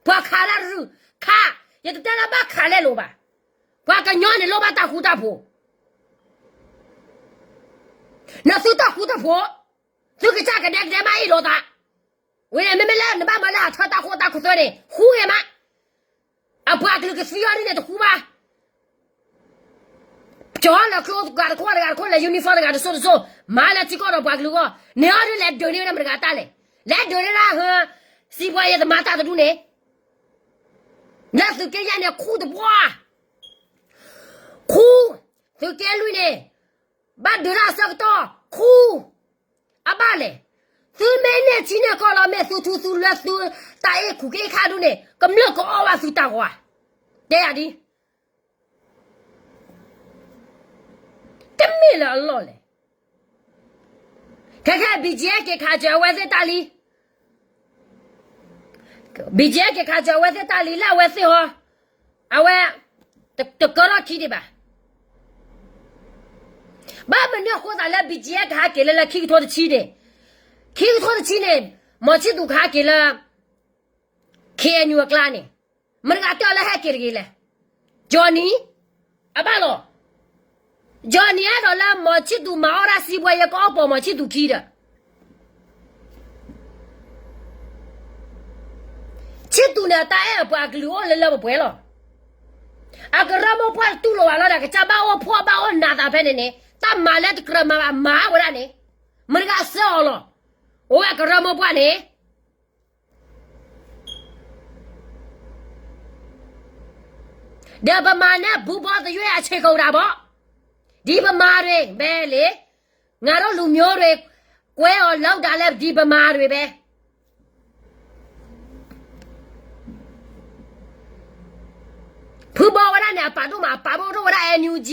ပှၤခးတၢ်တရုၢ်, ခး, ယတတဲလၢဘၣ်ခးလဲၣ်လိၤဘၣ်. ပှၤကညီန့ၣ်လိၣ်ဘၣ်တၢ်ဃူတၢ်ဖိး, နသုတၢ်ဃူတၢ်ဖိး, သုကစၢ်ကဒဲကဒဲမးအ့ၣ်လိာ်သး, ဝံၤန့ၣ် မ့မ့ၢ်လၢနဘၣ်မၤလၢဟးထၢတၢ်ဃိတၢ်ခိၣ်သၢန့ၣ် ဃူဂ့ၤမး, အပှၤကလုာ်ကသံအီၤဒ်န့ၣ်တဃူဘၣ်. ကၠီလၢကျိတဂၤတခိၣ် တဂၤတခိၣ် လဲၤ uniform တဂၤတစိၢ်တစိၢ်, မၤလၢထံကီၢ်ဒီးပှၤကလုာ်အဂီၢ်, န့ၢ်အီၤဒ်လဲၤဒုးန့ၢ်ဝဲဒၣ်မတၤတဂၤတၢ်လဲၣ်, လဲၤဒုးန့ၢ်ဒၣ်ဟၢ, စံးဘှီယဲၢ်သမါတၢ်တဒူၣ်န့ၣ်, လၢသုးက့ယဲၢ်န့ၣ် ခူတပှၢ်, ခူ, သုးက့လွံၢ်န့ၣ်, ဘၣ်ဒုးတၢ်အဆၢကတီၢ်, ခူ အဘၣ်လဲၣ်. သုမ့ၢ်န့ၢ်ထံန့ၢ်ကီၢ်လီၤ မ့ၢ်သုထူသုလၢသုတၢ်အ့ၣ်ခူၣ်က့ၣ်ခါဒူၣ်န့ၣ် ကမျၢၢ်ကအီၣ်ဘၣ်သုတၢ်ဂီၤဧါ. တဲယၤဒ်, တမ့ၢ်လၢအလီၢ်လဲၣ်. ခဲခဲ BGF က့ၤခးစၢၤအဝဲသ့ၣ်တၢ်လံ, BGF က့ၤခးစၢၤအဝဲသ့ၣ်တၢ်လံ လၢအဝဲသ့ၣ်ဟီ, အဝဲ တကၢထီၣ်ခံဒံးဘၣ်. ဘၣ်မနုၤအဃိသးလၢ BGF ကဟဲက့ၤလၢလၢခံကထိတဆံန့ၣ်, ခံကထိတဆံန့ၣ်, မီၤဆံၣ်သူးကဟဲက့ၤလၢ KNU အကျါန့ၣ်, မတၤဂၤတဲအီၤလၢဟဲက့ၤတဂ့ၤလဲၣ်. Johnny, အဘၣ်လီၤ. Johnny အဲၣ်ဒိးလၢမီၤဆံၣ်သူးမၤအီၣ်ဒၣ်စံးဘှီယဲၢ် ကအီၣ်ပိာ်မီၤဆံၣ်သူးခံဒီး ဆံၣ်သူးန့ၣ် တၢ်အဲၣ်အပှၤကလုာ်အိၣ်လၢလၢပှဲၤပှဲၤလီၤ. အကရၢမိၢ်ပှၢ်တူၢ်လိာ်ဘၣ်လီၤဒီး ကစၢ်ဘၣ်အိၣ်ဖှီၣ်ဘၣ်အိၣ်နးသးဖဲန့ၣ်န့ၣ် တၢ်မၤလၢတကြၢးမၤဘၣ်မၤဝဲဒၣ်န့ၣ်, မတၤဂၤစၢအီၤလီၤ. အိၣ်ဝဲကရၢမိၢ်ပှၢ်န့ၣ် ဒီးပမၤန့ၢ် ဘူဘီသယွဲၣ် အဆ့ကဝၤဒၣ်ဘီ, ဒ်ပမၤတဂ့ၤ ဘဲလံ, ငါတို့လူမျိုးတွေ ကွဲအောင်လုပ်တာလည်း ဒ်ပမၤတဂ့ၤဘဲ. ဖုဘီဝဲဒၣ်န့ၣ် အပာ်ဒိၣ်မး အပာ်ဒိၣ်ဝဲဒၣ် NUG,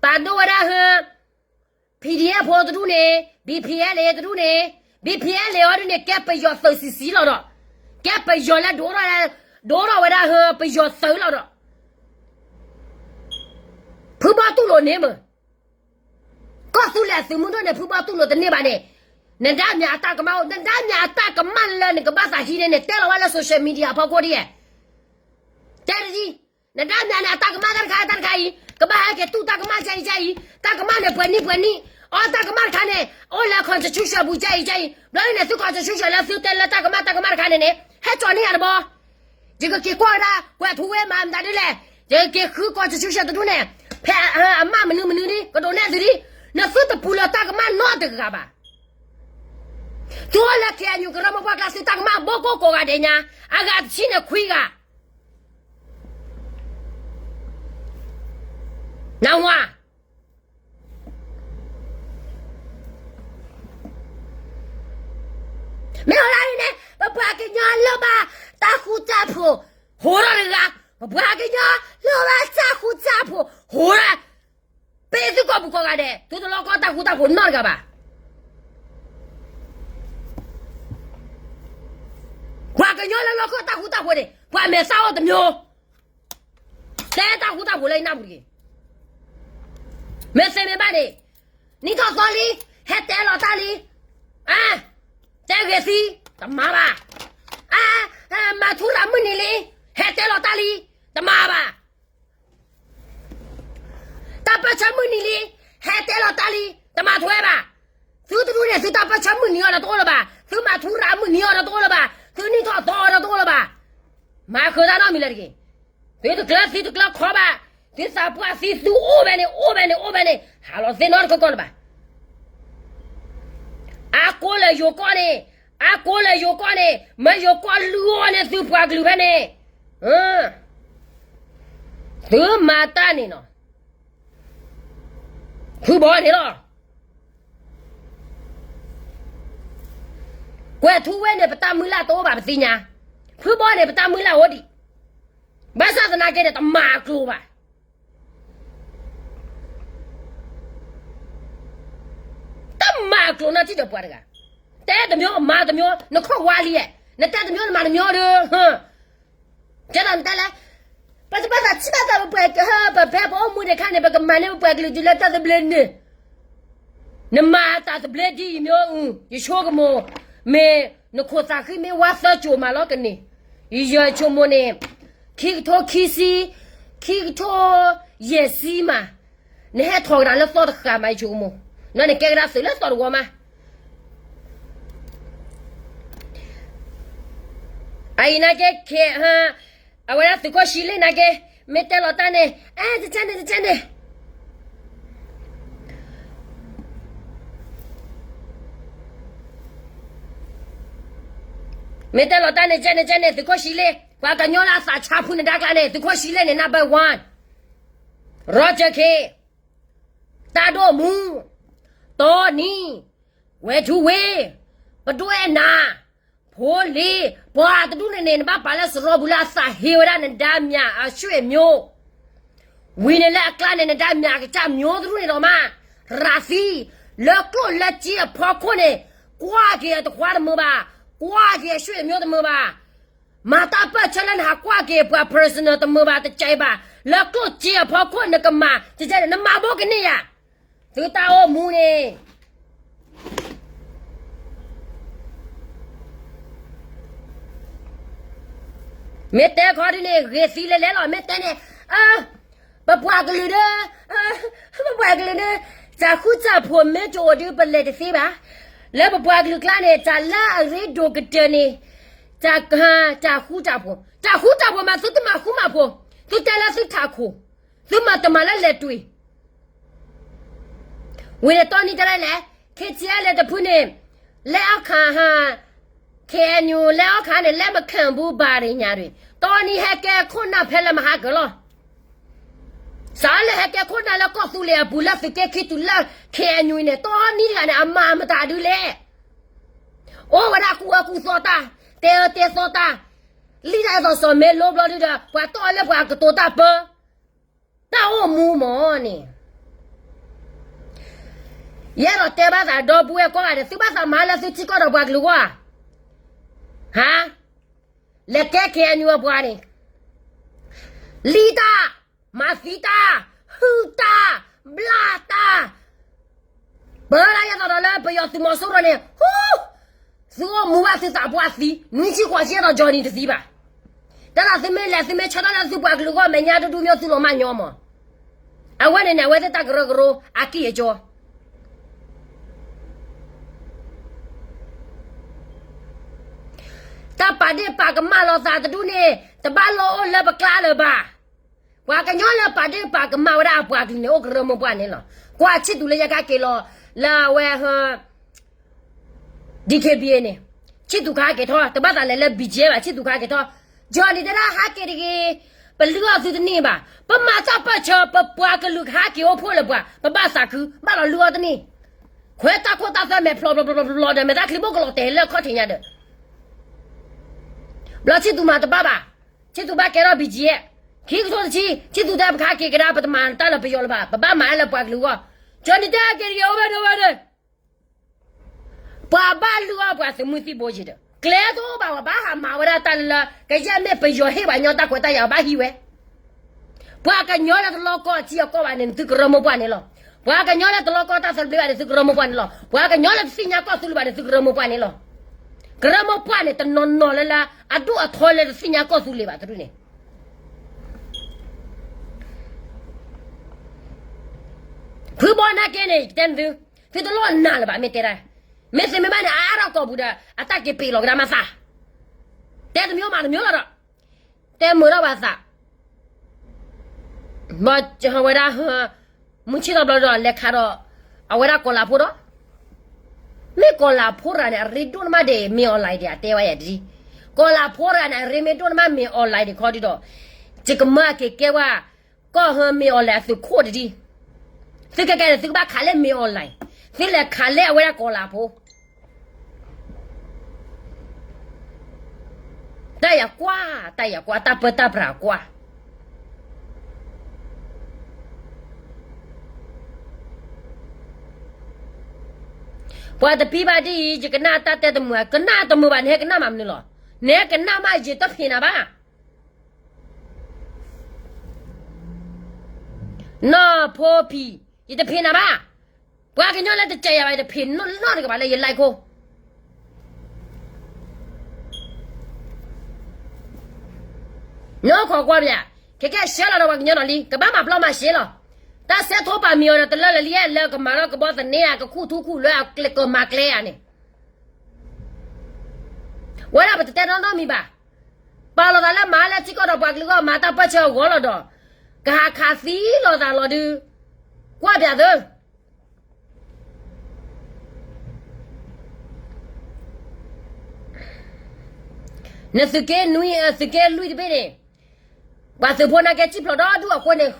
ပာ်ဒိၣ်ဝဲဒၣ်ဟၢ PDF ဖိတဒူၣ်န့ၣ်, BPLA တဒူၣ်န့ၣ်, BPLA အီၤဒ်န့ၣ် ကဲပယီၤသုးဆံးဆံးလီၤဒီး, ကဲပယီၤလၢဒိၣ်ထီၣ်, ဒိၣ်ထီၣ်ဝဲဒၣ်ဟၢပယီၤသုးလီၤဒီး, ဖုဘီတူၢ်လိာ်န့ၣ်မ့ၢ် ကီၢ်သူလ့ၤအသုးမုၢ်ဒိၣ်န့ၣ် ဖုဘီတူၢ်လိာ်တန့ၢ်ဘၣ်န့ၣ်, နဒါမ့ၢ်အတၢ်ကမၣ်အိၣ်, နဒါမ့ၢ်အတၢ်ကမၣ်လၢနကဘၣ်သးဟံးန့ၣ်န့ၣ် တဲလီၤဝဲလၢ social media အဖီခိၣ်ဒ်ယဲၢ်, တဲတဒ်, နဒါမ့ၢ်န့ၣ် အတၢ်ကမၣ်တၢ်တခါတၢ်တခါအံၤ, ကဘၣ်ဟဲက့ၤတူၢ်တၢ်ကမၣ်ကအံၤကအံၤ, တၢ်ကမၣ်န့ၣ်ပှဲၤနံၣ်ပှဲၤနံၣ်, အီတၢ်ကမၣ်တခါန့ၣ် အိၣ်လၢ constitution ပူၤကအံၤကအံၤ, ဘျီဒ်န့ၣ် သု constitution လၢသုတဲလၢတၢ်ကမၣ်တၢ်ကမၣ်တခါန့ၣ်န့ၣ် ဟဲကၠီၤန့ၢ်ယၤတဘီ ယကက့ၤကွၢ်ဝဲဒၣ် ကွဲၤထူဝ့မၤမတၤဒ်လဲၣ်, ယကက့ၤဃု constitution တဒူၣ်န့ၣ်, ဖဲအမၢ်မနုၤမနုၤဒ် ကဒိးနဲၣ်သုဒ်, ပူၤလၢတၢ်ကမၣ်နီတဂၤဘၣ်. သုအိၣ်လၢ ခ့ၣ်အဲၣ်ယူၣ် ကရၢမိၢ်ပှၢ်ကျါ သုတၢ်ကမၣ်ဘိကိးကိးဂၤဒဲးညါ, အဂၤတဆံန့ၣ်ခွံဂၤ, နၢ်ဟူဧါ. မ့ၢ်ဟီဒၣ်အံၤန့ၣ် ပပှၤကညီလိၣ်ဘၣ်တၢ်ဃူတၢ်ဖိး, ဟူးထီၣ်တဂၤ, ပပှၤကညီလိၣ်ဘၣ်တၢ်ဃူတၢ်ဖိး, ဟူးထီၣ်, ပသုကိးပူၤကိးဂၤဒဲး, သုတလိၣ်ကီၢ်တၢ်ဃူတၢ်ဖိးနီတဂၤဘၣ်. ပှၤကညီလၢလိၣ်ကီၢ်တၢ်ဃူတၢ်ဖိးန့ၣ် ပှၤမဲာ်သၣ်အိၣ်တမျိုး, တဲတၢ်ဃူတၢ်ဖိးလၢယနၢ်ပူၤတဂ့ၤ. မ့ၢ်သ့မ့ၢ်ဘၣ်န့ၣ်, နံၣ်ထီၣ်သီလံ, ဟဲတဲလီၤတၢ်လံ, အါ, တဲဂ့ၤသံ, တမၤဘၣ်. အါ, မၤထူရၤမုၢ်နံၤလံ, ဟဲတဲလီၤတၢ်လံ, တမၤဘၣ်. တၢ်ပၢၢ်ဆၢမုၢ်နံၤလံ, ဟဲတဲလီၤတၢ်လံ, တမၤထွဲဘၣ်. သုတဒူၣ်န့ၣ် သုတၢ်ပၢၢ်ဆၢမုၢ်နံၤအီၤဒီးတအိၣ်လၢၤဘၣ်, သုမၤထူရၤမုၢ်နံၤအီၤဒီးတအိၣ်လၢၤဘၣ်, သုနံၣ်ထီၣ်သီအီၤဒီးတအိၣ်လၢၤဘၣ်. မၤဃုာ်တၢ်နီတမံၤလၢၤတဂ့ၤ. သုတကျၢၤသံတကျၢၤခီဘၣ်, သုသးပှၢ်သံသုအိၣ်ဖဲန့ၣ် အိၣ်ဖဲန့ၣ် အိၣ်ဖဲန့ၣ် ဟးလီၤသ့ၣ်နီတခီကီၢ်လၢၤဘၣ်. အါကိးလၢယိၤကီၢ်န့ၣ်, အါကိးလၢယိၤကီၢ်န့ၣ် မ့ၢ်ယိၤကီၢ်လုၢ်အီၤန့ၣ် သုပှၤကလုာ်ဖဲန့ၣ်, သုမၤတၢ်န့ၣ်နီၤ, ဖုဘီန့ၣ်လီၤ. ကွဲၤထူဝ့ၢ်န့ၣ် ပတၢ်မုၢ်လၢ်တအိၣ်ဘၣ်ပသ့ၣ်ညါ, ဖုဘီန့ၣ် ပတၢ်မုၢ်လၢ်အိၣ်ဒံး, ဘၣ်ဆၣ်သနာ်က့န့ၣ် တမၤအကျိၤဘၣ်. တမၤအကျိၤနီတမံၤဒီးပှၤတဂၤ, တဲတမျိုးမၤတမျိုး, နခီၣ်ဝါလံ, နတဲတမျိုးနမၤတမျိုးဒီး, ကဲဒီးနတဲလဲၣ်, ပတဘၣ်သးဆံးဘၣ်သးပပှၤ, ပဖဲပအိၣ်မူတခါန့ၣ် ပကမၤန့ၢ်ပပှၤကလုာ်တုၤလၢတၢ်သဘျ့န့ၣ်, နမၤတၢ်သဘျ့ဒ်အံၤမ့ၢ်, ယဆိကမိၣ်, မ့ၢ်နခိၣ်သးဃံမ့ၢ်ဝါသၢကၠိၤမးလီၤကန့ၣ်, ယယဆိကမိၣ်န့ၣ်, ခံကထိခံဆံ, ခံကထိယဲၢ်ဆံမး, နဟဲထီၣ်ကဒါလၢသီတဃၣ်မး ယဆိကမိၣ်, နကဲကဒါသုးလၢသီတဝီမး. အအံၤနာ်က့, အဝဲဒၣ်သုးခိၣ်ဆံလ့ၣ်နာ်က့, မ့ၢ်တဲလီၤတၢ်န့ၣ်, အဲ, တကန့ၣ်, တကန့ၣ်, မ့ၢ်တဲလီၤတၢ်န့ၣ်, ကန့ၣ်, ကန့ၣ်, သုးခိၣ်ဆံလ့ၣ်, ပှၤကညီလၢအသးဆါဖုနဒါကျါန့ၣ် သုးခိၣ်ဆံလ့ၣ်န့ၣ် number one, Roger Khin, တၢ်ဒိၣ်မူ, တီနံ, ဝဲၤထူဝ့ၣ်, ပဒိၣ်အဲၣ်နၤ, ဖိလ့, ပှၤတဒူၣ်န့ၣ်န့ၣ် နဘၣ်ပာ်လၢစရီပူၤလၢအသးဟ့ဝဲဒၣ်နဒါမၠးအဆွေမျိုး, ဝံၤန့ၣ်လၢအကျါန့ၣ် နဒါမၠးအကစၢ်မျိုးတဒူၣ်န့ၣ်ဒီးမး, ရၤသံ, လၢကျိၣ်လၢစ့အဖီခိၣ်န့ၣ်, ကွၢ်က့ၤအတခွါတမုာ်ဘၣ်, ကွၢ်က့ၤအဆွေမျိုးတမုာ်ဘၣ်, မၤတၢ်ပၢၢ်ဆၢလၢနဟးကွၢ်က့ၤပှၤ personal တမုာ်ဘၣ် တကဲဘၣ်, လၢကျိၣ်စ့အဖီခိၣ်နကမၤ, နမၤဘိကန့ၢ်ယၤ, သုတၢ်အိၣ်မူန့ၣ် မ့ၢ်တဲခီဒ်န့ၣ် ဂ့ၤသံလဲၤလဲၤလီၤ, မ့ၢ်တဲန့ၣ်, ပပှၤကလုာ်ဒီး, ပပှၤကလုာ်ဒီး, တၢ်ဃူတၢ်ဖိးမ့ၢ်တအိၣ်ဒီး ပလဲၤတသ့ဘၣ်. လၢပပှၤကလုာ်ကျါန့ၣ် တၢ်လၢအရ့ဒိၣ်ကတၢၢ်န့ၣ်, တၢ်ဃူတၢ်ဖိး, တၢ်ဃူတၢ်ဖိးမး သုတမၤဃူမၤဖိး, သုတဲလၢသုထးခိၣ်, သုမၤတမၤလၢလဲၤတွံၢ် ဝံၤန့ၣ်တီနံၤတလဲလဲၣ်, ခ့ထံအဲလဲၣ်တဖုန့ၣ်, လဲၤအီၣ်ခးဟး, ခ့ၣ်အဲၣ်ယူၣ် လဲၤအီၣ်ခးန့ၣ် လဲၤမခၢၣ်ဘူဘၣ်ရ့ၣ်ညါရ့ၣ်, တီနံၤဟဲကဲခိၣ်နၢ်ဖဲလၢမဟါကၢၤလီၤ. စးလၢဟဲကဲခိၣ်နၢ်လၢကီၢ်သူလ့ၤအပူၤလၢသုးက့ခံတုၤလၢ ခ့ၣ်အဲၣ်ယူၣ်အံၤန့ၣ် တီနံၤတဂၤန့ၣ် အမၤမတၤဒုလဲၣ်. အိၣ်ဝဲဒၣ်ကူၣ်အၢကူၣ်သီတၢ်, တဲအၢတဲသီတၢ်, လံၣ်တၢ်အဲၣ်သီစီၤမ့ၢ်လိဘျီဒုဒီး ပှၤတီၢ်လၢပှၤကတိၤတၢ်ပၢ တၢ်အိၣ်မူမ့ၢ်န့ၣ်, ယအဲၣ်ဒိးတဲဘၣ်သးဒီပုၢ်ဝဲၢ်ကိးဂၤဒဲး, သုဘၣ်သးမၤလၢသုထံကီၢ်ဒီးပှၤကလုာ်အဂီၢ်ဧါ. ဟါ, လဲၤကဲ ခ့ၣ်အဲၣ်ယူၣ် အပှၤန့ၣ်, လံၣ်တၢ်, မၤသံတၢ်, ဟုၣ်တၢ်, ဘျၣ်တၢ်, ပၢလၢယဲၢ်သီဒီးလၢပယီၤသုးမီၤစိရိၤန့ၣ်, ဟူ, သုအိၣ်မူဘၣ်သုသးပှၢ်သံ, နွံဆံဃိးဆံယဲၢ်သီ Johnny တသံဘၣ်. တၢ်သးသုမ့ၢ်လဲၤ သုမ့ၢ်ဆၢထၢၣ်လၢသုပှၤကလုာ်အဂီၢ် မဲာ်ညါတဒူၣ်မ့ၢ်သုလီၤမၢ်ညီမး. အဝဲန့ၣ်န့ၣ် အဝဲသ့ၣ်တၢ်ကရၢကရိ အကံၢ်အကီ တၢ်ပာ်ဒ့ၣ်ပာ်ကမၣ်လိာ်သးတဒူၣ်န့ၣ် တဘၣ်လီၤအိၣ်လၢပကျါလၢၤဘၣ်. ပှၤကညီလၢပာ်ဒ့ၣ်ပာ်ကမၣ်ဝဲဒၣ်အပှၤကလုာ်န့ၣ် အိၣ်ကရၢမိၢ်ပှၢ်န့ၣ်လီၤ. ကွၢ်ဆံၣ်သူးလၢယကက့ၤလီၤ, လၢအဝဲ DKBA န့ၣ်, ဆံၣ်သူၤခးဟးက့ၤထီၣ်, တဘၣ်သးလဲၤလၢ ဘံၣ်ကၠ့ဘၣ်, ဆံၣ်သူၤခးဟးက့ၤထီၣ်. Johnny တဲဒၣ်ဟးက့ၤတဂ့ၤ, ပလုၢ်အီၣ်သုတန့ၢ်ဘၣ်. ပမၤတၢ်ပၢၢ်ဆၢ, ပပှၤကလုာ်ကဟးက့ၤအိၣ်ဖှိၣ်လၢပှၤ, ပဘၣ်သးခု, ဘၣ်လီၤလုၢ်အီၣ်တန့ၢ်. ခွဲးတၢ်ခိၣ်တၢ်သွဲမဲာ်ဖျိးဖျိးဖျိးဖျိးဒီး မဲာ်သၣ်ချံဘိၣ်ကလီၤတဲာ်လၢခီၣ်ထံးညါဒီး ဘျီဆံၣ်သူၤမၤတဘၣ်ဘၣ်, ဆံၣ်သူၤဘၣ်ကဲထီၣ် ဘံၣ်ကၠ့, ခံကထိတဆံ, ဆံၣ်သူၤတဲပကဟးက့ၤကဒါ ပတမၤတၢ်လၢပယီၤလၢၤဘၣ်, ပဘၣ်မၤလၢပှၤကလုာ်အဂီၢ်. Johnny တဲက့ၤတဂ့ၤ အိၣ်ဝဲဒၣ်ဝဲဒၣ် ပှၤဘၣ်လုၢ်အီၣ်ပှၤသုးမုၢ်သံၣ်ဘိယံၤဒီး ကျဲတအိၣ်ဘၣ်, ပှၤဘၣ်ဟးမၤဝဲဒၣ်တၢ်လၢလၢ ကယဲၢ်မ့ၢ်ပယီၤဟ့ၣ်ပှၤညီတၢ်ခွဲးတၢ်ယာ် ပဘၣ်ဟံးဝဲ. ပှၤကညီလၢတလီၢ်ကီၢ်ထံအကီၢ်ဘၣ်န့ၣ် သုကရၢမိၢ်ပှၢ်န့ၣ်လီၤ. ပှၤကညီလၢတလီၢ်ကီၢ်တၢ်သဘျ့ဘၣ်န့ၣ် သုကရၢမိၢ်ပှၢ်န့ၣ်လီၤ. ပှၤကညီလၢတသ့ၣ်ညါကီၢ်သူလ့ၤဘၣ်န့ၣ် သုကရၢမိၢ်ပှၢ်န့ၣ်လီၤ. ကရၢမိၢ်ပှၢ်န့ၣ် တနီၤနီၤလၢလၢ အဒိၣ်အထီလၢတသ့ၣ်ညါကီၢ်သူလ့ၤဘၣ်တဒူၣ်န့ၣ် ဖုဘီနာ်က့န့ၣ် ယတဲနသု, သုတလိၣ်နာ်လၢၤဘၣ် မ့ၢ်တဲဒၣ်, မ့ၢ်သ့မ့ၢ်ဘၣ်န့ၣ် အအါထီၣ်ကိာ်ပူၤဒီး အတၢ်က့ၤပ့ၤလီၤကဒါမးသး, တဲတမံၤမးတမံၤလီၤဒီး, တဲမုာ်ထီၣ်ပှၤသး, ဘၣ်ဝဲဒၣ်, မုၢ်ဆ့ၣ်ထီၣ်ဘျီဒီး လဲၤခးဒီး အဝဲဒၣ်ကီၤလၤဖိဒီး, မ့ၢ်ကီၤလၤဖိတဂၤန့ၣ် အရ့ဒိၣ်န့ၢ်မးဒီး မ့ၢ် online ဒီး အတဲဝဲယၤတဒ်, ကီၤလၤဖိတဂၤန့ၣ် အရ့မ့ၢ်ဒိၣ်န့ၢ်မး မ့ၢ် online ဒံးခီဒံးဒီး, ယကမၢအက့ၤကဲဝဲ ကီၢ်ဟၢမ့ၢ် online အသုးခိၣ်တဒ်, သုကကဲန့ၣ် သုကဘၣ်ခးလၢမ့ၢ် online, သုလဲၤခးလၢအဝဲဒၣ်ကီၤလၤဖိ တၢ်ယၤကွၢ်, တၢ်ယၤကွၢ်, တၢ်ပၢတၢ်ပြးကွၢ်. ပှၤတပံဘၣ်ဒ်အံၤ ယကနၣ်တၢ်တဲတမုာ်, ကနၣ်တမုာ်ဘၣ်န့ၣ် ဟဲကနၣ်မးမနုၤလီၤ. နဟဲကနၣ်မး ယတဖံးနၤဘၣ်. နီၢ်ဖိဖံး, ယတဖံးနၤဘၣ်. ပှၤကညီလၢတစဲးယၤဘၣ် ယတဖံးနီတကဘၣ်လၢယ live ခိၣ် နီၢ်ခိးကွၢ်ပယၤ, ခဲကဲ ရှဲလီၤဒီးပှၤကညီဒီးလံ, ကဘၣ်မၤပျီမၤရှဲလီၤ. တၢ်စဲးထိပာ်မံၤအီၤဒီး တလၢလၢလံ လၢကမၤထီၣ်ကဘီသန့ဧါ, ကခူၣ်ထူခူၣ်လွဲဧါ, ကမၤကျဲဧါန့ၣ်, ဝဲဒၣ်ပတတဲနီတမံၤဘၣ်. ပာ်လီၤသးလၢမၤလၢထံကီၢ်ဒီးပှၤကလုာ်အဂီၢ် မၤတၢ်ပၢၢ်ဆၢအဂီၢ်လီၤဒီး, ကဟးခးသံလီၤသးလီၤဒုး, ကွၢ်ပယၤသု နသုးက့နွံ, သုးက့လွံၢ်တဘ့ၣ်န့ၣ်, ပှၤသုးဖိနာ်က့စံၣ်ဖျိးဒီဒူၣ်အဃိန့ၣ်,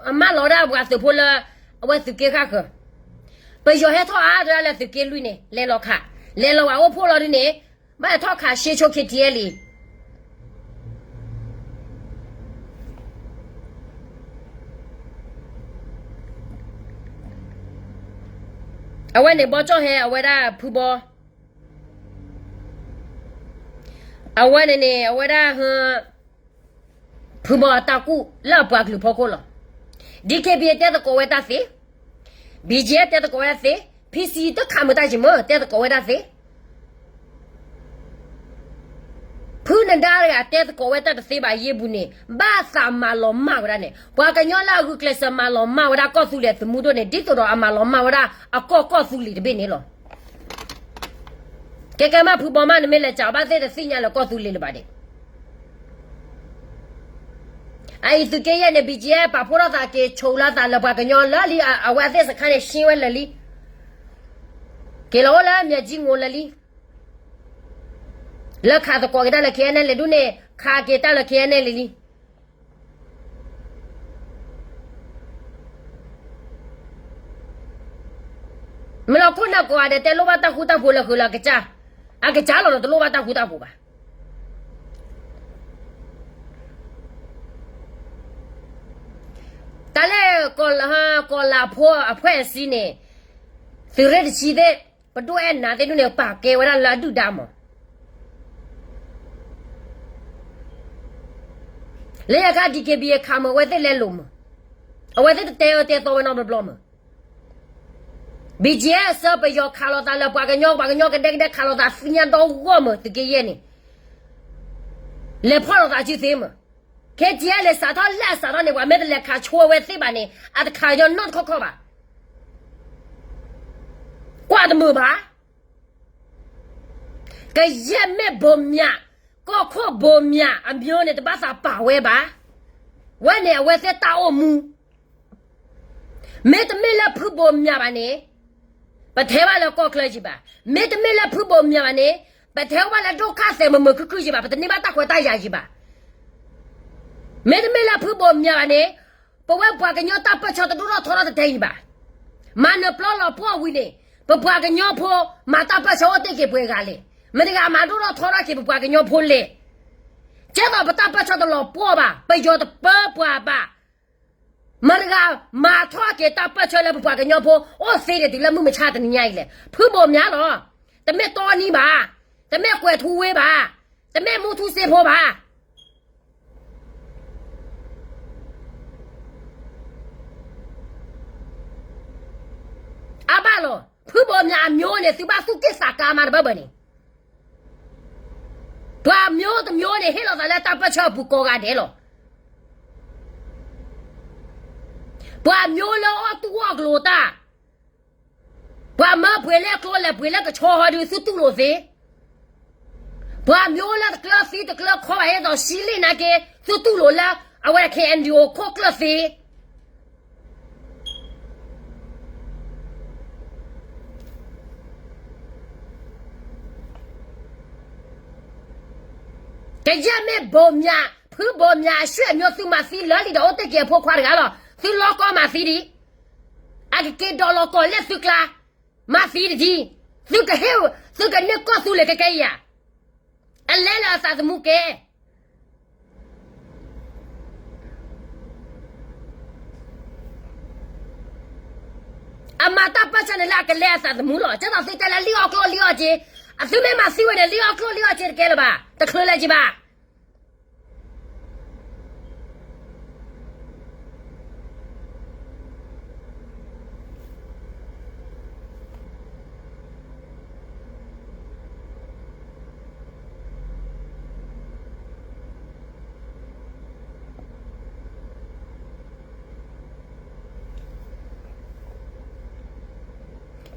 အမၢလီၤဒၣ်ပှၤသုးဖိလၢ အဝဲသုးက့ဃၣ်ဃၢၤ, ပယီၤဟဲထီၣ်အါဒၣ်လၢသုးက့လွံၢ်န့ၣ် လဲၤလီၤခး, လဲၤလီၤဝဲအိၣ်ဖှိၣ်လီၤဒုးန့ၣ်, ဘၣ်ထီၣ်ခးရှဲဆိ KTLA အဝဲန့ၣ်ဘီကၠီၣ်ဟဲ အဝဲဒၣ်ဖုဘီ, အဝဲန့ၣ်န့ၣ် အဝဲဒၣ် ဖုဘီအတၢ်ကူၣ်လၢအပှၤကလုာ်ဖီခိၣ်လီၤ. DKBA တဲသကိးဝဲတၢ်သ့, BGF တဲသကိးဝဲတၢ်သ့, PC တခးမုာ်တၢ်ယံၤမ့ၢ် တဲသကိးဝဲတၢ်သ့ ဖုနဒါတဂၤတဲသကိးဝဲတၢ်တသ့ဘၣ်အယ့ၢ်ပူၤန့ၣ် ဘၣ်သးမၤလီၤမၢ်ဝဲဒၣ်န့ၣ် ပှၤကညီလၢအဂုာ်ကျဲးစၢးမၤလီၤမၢ်ဝဲဒၣ်ကီၢ်သူလ့ၤအသုးမုၢ်ဒိၣ်န့ၣ် ဒ်သိးဒီးအမၤလီၤမၢ်ဝဲဒၣ်အကီၢ်ကီၢ်သူလ့ၤတဘ့ၣ်န့ၣ်လီၤ. ကဲကဲမးဖုဘီမး နမ့ၢ်လဲၤစးဘၣ်သ့ၣ်တသ့ၣ်ညါလၢကီၢ်သူလ့ၤလၢၤဘၣ်ဒံး အအံၤသုးက့ယဲၢ်န့ၣ် BGF ပာ်ဖှိၣ်ထီၣ်သးက့ၤ ဆိးလီၤသးလၢပှၤကညီလၢာ်လံ အဝဲအသ့ၣ်စခါန့ၣ် ရှင်းဝဲလၢာ်လံ က့ၤလီၤအိၣ်လၢမၠဲၣ်ကၠံငိၣ်လၢာ်လံ လၢခးသကိးက့ၤတၢ်လၢ KNLA ဒူၣ်န့ၣ် ခးက့ၤတၢ်လၢ KNLA လံ မ့ၢ်လီၤခိၣ်နၢ်ကိးဂၤဒဲးတဲလိၣ်ဘၣ်တၢ်ဃူတၢ်ဖိးလၢဃုာ်လၢအကစၢ်, အကစၢ်လီၤဒီးတလိၣ်ဘၣ်တၢ်ဃူတၢ်ဖိးဘၣ်. တၢ်လၢ ကီၤလၤဖိအဖှဲၣ်အစံန့ၣ် သုးရ့ၣ်တဆံသ့ၣ် ပဒိၣ်အဲၣ်နၤသ့ၣ်ဒူၣ်န့ၣ် ပာ်ကဲဝဲဒၣ်လၢအဒုၣ်ဒါမး လၢယခါ DKBA ခးမး အဝဲသ့ၣ်လဲၤလိာ်မး, အဝဲသ့ၣ်တတဲအၢတဲသီဝဲနီတဘျီဘျီမး. BGF အဆၢပယီၤခးလိာ်သးလၢပှၤကညီ ပှၤကညီကဒဲကဒဲခးလိာ်သးသ့ၣ်ညါဒီဂီၢ်မး သုးက့ယဲၢ်န့ၣ် လဲၤဖီၣ်လိာ်သးစုသ့မး. KTLA စးထီၣ်လၢအစးထီၣ်န့ၣ် ပှၤမ့ၢ်တလဲၤခးဆိဝဲသ့ၣ်ဘၣ်န့ၣ် အတခးကညီနီတခီၣ်ခီၣ်ဘၣ်. ကွၢ်တမုာ်ဘၣ် ကယဲၢ်မ့ၢ်ဘိးမၠး, ကီၢ်ခိၣ်ဘိးမၠးအမံၤန့ၣ် တဘၣ်သးပာ်ဝဲဘၣ်. ဝဲန့ၣ်အဝဲသ့ၣ်တၢ်အိၣ်မူ, မ့တမ့ၢ်လၢဖုဘိးမၠးဘၣ်န့ၣ်, ပထဲဘၣ်လၢကီၢ်ချၢယံၤဘၣ်. မ့တမ့ၢ်လၢဖုဘိးမၠးဘၣ်န့ၣ်, ပထဲဘၣ်လၢဒိၣ်ခါသဲးမုာ်မုာ်ခုၣ်ခုၣ်ယံၤဘၣ်, ပတန့ၢ်ဘၣ်တၢ်ခွဲးတၢ်ယာ်ယံၤဘၣ်. မ့တမ့ၢ်လၢဖုဘိးမၠးဘၣ်န့ၣ်, ပဝဲပှၤကညီတၢ်ပၢၢ်ဆၢတဒိၣ်ထီၣ်ထီထီၣ်တတဲယံၤဘၣ်. မၤနၢၤပျီလီၤပှီၢ်ဝံၤန့ၣ်, ပပှၤကညီဖိမၤတၢ်ပၢၢ်ဆၢအိၣ်တ့ၢ်က့ၤပှဲၤဂၤလဲၣ်. မတၤတဂၤမၤဒိၣ်ထီၣ်ထီထီၣ်က့ၤပပှၤကညီဖိလဲၣ်. ကဲသိးပတၢ်ပၢၢ်ဆၢတလီၤပှီၢ်ဘၣ်, ပယီၤတပၢပှၤဘၣ်. မတၤတဂၤမၤထီၣ်က့ၤတၢ်ပၢၢ်ဆၢလၢပပှၤကညီဖိ အိၣ်သ့ဒံးတုၤလၢမုၢ်မဆါတနံၤညါအံၤလဲၣ်. ဖုဘိးမၠးလီၤ. တမ့ၢ်တီနံဘၣ်, တမ့ၢ်ကွဲၤထူဝ့ဘၣ်, တမ့ၢ်မူထူစ့ဖိဘၣ်. အါဘၣ်လီၤ. ဖုဘိးမၠးအမျိုးန့ၣ် သုဘၣ်သူၣ်က့ၣ်သးကါမးတဘၢဘၢန့ၣ်, ပှၤမျိုးတမျိုးန့ၣ် ဟ့ၣ်လီၤသးလၢတၢ်ပၢၢ်ဆၢအပူၤကိးဂၤဒဲးလီၤ. ပှၤမျိုးလၢအီၣ်တူၢ်အီၣ်ကျိၤတၢ်, ပှၤမၢပှဲၤလၢကျိလဲၤပှဲၤလၢကဆီဟီဒုး သုတူၢ်လိာ်သ့. ပှၤမျိုးလၢတကျၢၤသံတကျၢၤခီဘၣ် ဟဲသိးဆံလ့ၣ်နာ်က့ သုတူၢ်လိာ်လၢ အဝဲဒၣ် KNDO ခိၣ်ကျၢၢ်သ့. ကယဲၢ်မ့ၢ်ဘိးမၠး, ဖုဘိးမၠးအဆွေမျိုး သုမၤသံလၢာ်လံဒီး အိၣ်တ့ၢ်က့ၤအဖိခွါတဂၤလီၤ. သုလီၢ်ကီမၤသံဒံး, အကက့ၤဒိးလီၤကီၢ်လၢသုကျါ, မၤသံတဒံး, သုကဟ့ၣ်, သုကန့ၢ်ကီၢ်သူလ့ၤကကဲယၤ, အလဲလၢအသးသမူကဲ အမၤတၢ်ပၢၢ်ဆၢန့ၣ်လၢအကလဲအသးသမူလီၤ. ကဲသိးသုတဲလၢလံၣ်အီၣ်ကျိၣ်လံၣ်အီၣ်စ့, အသုမ့ၢ်မၤသံဝဲန့ၣ် လံၣ်အီၣ်ကျိၣ်လံၣ်အီၣ်စ့တကဲလၢၤဘၣ်, တချုးလၢၤက့ၤဘၣ်.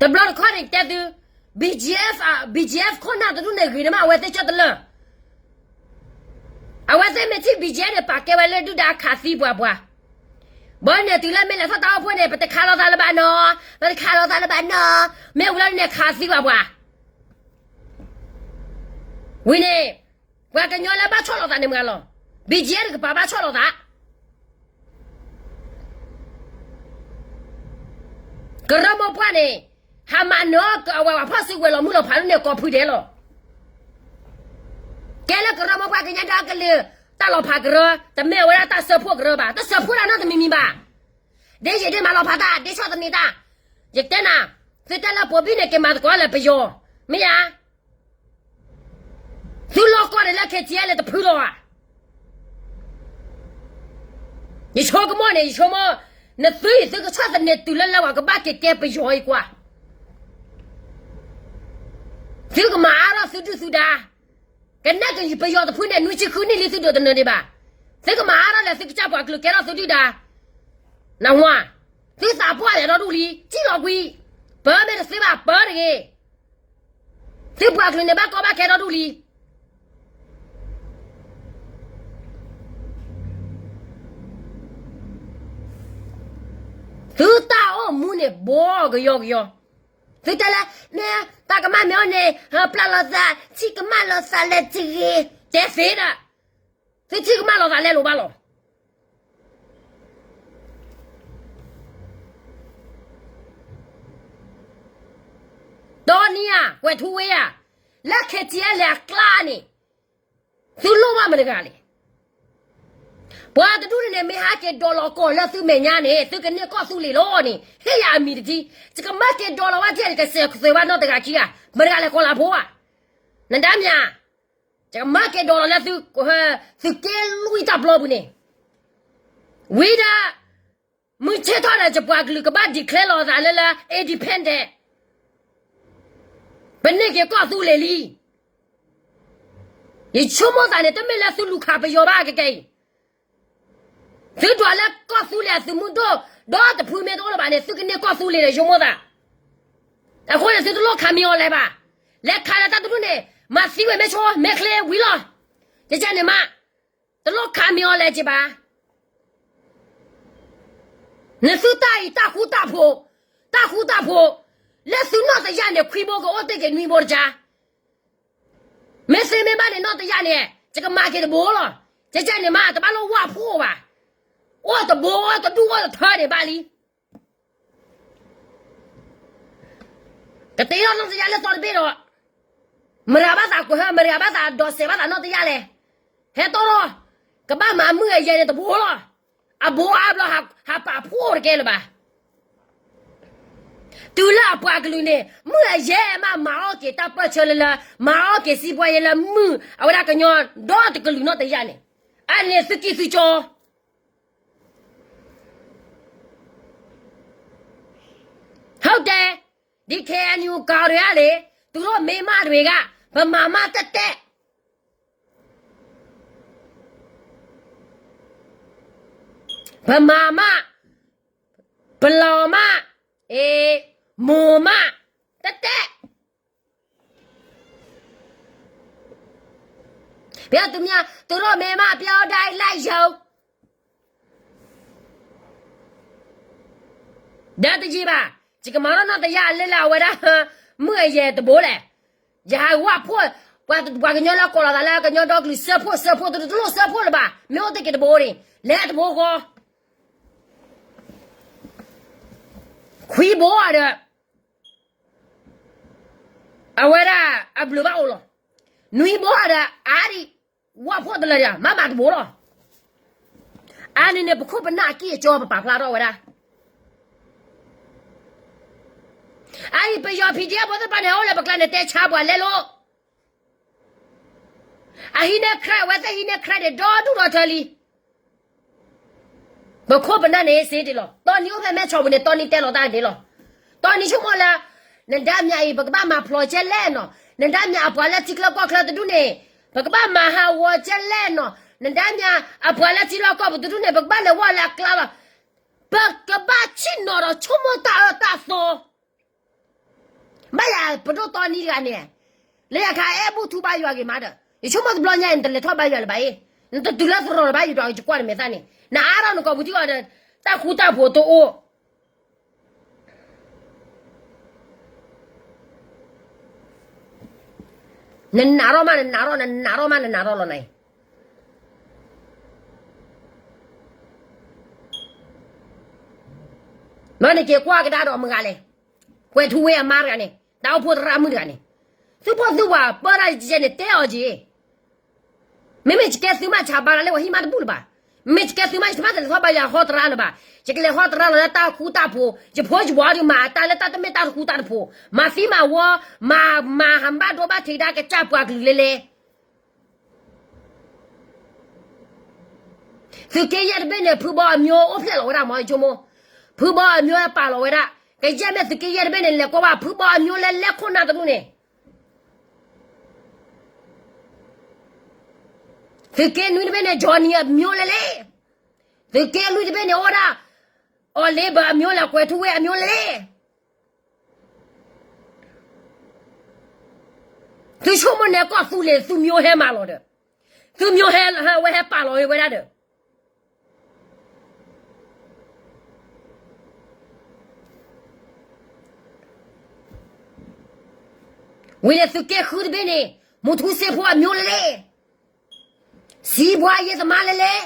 တဘျီတခီၣ်န့ၣ်တဲသု, BGF, BGF ခိၣ်နၢ်တဒူၣ်န့ၣ်ဂ့ၤန့ၣ်မး အဝဲသ့ၣ်ကၢၢ်တလၢာ်, အဝဲသ့ၣ်မ့ၢ်ထံၣ် BGF န့ၣ် ပာ်ကဲဝဲလၢဒုၣ်ဒါခးသံပှၤပှၤ, ဘၣ်န့ၣ်တုၤလၢမ့ၢ်လဲၤထီၣ်တၢ်အိၣ်ဖှိၣ်န့ၣ် ပတခးလိာ်သးလၢၤဘၣ်နီၤ, ပတခးလိာ်သးလၢၤဘၣ်နီၤ, မ့ၢ်ဝံၤလီၤန့ၣ်ခးသံပှၤပှၤ ဝံၤန့ၣ်, ပှၤကညီလၢဘၣ်ဆီၣ်လီၤသးန့ၣ်မးလီၤ. BGF တကပၤဘၣ်ဆီၣ်လီၤသး, ကရၢမိၢ်ပှၢ်န့ၣ်, ဟးမၤနၢၤအဝဲပှၤဖီၣ်စုကဝဲၤလီၤမုၢ်လီၤဖးဒိၣ်န့ၣ် ကိးဖုဒဲးလီၤ. ကဲလၢကရၢမိၢ်ပှၢ်ကညီဒီကလုာ်, တၢ်လီၤဖးကရၢ, တမ့ၢ်ဝဲဒၣ်တၢ်စၢဖှိၣ်ကရၢဘၣ်, တၢ်စၢဖှိၣ်တၢ်နီတမံၤမံၤဘၣ်. ဒ်ယဒ့မၤလီၤဖးတၢ်, ဒ်ဆီၣ်သနံးတၢ်, ယတဲနၤ, သုတဲလၢပိာ်ဘံၣ်န့ၣ် က့ၤမၤသကိးလၢပယီၤ, မ့ၢ်ဧါ. သုလီၢ်ကီၢ်န့ၣ်လၢ KTLA တဖုလီၤဧါ. ယဆိကမိၣ်န့ၣ် ယဆိကမိၣ်, နသုအံၤသုကဆီၣ်သနံးတုၤလၢလၢပှၤကဘၣ်က့ၤကဲပယီၤအံၤကွၢ်. သုကမၤအါထီၣ်သုဒုၣ်သုဒါ, ကနဲၣ်ကပယီၤတဖုန့ၣ် နွံဆံဃုနံၣ်လံသုဒိးတနၢၤဒံးဘၣ်. သုကမၤအါထီၣ်လဲၣ် သုကစၢ်ပှၤကလုာ်ကဲထီၣ်သုဒုၣ်ဒါ, နဝၤ, သုသးပှၢ်လဲၣ်ဒီဒူၣ်လံ, စံၣ်လီၤကွံာ်, ပၢမ့ၢ်တသ့ဘၣ် ပၢတဂ့ၤ. သုပှၤကလုာ်န့ၣ်ဘၣ်ကီဘၣ်ခဲဒီဒူၣ်လံ. သုတၢ်အိၣ်မူန့ၣ် ဘီကယီကယီ, သုတဲလၢ, မ့ၢ်တၢ်ကမၣ်မ့ၢ်အီၤန့ၣ်, ပျၢ်လိာ်သး, ထံၣ်ကမၣ်လိာ်သးလၢတဂ့ၤ, တဲသ့ဒၣ်, သုထံၣ်ကမၣ်လိာ်သးလဲလိာ်ဘၣ်လီၤ. ဒီနံၤဧါ, ကွဲၤထူဝ့ဧါ, လၢ KTLA အကျါန့ၣ်, သုလိၣ်ဘၣ်မတၤတဂၤလဲၣ်. ပှၤတဒူၣ်န့ၣ်န့ၣ် မ့ၢ်ဟးက့ၤဒိးလီၤကီၢ်လၢသုမဲာ်ညါန့ၣ် သုကန့ၢ်ကီၢ်သူလ့ၤလီၤန့ၣ် ဟ့ၣ်ယၤအမံၤတထံၣ်, ယကမၢက့ၤဒိးလီၤဝဲဒ်န့ၣ် ကစဲးကသွဲးဘၣ်နီတဂၤခံဂၤ, မတၤတဂၤလဲၣ် ကီၤလၤဖိဧါ, နဒါမၠး, ယကမၢက့ၤဒိးလီၤလၢသု, သုးက့လွံၢ်တၢ်ပျီပူၤန့ၣ်, ဝံၤဒီး, မုၢ်ဆ့ၣ်ထီၣ်ဒီး ယပှၤကလုာ်ကဘၣ် declare လီၤသးလၢလၢ independent, ပန့ၢ်က့ၤကီၢ်သူလ့ၤလံ. ယဆိကမိၣ်သးန့ၣ် တမ့ၢ်လၢသုလူၤခးပယီၤဘၣ်ကကဲအံၤ, သုဒွးလၢကီၢ်သူလ့ၤအသုးမုၢ်ဒိၣ်, ဒီတဖုမ့ၢ်တအိၣ်လၢၤဘၣ်န့ၣ် သုကန့ၢ်ကီၢ်သူလ့ၤဒီး ယဆိကမိၣ်သး, အဃိန့ၣ် သုတလိၣ်ခးမံအီၤလဲၣ်ဘၣ်, လဲၤခးလၢတၢ်တဒူၣ်န့ၣ်, မၤသံဝဲမ့ၢ်ဆိ, မ့ၢ်ချ့ဝံၤလီၤ, ကကဲန့ၣ်မး, တလိၣ်ခးမံအီၤလဲၣ်က့ၤဘၣ်. နသုတၢ်အံၤ တၢ်ဃူတၢ်ဖိး, တၢ်ဃူတၢ်ဖိး, လၢသု ယၤန့ၣ် ခွံဘိကအိၣ်တ့ၢ်က့ၤနွံဘိတကါ, မ့ၢ်သ့မ့ၢ်ဘၣ်န့ၣ်နီၢ်တယၢ်န့ၣ် ယကမၤက့ၤတဘိလီၤ. ကဲကဲန့ၣ်မး တဘၣ်လၢဝၣ်ဖှိၣ်ဘၣ်, အိၣ်တဘိအိၣ်တဒူၣ်အိၣ်တထၢန့ၣ်ဘၣ်လံ. ကတ့ထီၣ်နီၢ်တယၢ်လၢသီတဘ့ၣ်ဒီး, မတၤဘၣ်သးကွဲးဟၢ မတၤဘၣ်သးဒိးစဲးဘၣ်သးနီၢ်တယၢ်လဲၣ်. ဟဲတီၢ်ထီၣ်, ကဘၣ်မၤမုၢ်အယဲၢ်န့ၣ်တဘိလီၤ. အဘိအါဘျီ ဟးပာ်ဖှိၣ်တကဲလၢၤဘၣ်. တုၤလၢအပှၤကလုာ်န့ၣ် မုၢ်အယဲၢ်မး မၤအီၣ်က့ၤတၢ်ပၢၢ်ဆၢလၢလၢ, မၤအီၣ်က့ၤစံးပှၤယဲလၢမုၢ် အဝဲဒၣ်ကညီဒီတကလုာ်နီၢ်တယၢ်န့ၣ်, အန့ၣ်သုကံၢ်သုကၠီ ဟုတ်တယ်, ဒီ KNU ကောင်တွေကနေ သူတို့ မိန်းမတွေက ဗမာမှ တက်တက်, ဗမာမှ, ပလောင်မှ, အေး, မွန်မှ, တက်တက်. ဘယ်သူများ သူတို့ မိန်းမ ပြောတိုင်း လိုက်ယုံ ဒီးတယံာ်ဘၣ်, ယကမၤထီၣ်နီၢ်တယၢ်လၢလၢအဝဲဒၣ် မုၢ်အယဲၢ်တဘိလဲၣ်. ယဟးဝၣ်ဖှိၣ်, ပှၤကညီလၢကိးလီၤသးလၢ ကညီဒီကလုာ်စၢဖှိၣ် စၢဖှိၣ် တလိၣ်စၢဖှိၣ်လၢၤဘၣ်, မ့ၢ်အိၣ်တ့ၢ်က့ၤတဘိန့ၣ် လဲၤတဘိဃီ, ခွံဘိဒီး အဝဲဒၣ်အဘျုးဘၣ်အိၣ်လီၤ. နွံဘိဒီး အါဒံး, ဝၣ်ဖှိၣ်တလၢာ်ဒီး မၤဘၣ်တဘိလီၤ. အါန့ၣ်န့ၣ် ပခိၣ်ပနၢ်အကံၢ်အကၠီ ပပာ်ဖျါထီၣ်ဝဲဒၣ်. အအံၤ ပယီၤ PDF ဖိသ့ၣ်တဖၣ်န့ၣ် အိၣ်လၢပကျါန့ၣ် တဲဆါပှၤလဲလိာ် အဟံးန့ၢ် credit ဝဲသ့ၣ်ဟံးန့ၢ် credit ဒီဒူၣ်ဒီထၢလံ. ပခိၣ်ပနၢ်န့ၣ်စ့ဒံးလီၤ. တီနံၤအိၣ်ဖဲမဲၢ်ဆီးပူၤန့ၣ် တီနံၤတဲလီၤတၢ်ဒ်လီၤ. တီနံၤဆိကမိၣ်လၢ နဒါမြအံၤ ပကဘၣ်မၤဖျိးကဲလဲၣ်နီၤ, နဒါမြအပှၤလၢထံချၢကီၢ်ချၢတဒူၣ်န့ၣ် ပကဘၣ်မၤဟးဂီၤကဲလဲၣ်နီၤ, နဒါမြအပှၤလၢထံလီၢ်ကီၢ်ပူၤတဒူၣ်န့ၣ် ပကဘၣ်လဲၤဝဲလၢအကျါလီၤ. ပကဘၣ်ဆ့ၣ်နီၤဒီးဆိကမိၣ်တၢ်အၢတၢ်သီ ဘၣ်ယၤပဒိၣ်တီနံၤတဂၤန့ၣ်, လၢယခါအဲၣ်ဘူၣ်ထူဘါယွၤဂ့ၤမးဒီး ယဆိကမိၣ်တဘျီညါအံၤ နတလဲၤထီၣ်ဘါယွၤလၢၤဘၣ်အံၤ, နတတုၤလၢသရိာ်လၢၤဘၣ် ယဒွးကကွၢ်တမဲာ်သၣ်န့ၣ်, နအါထီၣ်နကိာ်ပူၤထံအီၤဒီး တၢ်ဃူတၢ်ဖိးတအိၣ် နနာ်ထီၣ်မး နနာ်ထီၣ် နနာ်ထီၣ်မး နနာ်ထီၣ်လီၤနၤအံၤ. မ့ၢ်နက့ၤကွၢ်ကဒါဒီးမတၤလဲၣ်, ကွဲၤထူဝ့အမါတဂၤန့ၣ် တၢ်အိၣ်ဖှိၣ်သရၣ်မုၣ်တဂၤန့ၣ်, သုဖှိၣ်သုဝၤပၢတၢ်ယဲန့ၣ် တဲအီၤက့ၤ, မ့မ့ၢ်ယကဲသုမး ယဘါလၢပှၤဟံၣ်မးတဘူၣ်လၢၤဘၣ်, မ့ၢ်ယကဲသုမး ယတဘၣ်လဲၤထီၣ်ဘါယွၤဟီတရါလၢၤဘၣ်, ယကလဲၤဟီတရါလီၤလၢတၢ်ဃူတၢ်ဖိး, ယဖိယဝၤဒုးမၤတၢ်လၢတၢ်တမ့ၢ်တၢ်တဃူတၢ်တဖိး, မၤသံမၤဝီ, မၤမၤဟးဘၣ်ဒိဘၣ်ထံးကဒါကစၢ်ပှၤကလုာ်လဲၤလဲၤ သုးက့ယဲၢ်တဘ့ၣ်န့ၣ် ဖုဘီအမျိုးအိၣ်ဖျဲၣ်လီၤဝဲဒၣ်မ့ၢ်ယဆိကမိၣ်, ဖုဘီအမျိုးပာ်လီၤဝဲဒၣ်, ကယဲၢ်မ့ၢ်သုးက့ယဲၢ်တဘ့ၣ်န့ၣ် လဲၤကွၢ်ဘၣ် ဖုဘီအမျိုးလၢလဲၤခိၣ်နၢ်တဒူၣ်န့ၣ်, သုးက့နွံတဘ့ၣ်န့ၣ် Johnny အမျိုးလဲၤလဲၤ, သုးက့လွံၢ်တဘ့ၣ်န့ၣ် အိၣ်ဝဲဒၣ် Oliver အမျိုးလဲၤ ကွဲၤထူဝ့အမျိုးလဲၤလဲၤ သုဆိကမိၣ်န့ၣ် ကီၢ်သူလ့ၤသုးမျိုးဟဲမၤလီၤဒီး, သုးမျိုးဟဲဝဲဟဲပာ်လီၤဝဲဒၣ်ဒီး, ဝံၤန့ၣ်သုးက့ဃုတဘ့ၣ်န့ၣ် မူထူစ့ဖိအမျိုးလဲၤလဲၤ, စံးဘှါယဲၢ်သမါလဲၤလဲၤ,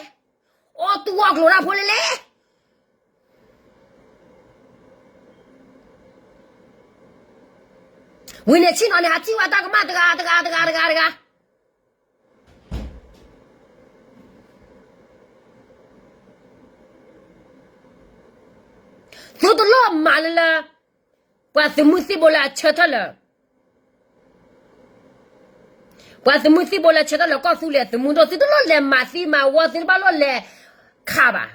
အီၣ်တူၢ်အီၣ်ကျိၤတၢ်ဖိလဲၤလဲၤ ဝံၤန့ၣ်ဆ့ၣ်နီၤန့ၣ် ဟးထံၣ်ဝဲတၢ်ကမၣ်တဂၤတဂၤတဂၤတဂၤတဂၤ, သုတလိၣ်မၤလၢလၢ ပှၤသုးမုၢ်သံၣ်ဘိလၢအဆၢထၢၣ်လၢ ပှၤသုးမုၢ်သံၣ်ဘိလၢဆၢထၢၣ်လၢကီၢ်သူလ့ၤသုးမုၢ်ဒိၣ် သုတလိၣ်လဲၤမၤသံမၤဝီ သုတဘၣ်လိၣ်လဲၤခးဘၣ်.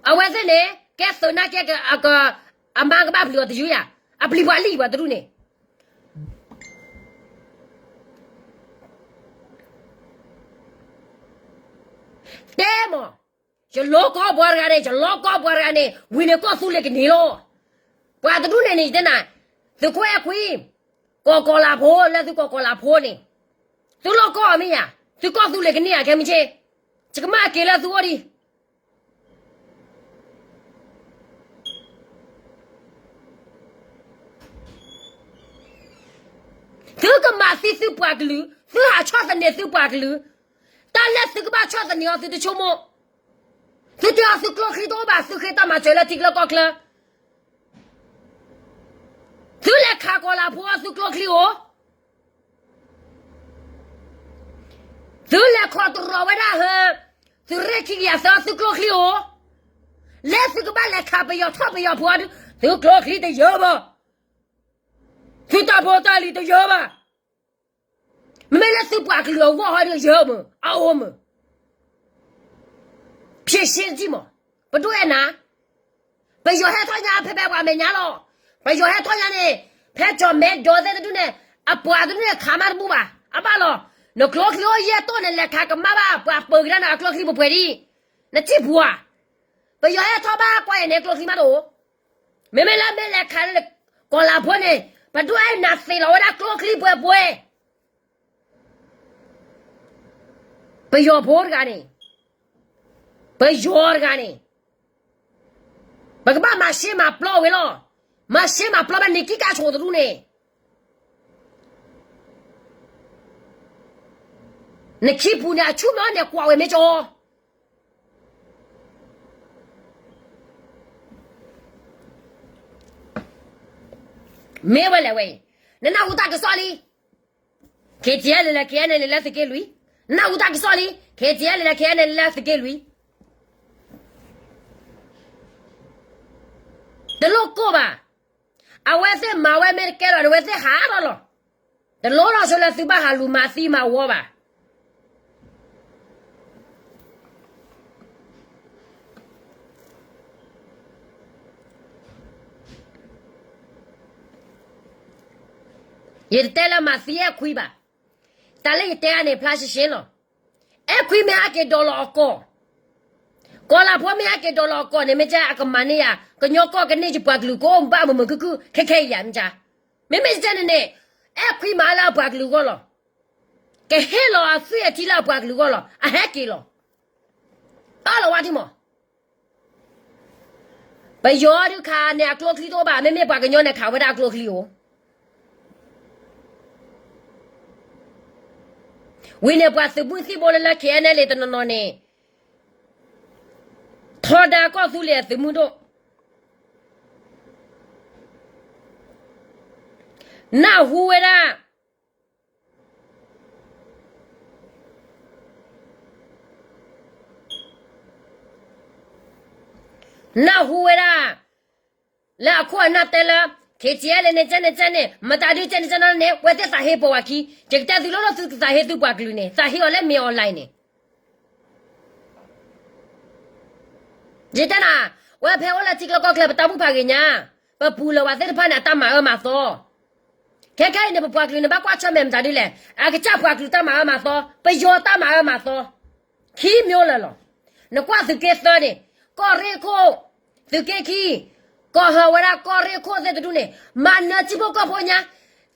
အဝဲသ့ၣ်န့ၣ် ကဲသုးနၢ်ကဲ အမါကဘၣ်ပျံၤအီၤတယုၢ်ယၤ, အပျံၤပှၤလံပှၤတဒူၣ်န့ၣ် တဲမး, ယလီၤကီၢ်ပှၤတဂၤန့ၣ် ယလီၤကီၢ်ပှၤတဂၤန့ၣ် ဝံၤန့ၣ်ကီၢ်သူလ့ၤကန့ၢ်လီၤ. ပှၤတဒူၣ်န့ၣ်န့ၣ် ယတဲနၤ, သုးခိၣ်အဲၣ်ခွံ, ကီၢ်ကီၤလၤဖိ လၢသုကီၢ်ကီၤလၤဖိန့ၣ်, သုလီၤကီၢ်မ့ၢ်ယၤ, သုကီၢ်သူလ့ၤကန့ၢ်ယၤခဲမုၢ်ဆ့ၣ်, ယကမၣ်က့ၤလၢသုအိၣ်ဒံး သုကမၤသံသုပှၤကလုာ်, သုဟးဆီၣ်သနံးသုပှၤကလုာ်, တၢ်လၢသုကဘၣ်ဆီၣ်သနံးအီၤသုတဆိကမိၣ်, သုတဲအီၤသုကျိချံတအိၣ်ဘၣ်, သုဃ့တၢ်မၤစၢၤလၢထံကျိကီၢ်ချၢ, သုလဲၤခးကီၤလၤဖိအီၤသုကျိချံဧိၤ, သုလဲၤခီတရီၤဝဲဒၣ်ဟၢ, သုးရ့ၣ်ခံကယၤသၢသုကျိချံဧိၤ, လၢသုကဘၣ်လဲၤခးပယီၤထီၣ်ပယီၤဖိအီၤဒုး, သုကျိချံတယၢဘၣ်, သုတၢ်ဖိတၢ်လံၤတယၢဘၣ်. မ့မ့ၢ်လၢသုပှၤကလုာ်အဂီၢ်ဟီဒုးယၢမုာ်, အအိၣ်မုာ်, ဖျ့ရှ့တကံၢ်မး, ပဒိၣ်အဲၣ်နၤ, ပယီၤဟဲထီၣ်ညါဖဲဖဲပှၤမဲာ်ညါလီၤ, ပယီၤဟဲထီၣ်ညါန့ၣ်, ဖဲကၠီၣ်မဲဒီသ့ၣ်တဒုန့ၣ်, အပှၤတဒုန့ၣ်ခးမးတဘူၣ်ဘၣ်, အဘၣ်လီၤ, နကျိချံအိၣ်ယဲၢ်တိၢ်န့ၣ် လဲၤခးကမၣ်ဘၣ်ပှၤပၢၤကဒါနၤအကျိချံပှဲၤပှဲၤဒ်, နထံၣ်ပှၤ, ပယီၤဟဲထီၣ်ဘၣ်ကွၢ်အံၤန့ၣ်ကျိချံမးတအိၣ် မ့မ့ၢ်လၢမ့ၢ်လဲၤခးလၢကီၤလၤဖိန့ၣ်, ပဒိၣ်အဲၣ်နၤသ့ၣ်လီၤဝဲဒၣ်ကျိချံပှဲၤပှဲၤ, ပယီၤဖိတဂၤန့ၣ်, ပယီၤတဂၤန့ၣ်, ပကဘၣ်မၤရှဲမၤပျီဝဲလီၤ, မၤရှဲမၤပျီဘၣ်န့ၣ်ကံကၢ်ဆိးတဒူၣ်န့ၣ် နခံပူၤန့ၣ် အဆူၣ်မီန့ၣ်ကွၢ်ဝဲမ့ၢ်ကၠီ, မ့ၢ်ဝဲလဲၣ်ဝဲအံၤ, နနၢ်ဟူတၢ်ကစီၣ်လံ, KTLA လဲၤ KNLA လၢသုးက့လွံၢ်, နၢ်ဟူတၢ်ကစီၣ်လံ, KTLA လဲၤ KNLA လၢသုးက့လွံၢ် တလိၣ်ကိၢ်ဘၣ်, အဝဲသ့ၣ်မၤဝဲမ့ၢ်တကဲလီၤန့ၣ် အဝဲသ့ၣ်ဟးထီၣ်လီၤ, တလိၣ်ထီၣ်ဆိလၢသုဘၣ်ဟးလူၤမၤသံမၤဝီဘၣ်. ယတတဲလၢမၤသံအဲၣ်ခွံဘၣ်, တၢ်လၢယတဲအါန့ၣ် ဖျါရှဲရှဲလီၤ. အဲၣ်ခွံမ့ၢ်ဟဲက့ၤဒိးလီၤအကီၢ်, ကီၤလၤဖိမ့ၢ်ဟဲက့ၤဒိးလီၤအကီၢ်န့ၣ် မ့ၢ်ကဲအကမၤန့ၢ်ယၤ ကညီကီၢ်ကန့ၢ်ယပှၤကလုာ်ကအိၣ်ဘၣ်မုာ်မုာ်ခုၣ်ခုၣ်ခဲခဲအံၤယၤမ့ၢ်ကါ, မ့မ့ၢ်ကဲန့ၣ်န့ၣ်, အဲၣ်ခွံမၤလၢအပှၤကလုာ်အဂီၢ်လီၤ, ကဟ့ၣ်လီၤအသွံၣ်အထံလၢအပှၤကလုာ်အဂီၢ်လီၤ အဟဲက့ၤလီၤ, အၢၣ်လီၤဝဲဒ်မး ပယီၤဒုးခးန့ၣ်အကျိချံတအိၣ်ဘၣ် မ့မ့ၢ်ပှၤကညီန့ၣ်ခးဝဲဒၣ်အကျိချံဧိၤ, ဝံၤန့ၣ်ပှၤသုးမုၢ်သံၣ်ဘိလၢလၢ KNLA တနီၤနီၤန့ၣ်, ထီဒါကီၢ်သူလ့ၤအသုးမုၢ်ဒိၣ်, နၢ်ဟူဝဲဒၣ် နၢ်ဟူဝဲဒၣ် လၢအခိၣ်အနၢ်တဲလၢ KTLA န့ၣ် ကဲန့ၣ်ကဲန့ၣ် မတၤဒုကဲန့ၣ်ကဲန့ၣ်န့ၣ် ဝဲသ့ၣ်သးဟ့ပှၤဝၤခံ, ယကတဲသုလိၣ်လိၣ်သုသးဟ့သုပှၤကလုာ်န့ၣ် သးဟ့အီၤလၢမ့ၢ် online န့ၣ် ယတဲနၤ, ဝဲဖဲအိၣ်လၢထံကျိကီၢ်ချၢ ပတၢ်ဘူၣ်ဖးဂ့ၤညါ, ပပူၤလၢၤဝဲသ့ၣ်တဖၣ်န့ၣ် အတၢ်မၤအၢမၤသီ, ခဲခဲအံၤန့ၣ် ပပှၤကလုာ်န့ၣ် ဘၣ်ကွၢ်ဆၢၣ်မဲာ်မတၤဒ်လဲၣ်, အကစၢ်ပှၤကလုာ်တၢ်မၤအၢမၤသီ, ပယီၤတၢ်မၤအၢမၤသီ, ခံမျိုးလၢာ်လီၤ. နကွၢ်သုးက့သၢန့ၣ်, ကီၢ်ရ့ၣ်ခိၣ်, သုးက့ခံ, ကီၢ်ဟၢဝဲဒၣ်ကီၢ်ရ့ၣ်ခိၣ်သ့ၣ်တဒူၣ်န့ၣ်, မၤနၢၤထံဖိကီၢ်ဖိညါ,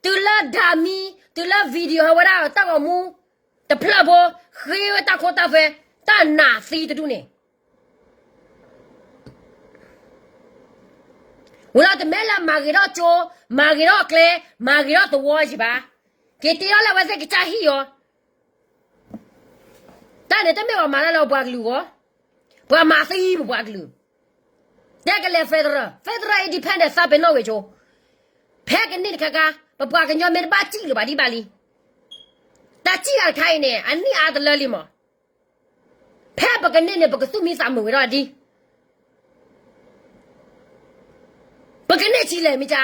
တုၤလၢဓာတ်မီး, တုၤလၢ video ဟဲဝဲဒၣ်တၢ်ဂီၤမူ, တဖျၢၣ်ဖိ, ဃ့ဝဲတၢ်ခိတၢ်သွဲ, တၢ်နးသံတဒူၣ်န့ၣ် ဝံၤလီၤတမ့ၢ်လၢမၤဂ့ၤထီၣ်ကၠိ, မၤဂ့ၤထီၣ်ကျဲ, မၤဂ့ၤထီၣ်သဝီယံၤဘၣ်. က့ၤတ့ထီၣ်လၢအဝဲသ့ၣ်ကစၢ်ဟံၣ်အီၤ, တၢ်န့ၣ်တမ့ၢ်ပှၤမၤတၢ်လၢပပှၤကလုာ်အဂီၢ်, ပှၤမၤသံပပှၤကလုာ်, တဲကလဲၤ federal, federal independent သးပ့ၤနီၣ်ဝဲကၠိ, ဖဲကနံၣ်တခါခါ, ပပှၤကညီမ့ၢ်တဘၣ်စံၣ်လၢၤဘၣ်ဒံးဘၣ်လံ. တၢ်စံၣ်ဂၤတခါအံၤန့ၣ် အနံၣ်အါတလၢလံမး. ဖဲပကန့ၢ်န့ၣ် ပကသူၣ်မံသးမုာ်ဝဲဒၣ်ဒ် ပကန့ၢ်ဆံးလဲၣ်မ့ၢ်ကါ,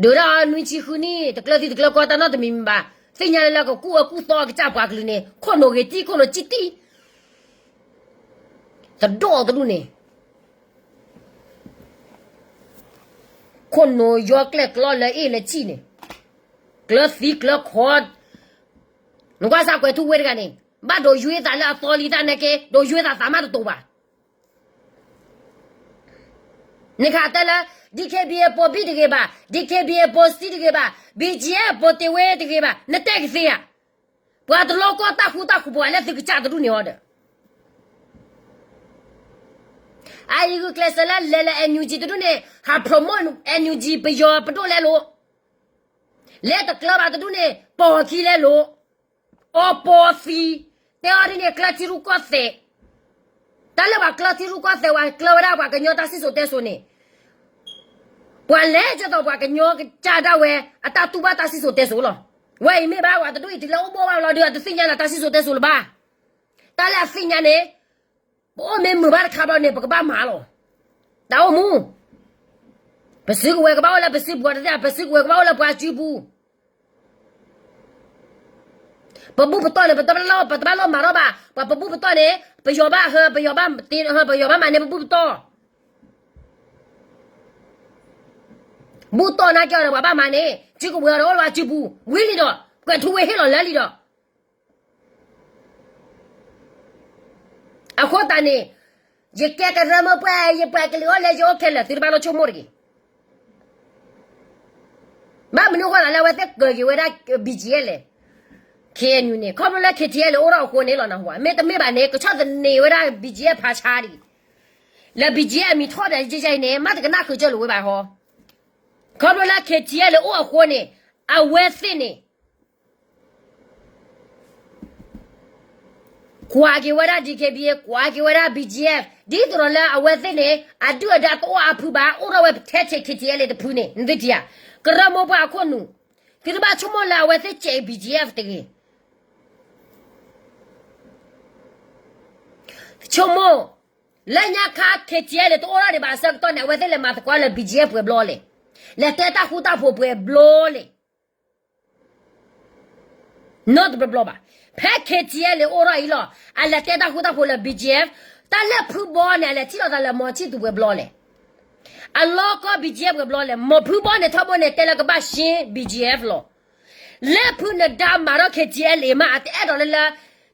ဒုးဒၣ်နွံဆံဃုနံၣ် တကျၢၤသံတကျၢၤကီတၢ်နီတမံၤမံၤဘၣ်, သ့ၣ်ညါလၢလၢကကူၣ်အၢကူၣ်သီအကစၢ်ပှၤကလုာ်န့ၣ် ခိၣ်နူာ်ဂ့ၤတံၢ် ခိၣ်နူာ်စံၣ်တံၢ် သဒိၣ်တဒူၣ်န့ၣ်, ခိၣ်နူာ်ယီကျဲၣ်ကျီလၢအ့ၣ်လၢစံၣ်န့ၣ်, ကျၢၤသံကျၢၤခီ, နကွၢ်စၢ်ကွဲးထူဝ့တဂၤန့ၣ် ဘၣ်ဒိးယွ့သးလၢအသီလံတၢ်နဲက့ ဒိးယွ့သးသးမးတတိာ်ဘၣ်. နခးတဲလၢ DKBA ပိာ်ဘံၣ်တဂ့ၤဘၣ်, DKBA ပိာ်စံတဂ့ၤဘၣ်, BGF ပိာ်တ့ၢ်ဝ့တဂ့ၤဘၣ်, နတဲကသ့ဧါ. ပှၤတလီၤကီၢ်တၢ်ဃူတၢ်ဃူၤပှၤလၢသုကစၢ်တဒူၣ်န့ၣ်အီၤဒီး အအံၤဂုာ်ကျဲးစၢးလၢလဲၤလၢ NUG တဒူၣ်န့ၣ် ဟး promote NUG ပယီၤပဒိၣ်လဲလိာ်, လဲၤတကျၢၤဘၣ်တဒူၣ်န့ၣ် ပိာ်ခံလဲလိာ်, အီပီသံ, တဲအီၤဒ်န့ၣ် ကျၢၤထံရူၢ်ကီၢ်သဲး, တၢ်လၢပှၤကျၢၤထံရူၢ်ကီၢ်သဲး ပှၤကျၢၤဝဲဒၣ်ပှၤကညီတၢ်စံၣ်စိၤတဲစိၤန့ၣ်, ပှၤလဲၤကဲသိးပှၤကညီကစၢ်ဒၣ်ဝဲ အတၢ်တူၢ်ဘၣ်တၢ်စံၣ်စိၤတဲစိၤလီၤ. ဝဲအံၤမ့ၢ်ဘၣ် ပှၤတဒူၣ်အံၤတုၤလၢအိၣ်ဘိၣ်ဘၣ်လီၤဒီး အတသ့ၣ်ညါလၢတၢ်စံၣ်စိၤတဲစိၤလၢၤဘၣ်. တၢ်လၢအသ့ၣ်ညါန့ၣ် ပအိၣ်မ့ၢ်မုာ်ဘၣ်တခါဘျီန့ၣ် ပကဘၣ်မၤလီၤ. တၢ်အိၣ်မူ, ပစုကဝဲၤကဘၣ်အိၣ်လၢပစုပူၤတသ့ၣ်, ပစုကဝဲၤကဘၣ်အိၣ်လၢပှၤစုပူၤ. ပဘူၣ်ပတီၢ်န့ၣ် ပတဘၣ်လီၤမၤထီၣ်ဘၣ်, ပှၤပဘူၣ်ပတီၢ်န့ၣ် ပယီၤဘၣ်ဟၢ ပယီၤဘၣ်တ့ဟၢ ပယီၤဘၣ်မၤန့ၢ်ပဘူၣ်ပတီၢ်. ဘူၣ်တီၢ်နာ်က့ၤအီၤဒီး ပှၤဘၣ်မၤန့ၢ် စုကဝဲၤအီၤဒီး အိၣ်လၢပှၤစုပူၤ ဝံၤလံဒီး ကွဲးထူဝ့ၣ်ဟ့ၣ်လီၤလၢလံဒီး အဃိသတးန့ၣ် ယကဲကရၢမိၢ်ပှၢ် ယပှၤကလုာ်အိၣ်လၢယအိၣ်ခဲလၢာ် သုတဘၣ်လိၣ်ဆိကမိၣ်တဂ့ၤ. ဘၣ်မနုၤအဃိသတးလၢအဝဲသ့ၣ်ကၢၤက့ၤဝဲဒၣ် ဘီၣ်ကၠံၣ်အ့ၣ် လဲၣ်, ခ့ၣ်အဲၣ်ယူၣ်န့ၣ် ခီဖျိလၢ ခ့ၣ်ထံၣ်အဲၣ်လဲၣ် အိၣ်ထီၣ်အဃိန့ၣ်လီၤနဟူဧါ. မ့တမ့ၢ်ဘၣ်န့ၣ် ကဆီၣ်သနံးဝဲဒၣ် ဘီၣ်ကၠံၣ်အ့ၣ် ဖးဆါဒံး, လၢ ဘီၣ်ကၠံၣ်အ့ၣ် မံၤထီၣ်ဒီးယဲယဲအံၤန့ၣ် မ့ၢ်တကနၣ်ဃုာ်ကၢၢ်လိာ်ဝဲဘၣ်ဟီ. ခီဖျိလၢ ခ့ၣ်ထံၣ်အဲၣ်လဲၣ် အိၣ်အဃိန့ၣ် အဝဲသ့ၣ်န့ၣ် ကွၢ်က့ၤဝဲဒၣ် DKBA, ကွၢ်က့ၤဝဲဒၣ် ဘီၣ်ကၠံၣ်အ့ၣ်, ဒ်သိးဒီးလၢအဝဲသ့ၣ်န့ၣ် အဒုၣ်အဒါတအိၣ်အါဖုဘၣ်, အိၣ်ထီၣ်ဝဲထဲထဲ ခ့ၣ်ထံၣ်အဲၣ်လဲၣ်တဖုန့ၣ် နသုထံၣ်ဧါ. ကရၢမိၢ်ပှၢ်အခိၣ်နူာ်, သုတဘၣ်ဆိကမိၣ်လၢအဝဲသ့ၣ်စဲး ဘီၣ်ကၠံၣ်အ့ၣ် တဂ့ၤ. ဆိကမိၣ်, လၢညါခါ ခ့ၣ်ထံၣ်အဲၣ်လဲၣ် တအိၣ်ထီၣ်ဒံးဘၣ်အဆၢကတီၢ်န့ၣ် အဝဲသ့ၣ်လဲၤမၤသကိးလၢ ဘီၣ်ကၠံၣ်အ့ၣ် ပှဲၤဘျီလဲၣ်, လဲၤတဲတၢ်ဃူတၢ်ဖိးပှဲၤဘျီလဲၣ် နီတဘျီဘျီဘၣ်. ဖဲ ခ့ၣ်ထံၣ်အဲၣ်လဲၣ် အိၣ်ထီၣ်အံၤလီၤ အလဲၤတဲတၢ်ဃူတၢ်ဖိးလၢ ဘီၣ်ကၠံၣ်အ့ၣ်, တၢ်လၢဖုဘီန့ၣ် အလဲၤထံၣ်လိာ်သးလၢ မီၤဆံၣ်သူး ပှဲၤဘျီလဲၣ်. အလီၢ်ကီၢ် ဘီၣ်ကၠံၣ်အ့ၣ် ပှဲၤဘျီလဲၣ်. မီၤဖုဘီန့ၣ် ထီဘိန့ၣ် တဲလၢကဘၣ်ရှ့ ဘီၣ်ကၠံၣ်အ့ၣ် လီၤ. လၢဖုနဒါမၤထီၣ် ခ့ၣ်ထံၣ်အဲၣ်လဲၣ် မး အတအဲၣ်ဒိးလၢလၢ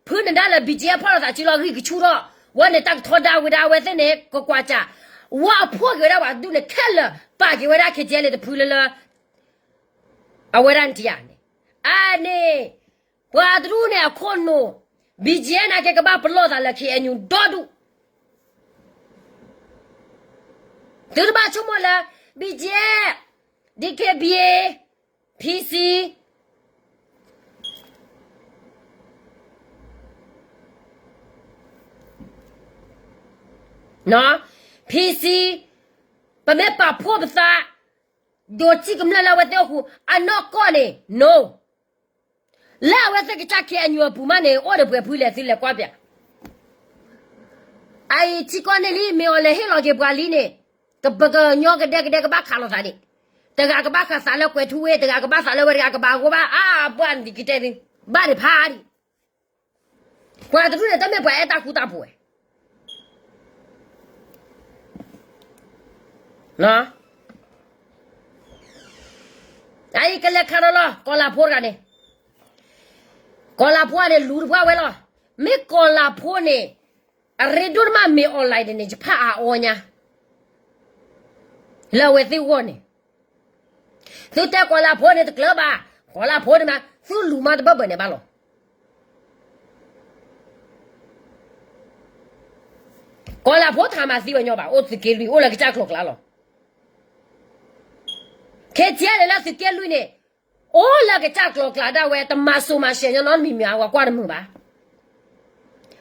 ဖုနဒါလၢ ဘီၣ်ကၠံၣ်အ့ၣ် ဖီၣ်လိာ်သးစုလီၤ ဂံၢ်ကဆူၣ်ထီၣ်, ဝဲန့ၣ်တၢ်ကထီဒါဝဲဒၣ် အဝဲသ့ၣ်န့ၣ် ကကွၢ်စး, ဝဲအဖှီၣ်က့ၤဝဲဒၣ်ပှၤတဒူၣ်န့ၣ် ခဲလၢာ် ပာ်က့ၤဝဲဒၣ် ခ့ၣ်ထံၣ်အဲၣ်လဲၣ် တဖုလၢလၢ အဝဲဒၣ်နထံၣ်ဧါန့ၣ်, အန့ၣ်, ပှၤတဒူၣ်န့ၣ်အခိၣ်နူာ်, ဘီၣ်ကၠံၣ်အ့ၣ် နာ်က့ကဘၣ်ပလီၢ်သးလၢ ခ့ၣ်အဲၣ်ယူၣ် ဒီဒူၣ်, သုတဘၣ်ဆိကမိၣ်လၢ ဘီၣ်ကၠံၣ်အ့ၣ်, ဒံၣ်ခ့ၣ်ဘံၣ်အ့ၣ်, ဖံစံ ဖံစံ, ပမ့ၢ်ပာ်ဖှိၣ်ပသး, ဒိးထံၣ်ကမျၢၢ်လၢအဝဲသ့ၣ်အိၣ်ဃူ, အနီၢ်ကီၢ်န့ၣ် no. လၢအဝဲသ့ၣ်ကစၢ် ခ့ၣ်အဲၣ်ယူၣ် အပူၤမးန့ၣ် အိၣ်ဒီးပှဲၤဖုလဲၣ် သုလဲၤကွၢ်ပၠး. အအံၤထံကီၢ်န့ၣ်လံ မ့ၢ်အီၤလဲၤဟ့ၣ်လီၤက့ၤပှၤလံန့ၣ်, ပကညီကဒဲကဒဲကဘၣ်ခးလိာ်သးန့ၣ်, တဂၤကဘၣ်ခးသးလၢကွဲၤထူဝ့ၣ်, တဂၤကဘၣ်သးလၢဝဲ, တဂၤကဘၣ်ဂိၢ်ဘၣ်, အါ, ပှၤနံၤကတဲသု, ဘၣ်ဒံးဖးဒံး ပှၤတဒူၣ်န့ၣ် တမ့ၢ်ပှၤအဲၣ်တၢ်ဃူတၢ်ဖိးဝဲ အအံၤကလဲၤခးလီၤလီၤ ကီၤလၤဖိတဂၤန့ၣ်, ကီၤလၤဖိန့ၣ် လူၤတပှၢ်ဝဲလီၤ. မ့ၢ်ကီၤလၤဖိန့ၣ် အရ့ဒိၣ်တမး မ့ၢ် online န့ၣ် ယဖးအါအီညါ လၢအဝဲသ့ၣ်ဂီၢ်န့ၣ်, သုတဲကီၤလၤဖိန့ၣ် တကျၢၤဘၣ်, ကီၤလၤဖိန့ၣ်မး သုလူၤမးတဘၢၣ်ဘၢၣ်န့ၣ်ဘၣ်လီၤ. ကီၤလၤဖိတဟးမၤသံဝဲညီဘၣ်, အိၣ်သုးက့လွံၢ် အိၣ်လၢကစၢ်ကျိၤကျါလီၤ. ခ့ၣ်ထံၣ်အဲၣ်လဲၣ်လၢသုးက့လွံၢ်န့ၣ် အိၣ်လၢကစၢ်ကျိၤကျါဒၣ်ဝဲ တမၤစိၤမၤရှဲညီနီတမံၤမံၤ အဝဲကွၢ်တမုာ်ဘၣ်.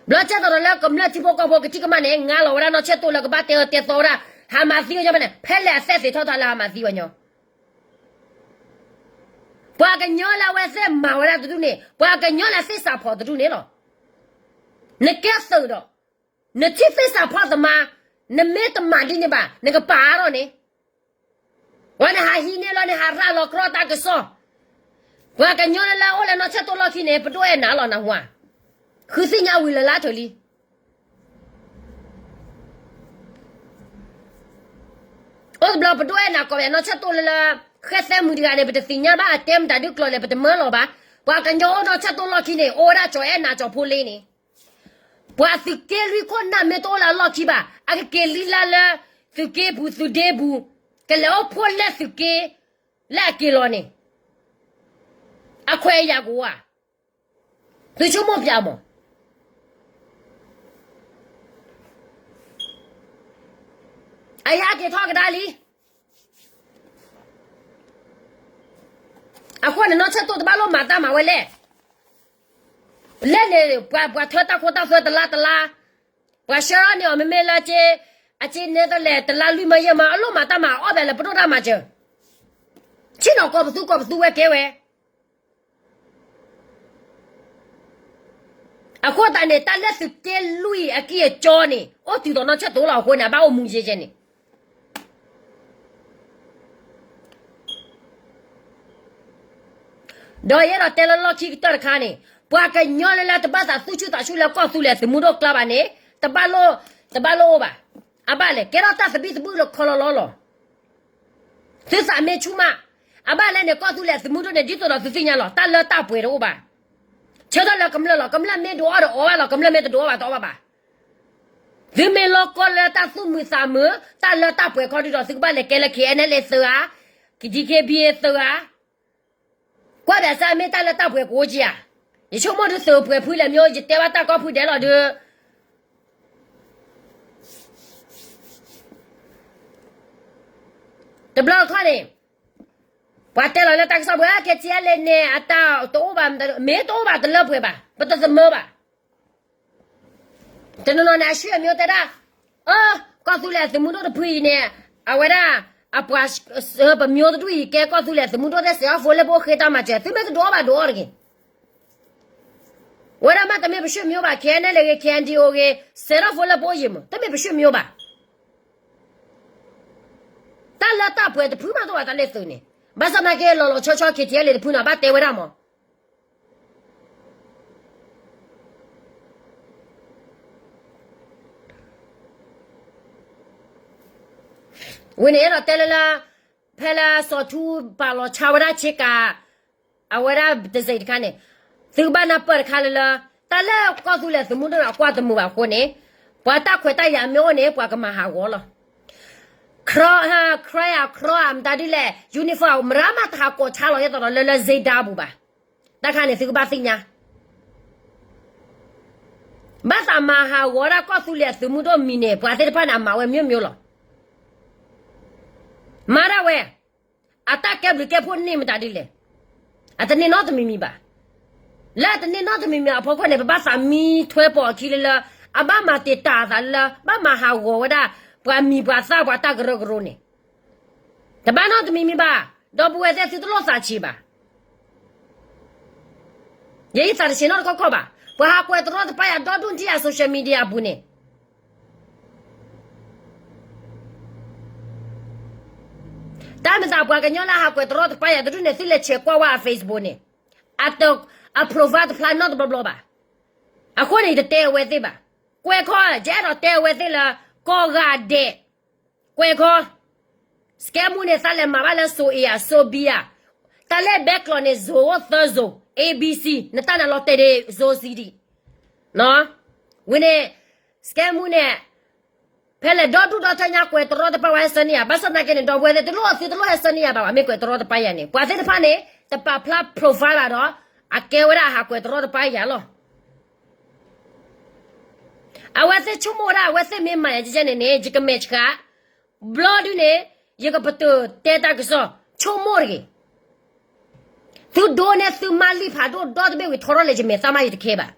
ဘျီကဲသိးဒီးလၢကမျၢၢ်ထံဖိကီၢ်ဖိကထံၣ်ကမၣ်န့ၣ် ငါလီၤဝဲဒၣ်နီၢ်ဆဲၣ်တိၢ်လၢကဘၣ်တဲအၢတဲသီဝဲဒၣ်, ဟးမၤသံဝဲညီဘၣ်န့ၣ် ဖဲလဲၣ်အသဲသ့ၣ်ထီၣ်တၢ်လၢဟးမၤသံဝဲညီ ပှၤကညီလၢအဝဲသ့ၣ်မၤဝဲဒၣ်တဒူၣ်န့ၣ် ပှၤကညီလၢသ့ၣ်စးဖီတဒူၣ်န့ၣ်လီၤ. နကဲသုးဒီး နထံၣ်သ့ၣ်စးဖီသမါ, နမ့ၢ်တမၤဒ်န့ၣ်ဘၣ် နကပာ်အါထီၣ်န့ၣ်, ပှၤနဟးဟံးန့ၢ်လီၤ နဟးရၤလီၤကြီတၢ်ကစီၣ်, ပှၤကညီလၢလၢအိၣ်လၢနီၢ်ဆဲၣ်တိၢ်လီၢ်ခံန့ၣ် ပဒိၣ်အဲၣ်နၤလီၤနဟူဧါ, ဃုသ့ၣ်ညါဝံၤလၢ်လၢ်ထၢၣ်လံ အိၣ်တဘျီပဒိၣ်အဲၣ်နၤကိးပနီၢ်ဆဲၣ်တိၢ်လၢလၢ ဃဲသဲမုၢ်တဂၤန့ၣ် ပတသ့ၣ်ညါဘၣ်အတဲမတၤဒုးကျိၤလဲၣ် ပတမၢလီၤဘၣ်. ပှၤကညီအိၣ်နီၢ်ဆဲၣ်တိၢ်လီၢ်ခံန့ၣ် အိၣ်ဝဲဒၣ်ကၠီၤအဲၣ်နၤကၠီၤဖိလ့န့ၣ်, ပှၤသုးက့လွံၢ်ခိၣ်နၢ်မ့ၢ်တအိၣ်လၢအလီၢ်ခံဘၣ် အကက့ၤလံလၢလၢ သုးက့ပူၤသုးဒ့ပူၤ, ကလဲၤအိၣ်ဖှိၣ်လၢသုးက့ လၢအက့ၤလီၤန့ၣ်, အခွဲးအယာ်ကအိၣ်ဧါ, သုဆိကမိၣ်ပၠးမး အယါက့ၤထီၣ်ကဒါလံ, အဃိန့ၣ် နီၢ်ဆၢၣ်တိၢ်တဘၣ်လိၣ်မၤတၢ်မၤဝဲလဲၣ်. လဲၣ်န့ၣ် ပှၤ ပှၤထၢတၢ်ခိတၢ်သွဲတလါတလါ, ပှၤဆှၢထီၣ်န့ၢ်အီၤ မ့မ့ၢ်လၢ အစ့နဲသလဲၣ် တလါလွံၢ်မၢယဲၢ်မၢ အလိၣ်မၤတၢ်မၤအီၣ်ဘၣ်လၢပဒိၣ်တၢ်မၤစၢၤ, ဆ့ၣ်နီၤကီၢ်ပသူကီၢ်ပသူဝဲကဲဝဲ အဃိသတးန့ၣ် တၢ်လၢသုးက့လွံၢ်အကံၢ်အကီန့ၣ် အိၣ်တုၤဒီးနီၢ်ဆၢၣ်တိၢ်လီၤ. အဃိန့ၣ် အဘၣ်အိၣ်မူယဲယဲန့ၣ် ဒီးယအဲၣ်ဒိးတဲလၢလီၢ်ခံကတၢၢ်တခါန့ၣ်, ပှၤကညီလၢလၢတဘၣ်သးသူၣ်ဆူၣ်သးဆူၣ်လၢကီၢ်သူလ့ၤသုးမုၢ်ဒိၣ်ကျါဘၣ်န့ၣ်, တဘၣ်လိၣ်, တဘၣ်လိၣ်အိၣ်ဘၣ်. အဘၣ်လဲၣ် ကဲထီၣ်တၢ်သဘံၣ်သဘုၣ်လၢခီလီၤလီၤလီၤ. သုသးမ့ၢ်ဆူၣ်မး, အဘၣ်လဲၣ်န့ၣ် ကီၢ်သူလ့ၤသုးမုၢ်ဒိၣ်န့ၣ် ဒ်သိးဒီးသုသ့ၣ်ညါလီၤ တၢ်လၢတၢ်ပှဲၤတအိၣ်ဘၣ်. ဆၢထၢၣ်လၢကမျၢၢ်လီၤ. ကမျၢၢ်မ့ၢ်ဒိးအီၣ်ဒီးအီၣ်ဘၣ်လီၤ. ကမျၢၢ်မ့ၢ်တဒိးအီၣ်ဘၣ်တအီၣ်ဘၣ်ဘၣ်. သုမ့ၢ်လီၤကီလၢတၢ်သူၣ်မုာ်သးမုာ် တၢ်လၢတၢ်ပှဲၤခီဒုဒီး သုကဘၣ်လဲၤကဲလၢ KNLA သုးဧါ, DKBA သုးဧါ, ကွၢ်ဘၣ်ဆၣ်မ့ၢ်တၢ်လၢတၢ်ပှဲၤကအိၣ်ကံဧါ. ယဆိကမိၣ်ဒုးသုးပှဲၤဖုလဲၣ်မ့ၢ် ယတဲဘၣ်တၢ်ကီၢ်ဖုဒဲးလီၤဒုး တဘျီတခီၣ်န့ၣ် ပှၤတဲလီၤလၢတၢ်ကစီၣ်ပူၤ KTLA န့ၣ် အတၢ်တအိၣ်ဘၣ်, မ့ၢ်တအိၣ်ဘၣ်တလၢပှဲၤဘၣ်, ပတသမၢဘၣ်. တနီၤနီၤန့ၣ် အဆှံအမံၤတဲဒၣ်, အၢ, ကီၢ်သူလ့ၤသုးမုၢ်ဒိၣ်တဖုအံၤန့ၣ်, အဝဲဒၣ်, အပှၤ, ပမံၤတဒူၣ်အံၤ ကဲကီၢ်သူလ့ၤသုးမုၢ်ဒိၣ်သ့ၣ် စဲးအီၣ်ဖိလၢပအိၣ်ဃ့တၢ်မၤစၢၤ သုမ့ၢ်တဒိးအီၣ်ဘၣ်ဒိးအီၣ်တဂ့ၤ. ဝဲဒၣ်မ့တမ့ၢ်ပဆှံမံၤဘၣ် KNLA ဂ့ၤ KNDO ဂ့ၤ စဲးထီၣ်ဖိလၢပအိၣ်ယံၤမး တမ့ၢ်ပဆှံမံၤဘၣ်. တၢ်လၢတၢ်ပှဲၤတဖုမးတအိၣ်ဘၣ်တၢ်လၢသုးန့ၣ်, ဘၣ်ဆၣ်သနာ်က့လီၤလီၤဆီဆီ KTLA တဖုန့ၣ် ဘၣ်တဲဝဲဒၣ်မး ဝံၤန့ၣ်အဲၣ်ဒိးတဲလၢလၢ, ဖဲလၢစီၤထူပာ်လီၤဆါဝဲဒၣ်ဆ့ကၤ, အဝဲဒၣ်တစဲးတခါန့ၣ်, သုကဘၣ်နၢ်ပၢၢ်တခါလၢလၢ, တၢ်လၢကီၢ်သူလ့ၤသုးမုၢ်ဒိၣ်န့ၣ် အကွၢ်တမုာ်ဘၣ်အဃိန့ၣ်, ပှၤတၢ်ခွဲးတၢ်ယာ်မ့ၢ်အိၣ်န့ၣ် ပှၤကမၤဟးဂီၤလီၤ. ခရၢ, ခရၢဧါ, ခရၢဧါ မတၤဒ်လဲၣ် uniform မရၢမးတဟးကိးဆါလီၤ ယဲသိးဒီးလၢလၢ စ့ဒါ ပူၤဘၣ်. တၢ်ခါန့ၣ်သုကဘၣ်သ့ၣ်ညါ ဘၣ်သးမၤဟးဂီၤဒၣ်ကီၢ်သူလ့ၤအသုးမုၢ်ဒိၣ်မံၤန့ၣ် ပှၤသ့ၣ်တဖၣ်န့ၣ် အမၤဝဲမ့ၢ်မ့ၢ်လီၤ. မၤဒၣ်ဝဲ, အတၢ်ကဲဘျုးကဲဖှိၣ်န့ၢ်မတၤဒ်လဲၣ်. အတန့ၢ်နီတမံၤမံၤဘၣ်. လၢအတန့ၢ်နီတမံၤမံၤအဖီခိၣ်န့ၣ် ပဘၣ်သးမံထွဲပိာ်အခံလၢလၢ, အဘၣ်မၤတံာ်တာ်အသးလၢ ဘၣ်မၤဟးဂီၤဝဲဒၣ်, ပှၤမံၤပှၤသၣ်ပှၤတၢ်ကရၢကရိန့ၣ်, တဘၣ်နီတမံၤမံၤဘၣ်. ဒီပုၢ်ဝဲၢ်သ့ၣ်သုတလိၣ်သးဆံးဘၣ်. ယဲယသးတဆံးနီတခီခီဘၣ်. ပှၤဟးကွဲးတရီတပါယၤဒီဒူၣ်ထံၣ်အ social media အပူၤန့ၣ်, တၢ်မ့ၢ်သးပှၤကညီလၢဟးကွဲးတရီတပါယၤတဒူၣ်န့ၣ် သုလဲၤဆဲးကွၢ်ဝဲအ Facebook န့ၣ်, အ profile တဖျါနီတဘျီဘျီဘၣ်. အဃိန့ၣ် ယတတဲအဝဲသ့ၣ်ဘၣ်. ကွဲးခီ, ယအဲၣ်ဒိးတဲအဝဲသ့ၣ်လၢ ကိးဂၤဒဲး, ကွဲးခီ စကဲမူန့ၣ် သးလဲၤမၤဘၣ်လၢ စိၤအ့ ဧါ, စိၤဘံ ဧါ, တၢ်လၢဘဲကျိးန့ၣ် စိၤအိၣ်သၢစိၤ, A B C, နတၢ်နလီၤတဲာ်ဒ် စိၤစံဒံး, ဝံၤန့ၣ်, စကဲမူန့ၣ်, ဖဲလဲၣ်ဒီဒူၣ်ဒီထၢညါကွဲးတရီတပါဝဲဟဲဆၢန့ၢ်ယၤ, ဘၣ်ဆၣ်သနာ်က့န့ၣ် ဒီပုၢ်ဝဲၢ်သ့ၣ် တလိၣ်သုတလိၣ်ဟဲဆၢန့ၢ်ယၤဘၣ်, မ့ၢ်ကွဲးတရီတပါယၤန့ၣ် ပှၤသ့ၣ်တဖၣ်န့ၣ် တပာ်ဖျါ profile ဘၣ်ဒီး, အကဲဝဲဒၣ်အဟးကွဲးတရီတပါယၤလီၤ. အဝဲသ့ၣ်ဆိကမိၣ်ဝဲဒၣ် အဝဲသ့ၣ်မ့ၢ်မၤယၤကဲကဲန့ၣ်န့ၣ် ယကမဲာ်ဆှး, ဘျီဒုန့ၣ်, ယကပတုာ်တဲတၢ်ကစီၣ်, ဆိကမိၣ်တဂ့ၤ. သုဒိးန့ၢ်သုမါလံာ်ဖးဒိၣ်ဒီတဘ့ၣ်ဝံၤထီထီၣ်လဲၣ် ယမဲာ်သၣ်မးယတခဲဘၣ်.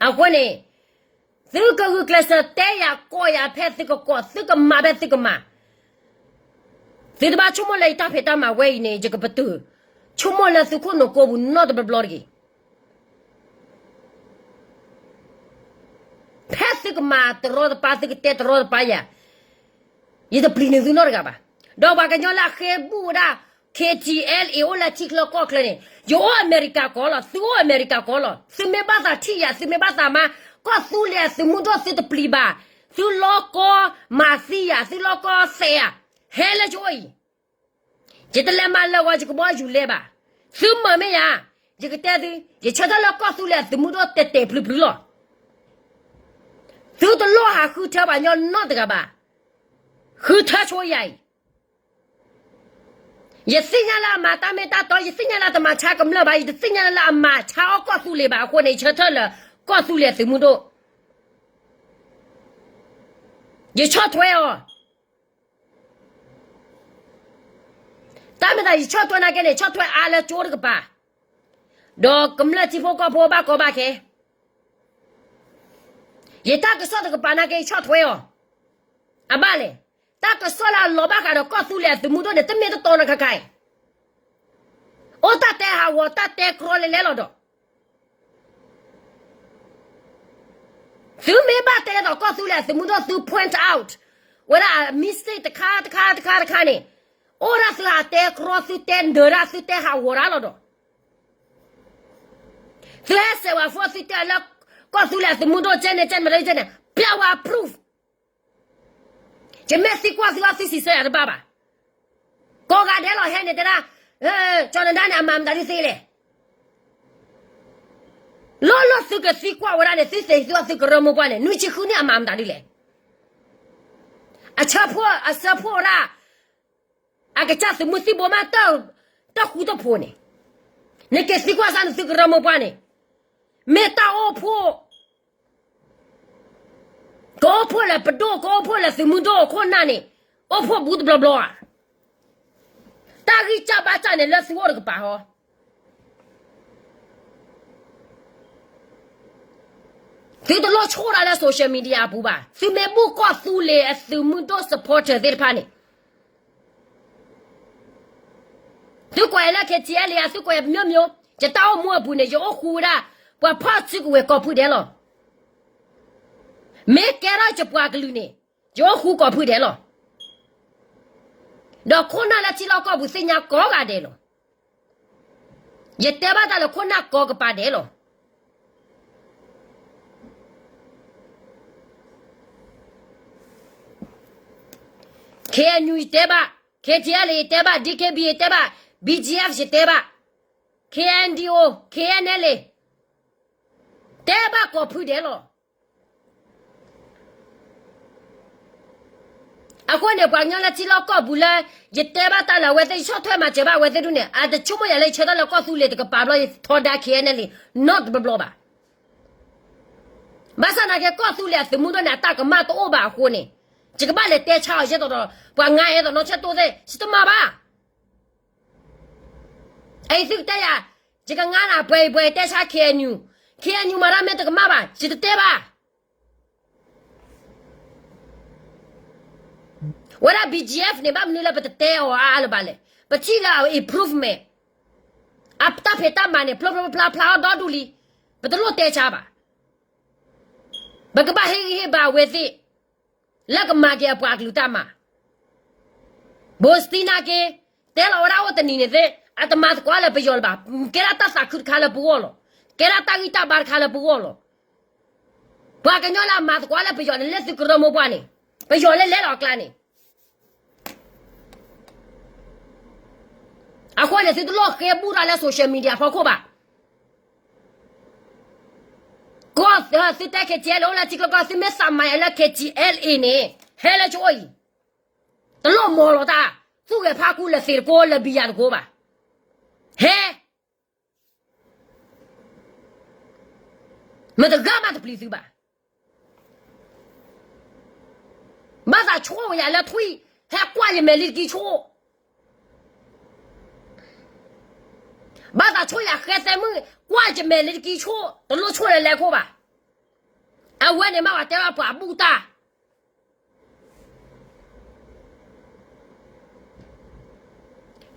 အဃိန့ၣ်, သုကဂုာ်ကျဲးစၢးတဲယၤကိးယၤဖဲသုကကိး, သုကမၤဖဲသုကမၤ, သုတဘၣ်ဆိကမိၣ်လၢယတၢ်ဖံးတၢ်မၤဝဲအံၤန့ၣ် ယကပတုာ်, ဆိကမိၣ်လၢသုခိၣ်နူာ်ကိးပူၤနီတဘျီဘျီတဂ့ၤ. ဖဲသုကမၤတရီတပါ သုကတဲတရီတပါယၤ, ယတပျံၤန့ၢ်သုနီတဂၤဘၣ်. ဒီးပှၤကညီလၢအဃ့ဘူၣ်ဝဲဒၣ် KTLA အိၣ်လၢထံချၢကီၢ်ချၢန့ၣ်, ယအိၣ်အမဲရကၤကီၢ်လီၤ, သုအိၣ်အမဲရကၤကီၢ်လီၤ, သုမ့ၢ်ဘၣ်သးထံၣ်ယၤ, သုမ့ၢ်ဘၣ်သးမါ, ကီၢ်သူလ့ၤအသုးမုၢ်ဒိၣ်သုတပျံၤဘၣ်, သုလီၤကီမၤသံယၤ, သုလီၤကီသဲးယၤ, ဟဲလၢယအိၣ်အံၤ ယတလဲၤမၤလၢာ်ဂီၤယကဘီယူၤလဲဘၣ်. သုမၤမ့ၢ်ယၤ, ယကတဲသု, ယဆၢထၢၣ်လၢကီၢ်သူလ့ၤအသုးမုၢ်ဒိၣ်တဲာ်တဲာ်ဖျုးဖျုးလီၤ. သုတလိၣ်ဟးဃုထၢပှၤကညီနီတဂၤဘၣ်. ဃုထၢဆိယၤအံၤ, ယသ့ၣ်ညါလၢအမၤတၢ်မ့ၢ်တၢ်တီ, ယသ့ၣ်ညါလၢတမၤဆါကမျၢၢ်ဘၣ်, ယတသ့ၣ်ညါလၢအမၤဆါအီၣ်ကီၢ်သူလ့ၤဘၣ်အဃိန့ၣ် ယဆၢထၢၣ်လၢကီၢ်သူလ့ၤအသုးမုၢ်ဒိၣ်, ယဆီၣ်ထွဲအီၤ. တၢ်မ့ၢ်သးယဆီၣ်ထွဲနာ်က့န့ၣ် ဆီၣ်ထွဲအါလၢကၠိတကပၤ, ဒီးကမျၢၢ်ထံဖိကီၢ်ဖိဘၣ်ကီဘၣ်ခဲ, ယတၢ်ကစီၣ်တကပၤနာ်က့ ယဆီၣ်ထွဲအီၤ. အဘၣ်လဲၣ်, တၢ်ကစီၣ်လၢအလီၤဘၣ်ဃးဒီးကီၢ်သူလ့ၤအသုးမုၢ်ဒိၣ်န့ၣ် တမ့ၢ်တတီနခါခါအံၤ, အိၣ်တၢ်တဲဟးဂီၤ တၢ်တဲကြီလဲၤလဲၤလီၤဒီး သုမ့ၢ်ဘၣ်တဲဒီးကီၢ်သူလ့ၤအသုးမုၢ်ဒိၣ် သု point out ဝဲဒၣ်အ mistake တခါတခါတခါတခါန့ၣ်, အိၣ်ဒၣ်သုဟးတဲကြီ သုတဲနၢၤဒၣ် သုတဲဟးဂီၤဒၣ်လီၤဒီး, သုဟဲစဲးဝဲ phone သုတဲလၢ ကီၢ်သူလ့ၤအသုးမုၢ်ဒိၣ်ကဲန့ၣ် ကဲန့ၣ်မတၤကဲန့ၣ် ပြဝဲ proof. ယမ့ၢ်သံကွၢ်သုအီၤ သုစံးဆၢယၤတဘၣ်ဘၣ်. ကိးဂၤဒဲးလီၤဟဲန့ၣ်တဲဒၣ်, ကၠီနဒါန့ၣ် အမၤမတၤဒုးသ့လဲၣ်. လီၢ်လီၢ်သုကသံကွၢ်ဝဲဒၣ်န့ၣ် သုသ့ၣ်သုအီၤ သုကရၢမိၢ်ပှၢ်န့ၣ် နွံဆံဃုနံၣ်အမၤမတၤဒုးလဲၣ်. အဆၢဖိ အဆၢဖိဝဲဒၣ် အကစၢ်သုးမုၢ်သံၣ်ဘိမး တၢ်ဃူတဖိးန့ၣ်, နက့ၤသံကွၢ်စၢ်န့ၣ် သုကရၢမိၢ်ပှၢ်န့ၣ်, မ့ၢ်တၢ်အိၣ်ဖှိၣ် ကအိၣ်ဖှိၣ်လၢပဒိၣ် ကအိၣ်ဖှိၣ်လၢသုးမုၢ်ဒိၣ်ခိၣ်နၢ်န့ၣ်, အိၣ်ဖှိၣ်ဘူးတဘျီဘျီဧါ. တၢ်ဂံၢ်စၢ်ဘါစၢ်န့ၣ် လၢသုအိၣ်တကပၤဟီ. သုတလိၣ်ဆိၣ်တၢ်လၢ social media အပူၤဘၣ်. သုမ့ၢ်ဘူၣ်ကီၢ်သူလ့ၤအသုးမုၢ်ဒိၣ် supporter သ့ၣ်တဖၣ်န့ၣ်, သုကွၢ်ယၤလၢ KTLA သုကွၢ်ယၤ ပမ့ၢ်မ့ၢ် ယတၢ်အိၣ်မူအပူၤန့ၣ် ယအိၣ်ဃူဝဲဒၣ် ပှၤဖီၣ်စုကဝဲၤကိးဖုဒဲးလီၤ. မ့ၢ်ကဲထီၣ်ယပှၤကလုာ်န့ၣ် ယအိၣ်ဃူကိးဖုဒဲးလီၤ. ဒီးခိၣ်နၢ်လၢထံလီၢ်ကီၢ်ပူၤသ့ၣ်ညါကိးဂၤဒဲးလီၤ. ယတဲဘၣ်တၢ်လၢခိၣ်နၢ်ကိးကပၤဒဲးလီၤ. KNU ယတဲဘၣ်, KTLA ယတဲဘၣ်, DKBA ယတဲဘၣ်, BGF ယတဲဘၣ်, KNDO, KNLA တဲဘၣ်ကိးဖုဒဲးလီၤ. အဃိန့ၣ် ပှၤကညီလၢထံလီၢ်ကီၢ်ပူၤလၢ ယတဲဘၣ်တၢ်လၢအဝဲသ့ၣ် ယဆီၣ်ထွဲမၤစၢၤဘၣ်အဝဲသ့ၣ်ဒ်န့ၣ် အတဆိကမိၣ်ယၤလၢယဆၢထၢၣ်လၢကီၢ်သူလ့ၤတကပၤဘျီ ယထီဒါ KNLA နီတဘျီဘျီဘၣ်. ဘၣ်ဆၣ်နာ်က့ ကီၢ်သူလ့ၤအသုးမုၢ်ဒိၣ်န့ၣ် အတၢ်ကမၣ်တအိၣ်ဘၣ်အဃိန့ၣ်, ယကဘၣ်လဲၤတဲဆါအီၤယဲၢ်တီၤတီၤ, ပှၤငါအဲၣ်ဒိးနီၢ်ဆဲၣ်တိၢ်သ့ၣ် ယတမၤဘၣ်. အံၤသုကတဲယၤ, ယကငါနၤပှဲၤအံၤပှဲၤတဲဆါ KNU, KNU မၤတၢ်မ့ၢ်တကမၣ်ဘၣ် ယတတဲဘၣ်. ဝဲဒၣ် BGF န့ၣ် ဘၣ်မနုၤလၢပတတဲအီၤအါအါလၢၤဘၣ်လဲၣ်. ပထံၣ်လၢအ improvement, အတၢ်ဖံးတၢ်မၤန့ၣ် ဖျိဖျိဖျါဖျါအီၤဒီဒူၣ်လံ. ပတလိၣ်တဲဆါဘၣ်. ပကဘၣ်ဟ့ၣ်ဂံၢ်ဟ့ၣ်ဘါအဝဲသ့ၣ် လၢကမၤက့ၤအပှၤကလုာ်တၢ်မၤ. ဘိးစတံနာ်က့ တဲလီၤဝဲဒၣ်အိၣ်တနံၤန့ၣ်သ့ၣ် အတမၤသကိးလၢပယီၤလၢၤဘၣ်. ကဲဒၣ်တၢ်သးခုတခါလၢပဂီၢ်လီၤ. ကဲဒၣ်တၢ်ဂံၢ်တၢ်ဘါတခါလၢပဂီၢ်လီၤ. ပှၤကညီလၢအမၤသကိးလၢပယီၤန့ၣ် လၢသုကရၢမိၢ်ပှၢ်န့ၣ်, ပယီၤလၢလဲၤလီၤအကျါန့ၣ် အဃိန့ၣ် သုတလိၣ်ဃ့ဘူၣ်တၢ်လၢ social media ဖီခိၣ်ဘၣ်. ကီၢ်သုတဲ KTLA အိၣ်လၢထံကျိကီၢ် သုမ့ၢ်သးမၤယၤလၢ KTLA န့ၣ်, ဟဲလၢကၠိအံၤ, တလိၣ်မီၤလီၤတၢ်, သူၣ်ဂဲၤဖးကူလၢသ့ၣ်တကိးလၢဘံယၤတကိးဘၣ်. ဟဲ မတၤဂၤမးတပျံၤသုဘၣ်. ဘၣ်သးဆိၣ်ယၤလၢထွံၣ်, ဟဲကွၢ်ယမဲာ်လံတကံဆိၣ်, ဘၣ်သးဆိၣ်ယၤဃဲသဲမုၣ်, ကွၢ်ယမဲာ်လံတကံဆိၣ်, တလိၣ်ဆိၣ်လၢလဲၤခိၣ်ဘၣ်. အဝဲန့ၣ်မ့ၢ်ပှၤတဲဘၣ်ပှၤဘူၣ်တၢ်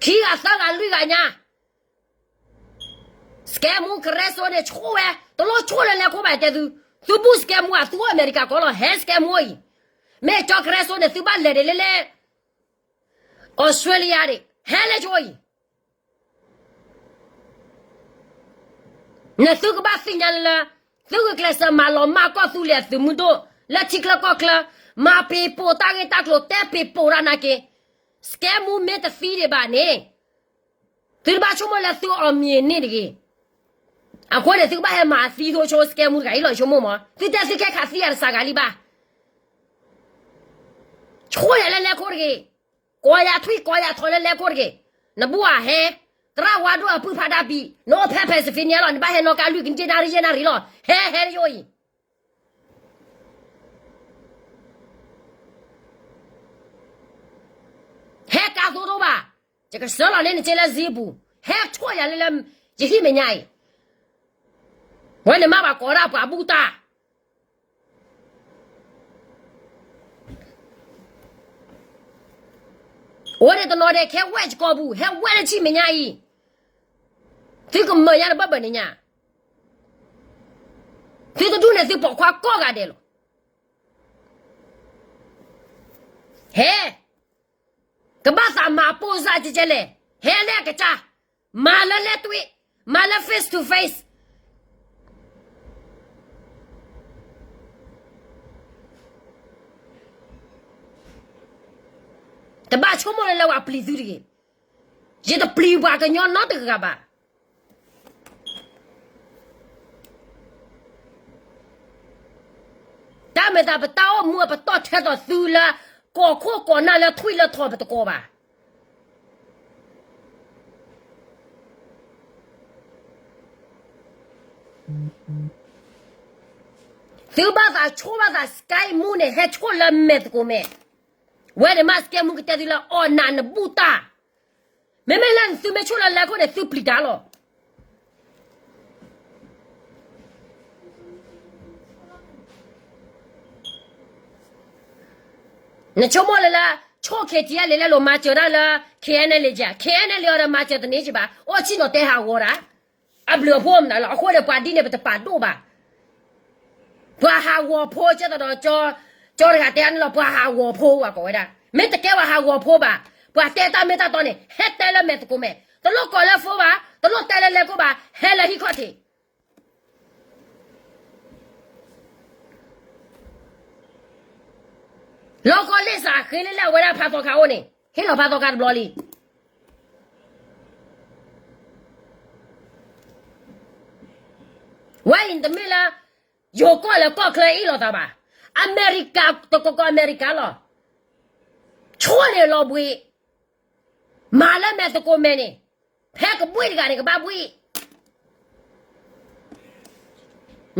ခံဂၤသၢဂၤလွံၢ်ဂၤညါ, scam မူ ကရဲစိန့ၣ် ဆိၣ်ဝဲ, တလိၣ်ဆိၣ်လၢလဲၤခိၣ်ဘၣ်တဲသု, သုဘူၣ် scam မူ သုအိၣ်အမဲရကၤကီၢ်လီၤ, ဟဲ scam မူအံၤ, မ့ၢ်ကၠီကရဲစိန့ၣ် သုဘၣ်လဲၤဒ်လဲၣ်လဲၣ်, Australia ဒၣ်, ဟဲလၢကၠိအံၤ နသုကဘၣ်သ့ၣ်ညါလၢ သုဂုာ်ကျဲးစၢးမၤလီၤမၢ်ကီၢ်သူလ့ၤအသုးမုၢ်ဒိၣ် လၢထံချၢကီၢ်ချၢ, မၤပ့ၤပိာ်တၢ်ဂ့ၢ်တၢ်ကျိၤ တဲပ့ၤပိာ်တၢ်နာ်က့, scam မူမ့ၢ်တသံဒံးဘၣ်န့ၣ်, သုတဘၣ်ဆိကမိၣ်လၢသုအီၤမံၤန့ၣ်တဂ့ၤ. အဃိန့ၣ် သုကဘၣ်ဟဲမၤသံသိဆိ scam မူတဂၤအံၤလီၤ ယဆိကမိၣ်မး, သုတဲသုကဲခးသံယၤတစှၤဂၤလံဘၣ်. ဆိၣ်ယၤလၢလဲၤခိၣ်တဂ့ၤ, ကိးယၤထွံၣ်ကိးယၤထိးလၢလဲၤခိၣ်တဂ့ၤ. နဘူၣ်အဟဲ, သရၣ်ဝါဒိၣ်အပုၢ်ဖးဒၣ်ပံး, နအိၣ်ဖဲ Pennsylvania လီၤ, နဘၣ်ဟဲနီၣ်ကါလွံၢ်ကယဲၢ်နၣ်ရံၣ်ယဲၢ်နၣ်ရံၣ်လီၤ, ဟဲဟဲတယိအံၤ ဟဲကါသိတအိၣ်ဘၣ်, ယကစၢလီၤန့ၢ်နစ့လၢစ့ပူၤ, ဟဲဆိၣ်ယၤလၢလၢ ယဟံၣ်မဲာ်ညါအံၤ, ဝဲန့ၣ်မ့ၢ်ပှၤကိးဒၣ်ပှၤဘူၣ်တၢ် အိၣ်ဒၣ်တနီၤဒဲးခဲဝဲၢ်ယကီၢ်ပူၤ, ဟဲဝဲၢ်လၢထံၣ်မဲာ်ညါအံၤ, သုကမၢၢ်ညါတဘၣ်ဘၣ်န့ၣ်ညါ, သုတဒူၣ်န့ၣ်သုပိာ်ခွါကိးဂၤဒဲးလီၤ. ဟဲ, ကဘၣ်သးမၤပိၢ်စၢ်ကဲကဲလဲၣ်, ဟဲလၢအကစၢ်, မၤလၢလဲၢ်တွံၢ်, မၤလၢ face to face တဘၣ်ဆိကမိၣ်လၢလၢပှၤပျံၤသုတဂ့ၤ, ယတပျံၤပှၤကညီနီတဂၤဘၣ်. တၢ်မၤအသးပတၢ်အိၣ်မူအပတီၢ်ထဲသိးသုလၢ ကိးခိၣ်ကိးနၢ်လၢထွံၣ်လၢထိးပတကိးဘၣ်. သုဘၣ်သးဆိၣ်ဘၣ်သး စကဲမူန့ၣ် ဟဲဆိၣ်လၢမဲာ်သကိးမဲာ်, ဝဲန့ၣ်မး စကဲမူကတဲသုလၢအီၣ်နးနဘူၣ်တၢ်, မ့မ့ၢ်လၢသုမ့ၢ်ဆိၣ်လၢလဲၤခိၣ်န့ၣ် သုပျံၤတၢ်လီၤ. နဆိကမိၣ်လၢလၢ ဆိၣ် KTLA လဲၤလဲၤလိာ်မၤစၢၤတၢ်လၢ KNLA က, KNLA အီၤဒီးမၤစၢၤတန့ၢ်ကဘၣ်, အိၣ်ဆံၣ်နီၤတဲဟးဂီၤတၢ်, အဘျုးအဖှိၣ်မနုၤလီၤ. အဃိန့ၣ် ပှၤဒ်န့ၣ် ပတပာ်ဒိၣ်ဘၣ်. ပှၤဟးဂီၤဖိကဲသိးဒီး ကၠီတဂၤတဲန့ၣ်လီၤ, ပှၤဟးဂီၤဖိဝဲကိးဝဲဒၣ်, မ့ၢ်တကဲပှၤဟးဂီၤဖိဘၣ်, ပှၤတဲတၢ်မ့ၢ်တၢ်တီန့ၣ် ဟဲတဲလၢမဲာ်သကိးမဲာ်, တလိၣ်ကိးလၢဖိဘၣ်, တလိၣ်တဲလၢလဲၤခိၣ်ဘၣ်, ဟဲလၢဟံၣ်ခီၣ်ထံး လီၤကီလ့ၣ်စးဃ့လၢလၢအဝဲဒၣ်ဖးသီခါအိၣ်န့ၣ်, ဟ့ၣ်လီၤဖးသီခါတဘျီလံ. ဝဲအံၤတမ့ၢ်လၢ ယိၤကီၢ်လၢကီၢ်ချၢအ့ၣ်လိာ်သးဘၣ်. အမဲရကၤ တကီကီအမဲရကၤလီၤ. ဆိၣ်န့ၣ်လီၤဘှံး, မၤလၢမဲာ်သကိးမဲာ်န့ၣ်, ဖဲကဘှံးတဂၤန့ၣ် ကဘၣ်ဘှံး.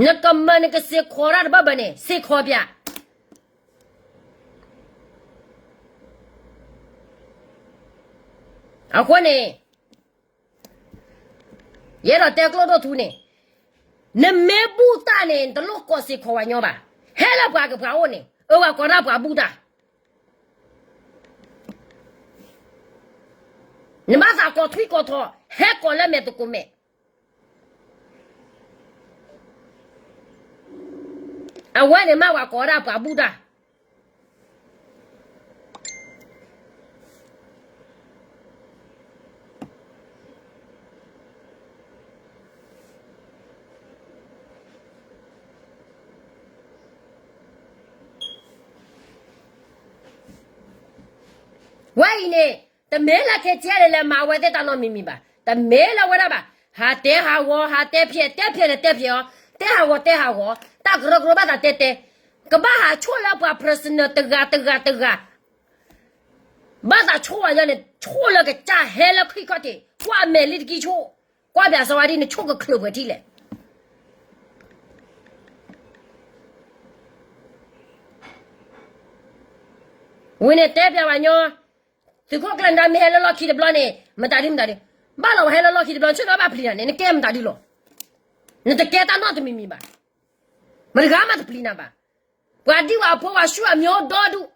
နကမၤနကစ့ၢ်ကီးတၢ်တဘၣ်ဘၣ်န့ၣ် စ့ၢ်ကီးပၠး. အဃိန့ၣ် ယအဲၣ်ဒိးတဲကျိၣ်ဒိၣ်ထူန့ၣ်, နမ့ၢ်ဘူၣ်တၢ်န့ၣ် နတလိၣ်ကိးစ့ၢ်ကီးပှၤညီဘၣ်. ဟဲလၢပှၤကပှၤအိၣ်န့ၣ် အဝဲကိးဒၣ်ပှၤဘူၣ်တၢ်. နဘၣ်သးကိးထွံၣ်ကိးထိး, ဟဲကိးလၢမဲာ်သကိးမဲာ်. အဝဲန့ၣ်မ့ၢ်ပှၤကိးဒၣ်ပှၤဘူၣ်တၢ်. ဝဲအံၤန့ၣ် တမ့ၢ်လၢ KTLA လဲၤမၤဝဲသ့ၣ်တၢ်နီတမံၤမံၤဘၣ်, တမ့ၢ်လၢဝဲဒၣ်ဘၣ်. ဟးတဲဟးဂီၤ, ဟးတဲဖျဲး, တဲဖျဲးန့ၣ်တဲဖျဲးအီၤ, တဲဟးဂီၤတဲဟးဂီၤ, တၢ်ကရၢကရိဘၣ်သးတဲတဲ, ကဘၣ်ဟးဆိၣ်လၢပှၤ personal တဂၤတဂၤတဂၤ ဘၣ်သးဆိၣ်ဝဲညီန့ၣ် ဆိၣ်လၢကစၢ်ဟဲလၢခံခီၣ်ထံး, ကွၢ်မဲာ်လံတကံၢ်ဆိၣ်, ကွၢ်ပၠးစီၤဝါဒ်နဆိၣ်ကချုးပှဲၤထံၣ်လဲၣ်. ဝံၤန့ၣ်တဲပၠးပှၤညီ, သုးခိၣ်ကျၢၢ်နဒါမ့ၢ်ဟဲလၢလီၢ်ခံတဘျီန့ၣ် မတၤဒုမတၤဒု, ဘၣ်လီၤဝဲဟဲလၢလီၢ်ခံတဘျီ ဆ့ၣ်နီၤဘၣ်ပျံၤနၤန့ၣ် နကဲမတၤဒုလီၤ. နတကဲတၢ်နီတမံၤမံၤဘၣ်. မတဂၤမးတပျံၤနၤဘၣ်. ပှၤဒံးဝဲအဖိဝဲဆူၣ်အမံၤအိၣ်ဒီဒူၣ်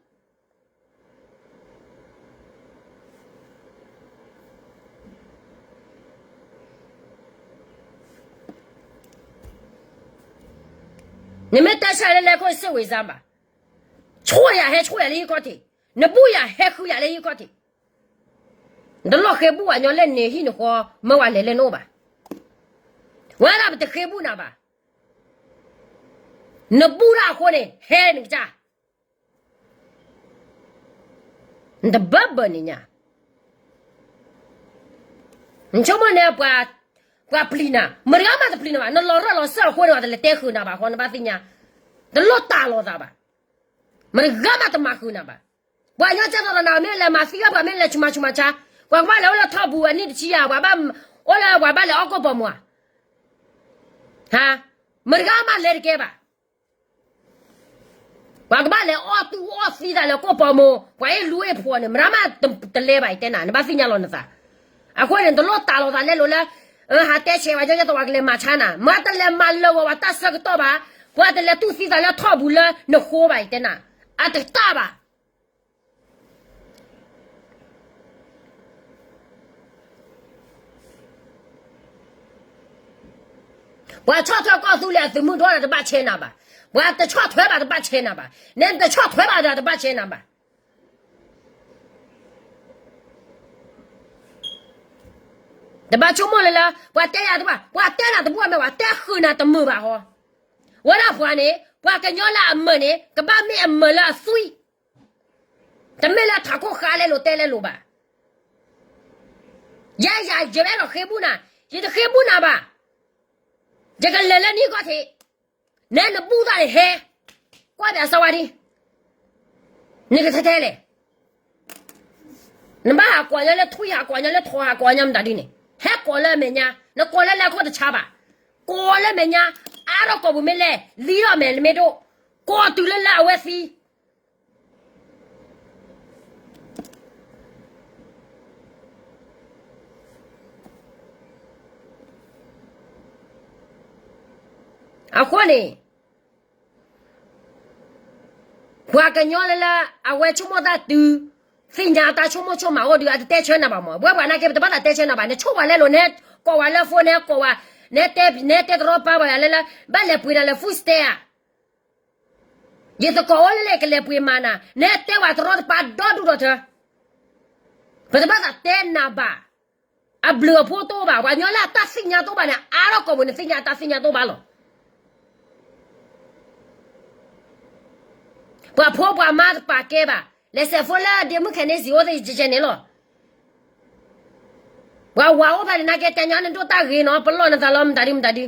နမ့ၢ်တဲဆၢလၢလဲၤခိၣ်စ့ၣ်ဝံၤစၢ်ဘၣ်, ဆိၣ်ယၤဟဲဆိၣ်ယၤလၢဟံၣ်ခီၣ်ထံး, နဘူၣ်ယၤဟဲဃုယၤလၢဟံၣ်ခီၣ်ထံး, နတလိၣ်ဃ့ဘူၣ်ဝဲညီလၢန့ၣ်ဟံၣ်နဃီ မၢဝဲလဲၤလၢနအိၣ်ဘၣ်. ဝဲဒၣ်ပတဃ့ဘူၣ်နၤဘၣ်. နဘူၣ်တၢ်အဃိန့ၣ် ဟဲနကစၢ် နတဘၣ်ဘၣ်န့ၣ်ညါ, နဆိကမိၣ်န့ၣ် ပှၤပျံၤနၤ, မတဂၤမးတပျံၤနၤဘၣ်. နလီၤရၢၢ်လီၤစၢၢ်အဃိန့ၣ် ပှၤတလဲၤတဲဃုာ်နၤဘၣ်ဃီ နဘၣ်သ့ၣ်ညါ, တလိၣ်တၢ်လီၤသးဘၣ်. မတဂၤမးတမၤဃုာ်နၤဘၣ်. ပှၤကညီကဲသိးဒီးနၤ မ့ၢ်လဲၤမၤသံအီၣ်ပှၤ မ့ၢ်လဲၤဆူးမၤဆူးမၤဆါ, ပှၤကဘၣ်လဲၤအိၣ်လၢထီၣ်ပူၤအနံၣ်တဆံယၤ, ပှၤဘၣ်အိၣ်လၢပှၤဘၣ်လဲၤအီၣ်ကိၣ်ပီၤမိၢ်ဧါ. မတၤဂၤမးလဲၤတကဲဘၣ်. ပှၤကဘၣ်လဲၤအီၣ်သူၣ်အီၣ်သံသးလၢကိၣ်ပီၤမိၢ်, ပှၤအ့ၣ်လူအ့ၣ်ဖိန့ၣ် မတၤမးတလဲၤဘၣ် ယတဲနၤ, နဘၣ်သ့ၣ်ညါလီၤနသး. အဃိန့ၣ် နတလိၣ်တၢ်လီၤသးလဲလိာ်လၢ ဟးတဲဆဲးဝဲ ယသဝၤကလဲၤမၤဆါနၤ, မ့ၢ်တလဲၤမၤလၢာ်ဂီၤဝဲတၢ်ဆၢကတီၢ်ဘၣ်, ပှၤတလဲၤသူၣ်သံသးလၢထီၣ်ပူၤလၢနဃိဘၣ် ယတဲနၤ, အတကးဘၣ်. ပှၤဆီၣ်ထွဲကီၢ်သူလ့ၤအသုးမုၢ်ဒိၣ်ဒီးတဘၣ်ဆဲးနၤဘၣ်, ပှၤတဆီၣ်ထွဲဘၣ်တဘၣ်ဆဲးနၤဘၣ်, နဲနတဆီၣ်ထွဲဘၣ်ဒီးတဘၣ်ဆဲးနၤဘၣ်. တဘၣ်ဆိကမိၣ်လၢလၢ ပှၤတဲယၤတဘၣ်, ပှၤတဲနၤတဘၣ်မ့ၢ် ပှၤတဲဃုာ်နၤတမုာ်ဘၣ်ဟီ, ဝဲဒၣ်ပှၤန့ၣ် ပှၤကညီလၢအမုာ်န့ၣ် ကဘၣ်မ့ၢ်အမုာ်လၢအသွံၣ်, တမ့ၢ်လၢထးခိၣ်ဃါလဲလိာ်တဲလဲလိာ်ဘၣ်. ယဲယၤယဝဲလီၤဃ့ဘူၣ်နၤ, ယတဃ့ဘူၣ်နၤဘၣ်, ယကလဲၤလၢနံၣ်ကီၢ်ထံး, နဲနဘူၣ်သၣ်န့ၣ်ဟဲ, ကွၢ်ပၠးစၢဝါဒံ, နကထဲထဲလဲၣ်, နဘၣ်ဟးကွၢ်ညီလၢထွံၣ် ဟးကွၢ်ညီလၢထိး ဟးကွၢ်ညီမတၤဒုန့ၣ်, ဟဲကိးလၢအမဲာ်ညါ, နကိးလၢလဲၤခိၣ်တဆါဘၣ်, ကိးလၢမဲာ်ညါ, အါထီၣ်ကိာ်ပူၤမ့ၢ်လဲၣ်, လံထီၣ်မဲာ်လၢမ့ၢ်ဒိၣ်, ကိးတုၤလၢလၢအဝဲသံ အဃိန့ၣ် ပှၤကညီလၢလၢ အဝဲဆိကမိၣ်တၢ်တုၤ သ့ၣ်ညါတၢ်ဆိကမိၣ်ဆိကမးအိၣ်ဒီး အတတဲဆၢနၤဘၣ်မး, ပဝဲပှၤနာ်က့ ပတဘၣ်သးတဲဆၢနၤဘၣ်, နဆိၣ်ပှၤလဲလိာ် နဲကိးဝဲလၢ phone နဲကိးဝဲ, နဲတဲ နဲတဲတရီတပါပှၤယၤလၢလၢ ဘၣ်လဲၤပှ့ၤနၤလၢ food stamp ဧါ ယသကိးအိၣ်လၢလၢကလဲၤပှ့ၤမၤနၤ, နဲတဲဝဲတရီတပါဒီဒူၣ်ဒီထၢ, ပတဘၣ်သးတဲနၤဘၣ်, အဘျုးအဖှိၣ်တအိၣ်ဘၣ်, ပှၤကညီလၢအတၢ်သ့ၣ်ညါတအိၣ်ဘၣ်န့ၣ် အါထီၣ်ကိာ်ပူၤန့ၣ် သ့ၣ်ညါတၢ်သ့ၣ်ညါတအိၣ်ဘၣ်လီၤ. ပှၤဖိပှၤမါတပာ်ကဲဘၣ်, လဲၤစဲးဖိလၢဒ့မုၣ်ခဲန့ၣ်စံးအိၣ်သ့ၣ်ကဲကဲန့ၣ်လီၤ. ပှၤဝၤအိၣ်ဖဲန့ၣ် နာ်က့တဲညီနဒိၣ်တၢ်ဂ့ၤနီၤ, ပလီၢ်နသးလီၤမတၤဒုမတၤဒု,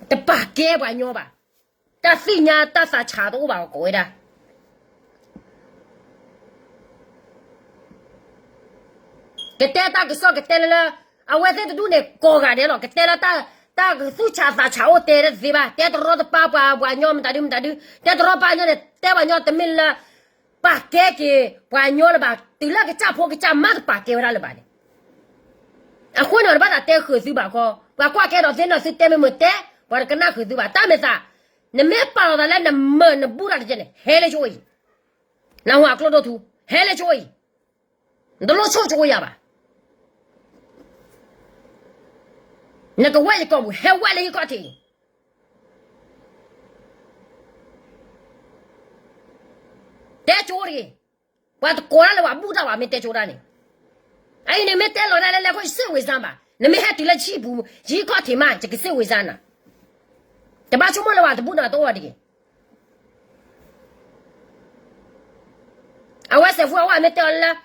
တပာ်ကဲပှၤညီဘၣ်, တၢ်သ့ၣ်ညါတၢ်သးဆးတအိၣ်ဘၣ် ကိးဝဲဒၣ် ကတဲတၢ်ကစီၣ်ကတဲလၢလၢ, အဝဲသ့ၣ်တဒူၣ်န့ၣ် ကိးဂၤဒဲးလီၤ, ကတဲလၢတၢ်ကသူၣ်ဆးသးဆးအိၣ်တဲတသ့ဘၣ်, တဲတရီတပါပှၤ ပှၤညီမတၤဒုမတၤဒု, တဲတရီပာ်ညီန့ၣ် တဲပှၤညီတမ့ၢ်လၢ ပာ်ကဲက့ၤပှၤညီလၢၤဘၣ်, တုၤလၢကစၢ်ဖိကစၢ်မါတပာ်ကဲဝဲဒၣ်လၢၤဘၣ်န့ၣ်, အဃိန့ၣ် တဘၣ်သးတဲဃုာ်သုဘၣ်ခီ, ပှၤကွၢ်ကဲဒီးသ့ၣ်နီၣ်သုတဲမ့ၢ်မုာ်တဲ, ပှၤတကနၣ်ဃုာ်သုဘၣ်, တၢ်မဲာ်သး, နမ့ၢ်ပာ်လီၤသးလၢနမုာ်နဘူၣ်တၢ်တကဲန့ၣ် ဟဲလၢဆိအံၤ, နၢ်ဟူအကျိၣ်ဒိၣ်ထူ, ဟဲလၢဆိအံၤ နတလိၣ်ဆိၣ်ဆိယၤဘၣ်, နကဝဲၢ်ယကိာ်ပူၤ ဟဲဝဲၢ်လၢယကီၢ်ထံး, တဲဆိတဂ့ၤ, ပှၤတကိးတၢ်လၢပှၤဘူၣ်တၢ်ဘၣ် မ့ၢ်တဲဆိတၢ်န့ၣ်, အအံၤန့ၣ်မ့ၢ်တဲလီၤတၢ်လၢလဲၤခိၣ် ယစ့ဝ့ၤစၢ်ဘၣ်, နမ့ၢ်ဟဲတုၤလၢဆံပူၤ ယကီၢ်ထံးမး ယကစ့ဝ့ၤစၢ်နၤ, တဘၣ်ဆိကမိၣ်လၢပှၤတဘူၣ်နၤတအိၣ်တဂ့ၤ အဝဲစဲးဖိအဝဲမ့ၢ်တဲအီၤလၢ,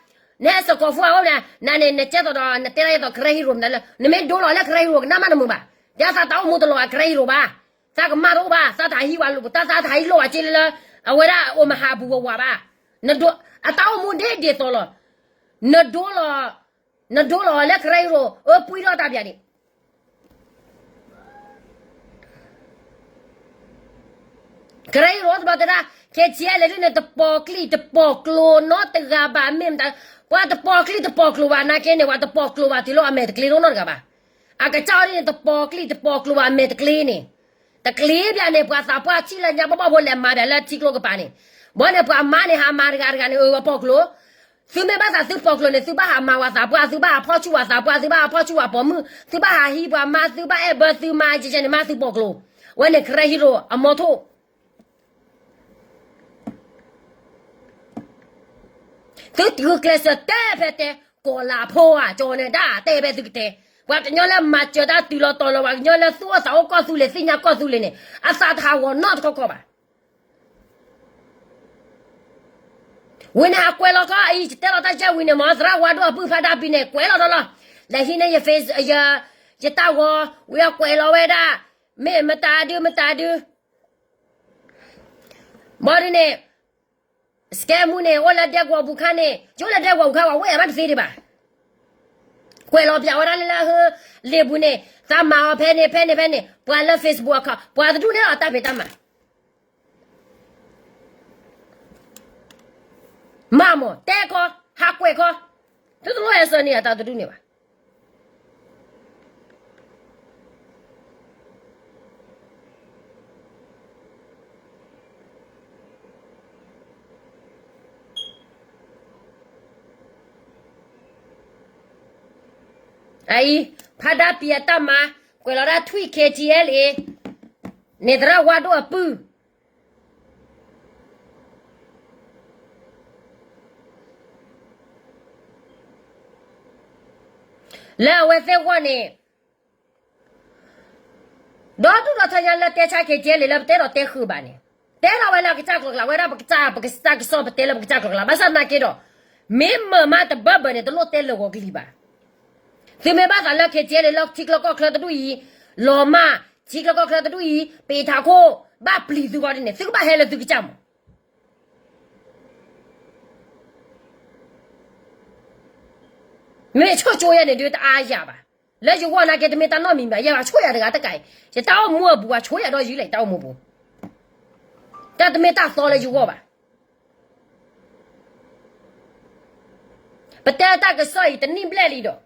နဟဲစဲးကိးဖိအဝဲမ့ၢ်, နန့ၣ် နကဲသိးဒီး နတဲဒၣ်ယဲသိး ကရၢဟံရိၤမနုၤလဲၣ်, နမ့ၢ်ဒိလီၤလၢကရၢဟံရိၤ ကနၣ်မးနမုာ်ဘၣ်, ဒ်သးတၢ်အိၣ်မူတလီၤ ကရၢဟံရိၤဘၣ်, သးကမၣ်တအိၣ်ဘၣ်, သးတဟံးဝဲလိာ်, သးတဟံးလိာ်ဝဲက့လၢလၢ, အဝဲဒၣ်အိၣ်မၤဟးပူၤဝဲဝးဘၣ်, အတၢ်အိၣ်မူဒ်ဒ်သိးလီၤ, နဒိလီၤ, နဒိလီၤလၢကရၢဟံရိၤ အၢပှံထီၣ်တၢ်ပၠးဒံး ကရၢဟံရိၤတဘျီတဲဒၣ်, ခဲကဲလဲၣ်ဒ်န့ၣ် တပိာ်ကျိၣ်တပိာ်ကျိၤနီတဂၤဘၣ်မ့ၢ်မတၤ, ပှၤတပိာ်ကျိၣ်တပိာ်ကျိၤဘၣ်နာ်က့န့ၣ် ပှၤတပိာ်ကျိၤဘၣ်တုၤလၢအမဲာ်တကျ့ဒိၣ်နီတဂၤဘၣ်, အကစၢ်အီၤဒ်န့ၣ် တပိာ်ကျိၣ်တပိာ်ကျိၤဘၣ်အမဲာ်တကျ့န့ၣ်, တကျ့ဘၣ်န့ၣ် ပှၤသးပှၢ်ထံၣ်လၢညါဘီဘီဖိလဲၤမၤဘၣ်လၢထံကျိကပၤန့ၣ်, ဘီန့ၣ်ပှၤမါန့ၣ် ဟးမၤတဂၤတဂၤန့ၣ် အၢ ပှၤပိာ်ကျိၤ သုမ့ၢ်ဘၣ်သးသုပိာ်ကျိၤန့ၣ် သုဘၣ်ဟးမၤဝဲသးပှၢ်, သုဘၣ်ဟးဖီၣ်ဆူၣ်ဝဲသးပှၢ်, သုဘၣ်ဟးဖီၣ်ဆူၣ်ဝဲပိာ်မုၣ်, သုဘၣ်ဟးဟံးပှၤမါ, သုဘၣ်အဲၣ်ဘၢသုမါ ကဲန့ၣ်မးသုပိာ်ကျိၤ, ဝဲန့ၣ်ကရၢဟံရိၤအမီထိၣ်, သုတုၤကျဲးစၢးတဲဖဲတဲ, ကီၤလၤဖိဧါ ကၠီၤန့ၣ်ဒၣ်တဲဖဲသုကတဲ, ပှၤကညီလၢမၤစၢၤတၢ်တုၤလီၤတီၤလီၤ ပှၤကညီလၢသူၣ်အိၣ်သးအိၣ်ကီၢ်သူလ့ၤသ့ၣ်ညါကီၢ်သူလ့ၤန့ၣ် အသးတဟးဂီၤနီတခီခီဘၣ် ဝံၤန့ၣ် ဟးကွဲးလီၤခီအံၤ ယတဲလီၤတၢ်ကဲဝံၤန့ၣ် မ့ၢ်သရၣ်ဝါဒိၣ်အပုၢ်ဖးဒၣ်ပံၤန့ၣ် ကွဲးလီၤဒီးလီၤ, လဲၤဟံးန့ၢ်ယ face ယ ယတၢ်ဂီၤ ဝံၤအကွဲးလီၤဝဲဒၣ်, မ့ၢ်မတၤဒုမတၤဒု, ဘီဒ်န့ၣ်, စကဲမူန့ၣ် အိၣ်လၢဒဲကဝီၤပူၤခါန့ၣ် ယအိၣ်လၢဒဲကဝီၤပူၤခါ ပှၤဝဲၢ်ဘၣ်တသ့ဒံးဘၣ်. ကွဲးလီၤပၠးဝဲဒၣ်လၢလၢဟၢ လ့ၤပူၤန့ၣ် သးမၤအီၤဖဲန့ၣ် ဖဲန့ၣ် ဖဲန့ၣ် ပှၤလၢ Facebook အခီ ပှၤတဒူၣ်န့ၣ်လီၤတၢ်ဖံးတၢ်မၤ မၤမၢ် တဲခီ ဟးကွဲးခီ သုတလိၣ်ဟဲစၢၤန့ၢ် အတၢ်တဒူၣ်န့ၣ်ဘၣ်. အအံၤ ဖးဒါပံၤအတၢ်မၤ ကွဲးလီၤဒၣ်ထွံၣ် ခ့ၣ်ထံၣ်အဲလ်အ့ န့ၣ်သရၣ်ဝါဒိၣ်အပုၢ် လၢအဝဲသ့ၣ်ဂီၢ်န့ၣ် ဒီဒူၣ်ဒီထၢညါလၢတဲဆါ ခ့ၣ်ထံၣ်အဲလ်အ့ လၢပတဲဒီးတဲဃုာ်ဘၣ်န့ၣ် တဲထီၣ်ဝဲလၢအကစၢ်ကျိၤကျါ ဝဲဒၣ်ပကစၢ် ပကစၢ်ကစီၣ် ပတဲလၢပကစၢ်ကျိၤကျါ ဘၣ်ဆၣ်သနာ်က့ဒီး မ့ၢ်မၢာ်မးတဘၢဘၢန့ၣ် တလိၣ်တဲလၢဂီၤကလံၤဘၣ်. သုမ့ၢ်ဘၣ်သးလၢ ခ့ၣ်ထံၣ်အဲလ်အ့ လၢထံချၢကီၢ်ချၢတဒူၣ်အံၤ လီၤမၢ် ထံချၢကီၢ်ချၢတဒူၣ်အံၤ ပ့ၤထးခိၣ် ဘၣ်ပျံၤသုဂီၢ်ဒ်န့ၣ် သုကဘၣ်ဟဲလၢသုကစၢ်မး မ့ၢ်ဆိၣ်ကၠိယဲန့ၣ်ဒုးတအါယၤဘၣ်. လၢယဂီၢ်နာ်က့ တမ့ၢ်တၢ်နီတမံၤဘၣ် ယဲဘၣ်ဆိၣ်ယၤတဂၤတကးအံၤ ယတၢ်အိၣ်မူအပူၤ အဆိၣ်ယၤဒီးယုၢ်လဲၣ် ယတၢ်အိၣ်မူပူၤ တၢ်တမ့ၢ်တၢ်သီလၢယဂီၢ်ဘၣ်. ပတဲတၢ်ကစီၣ်အံၤတနံၣ်ဘျဲၣ်လံဒီး တၢ်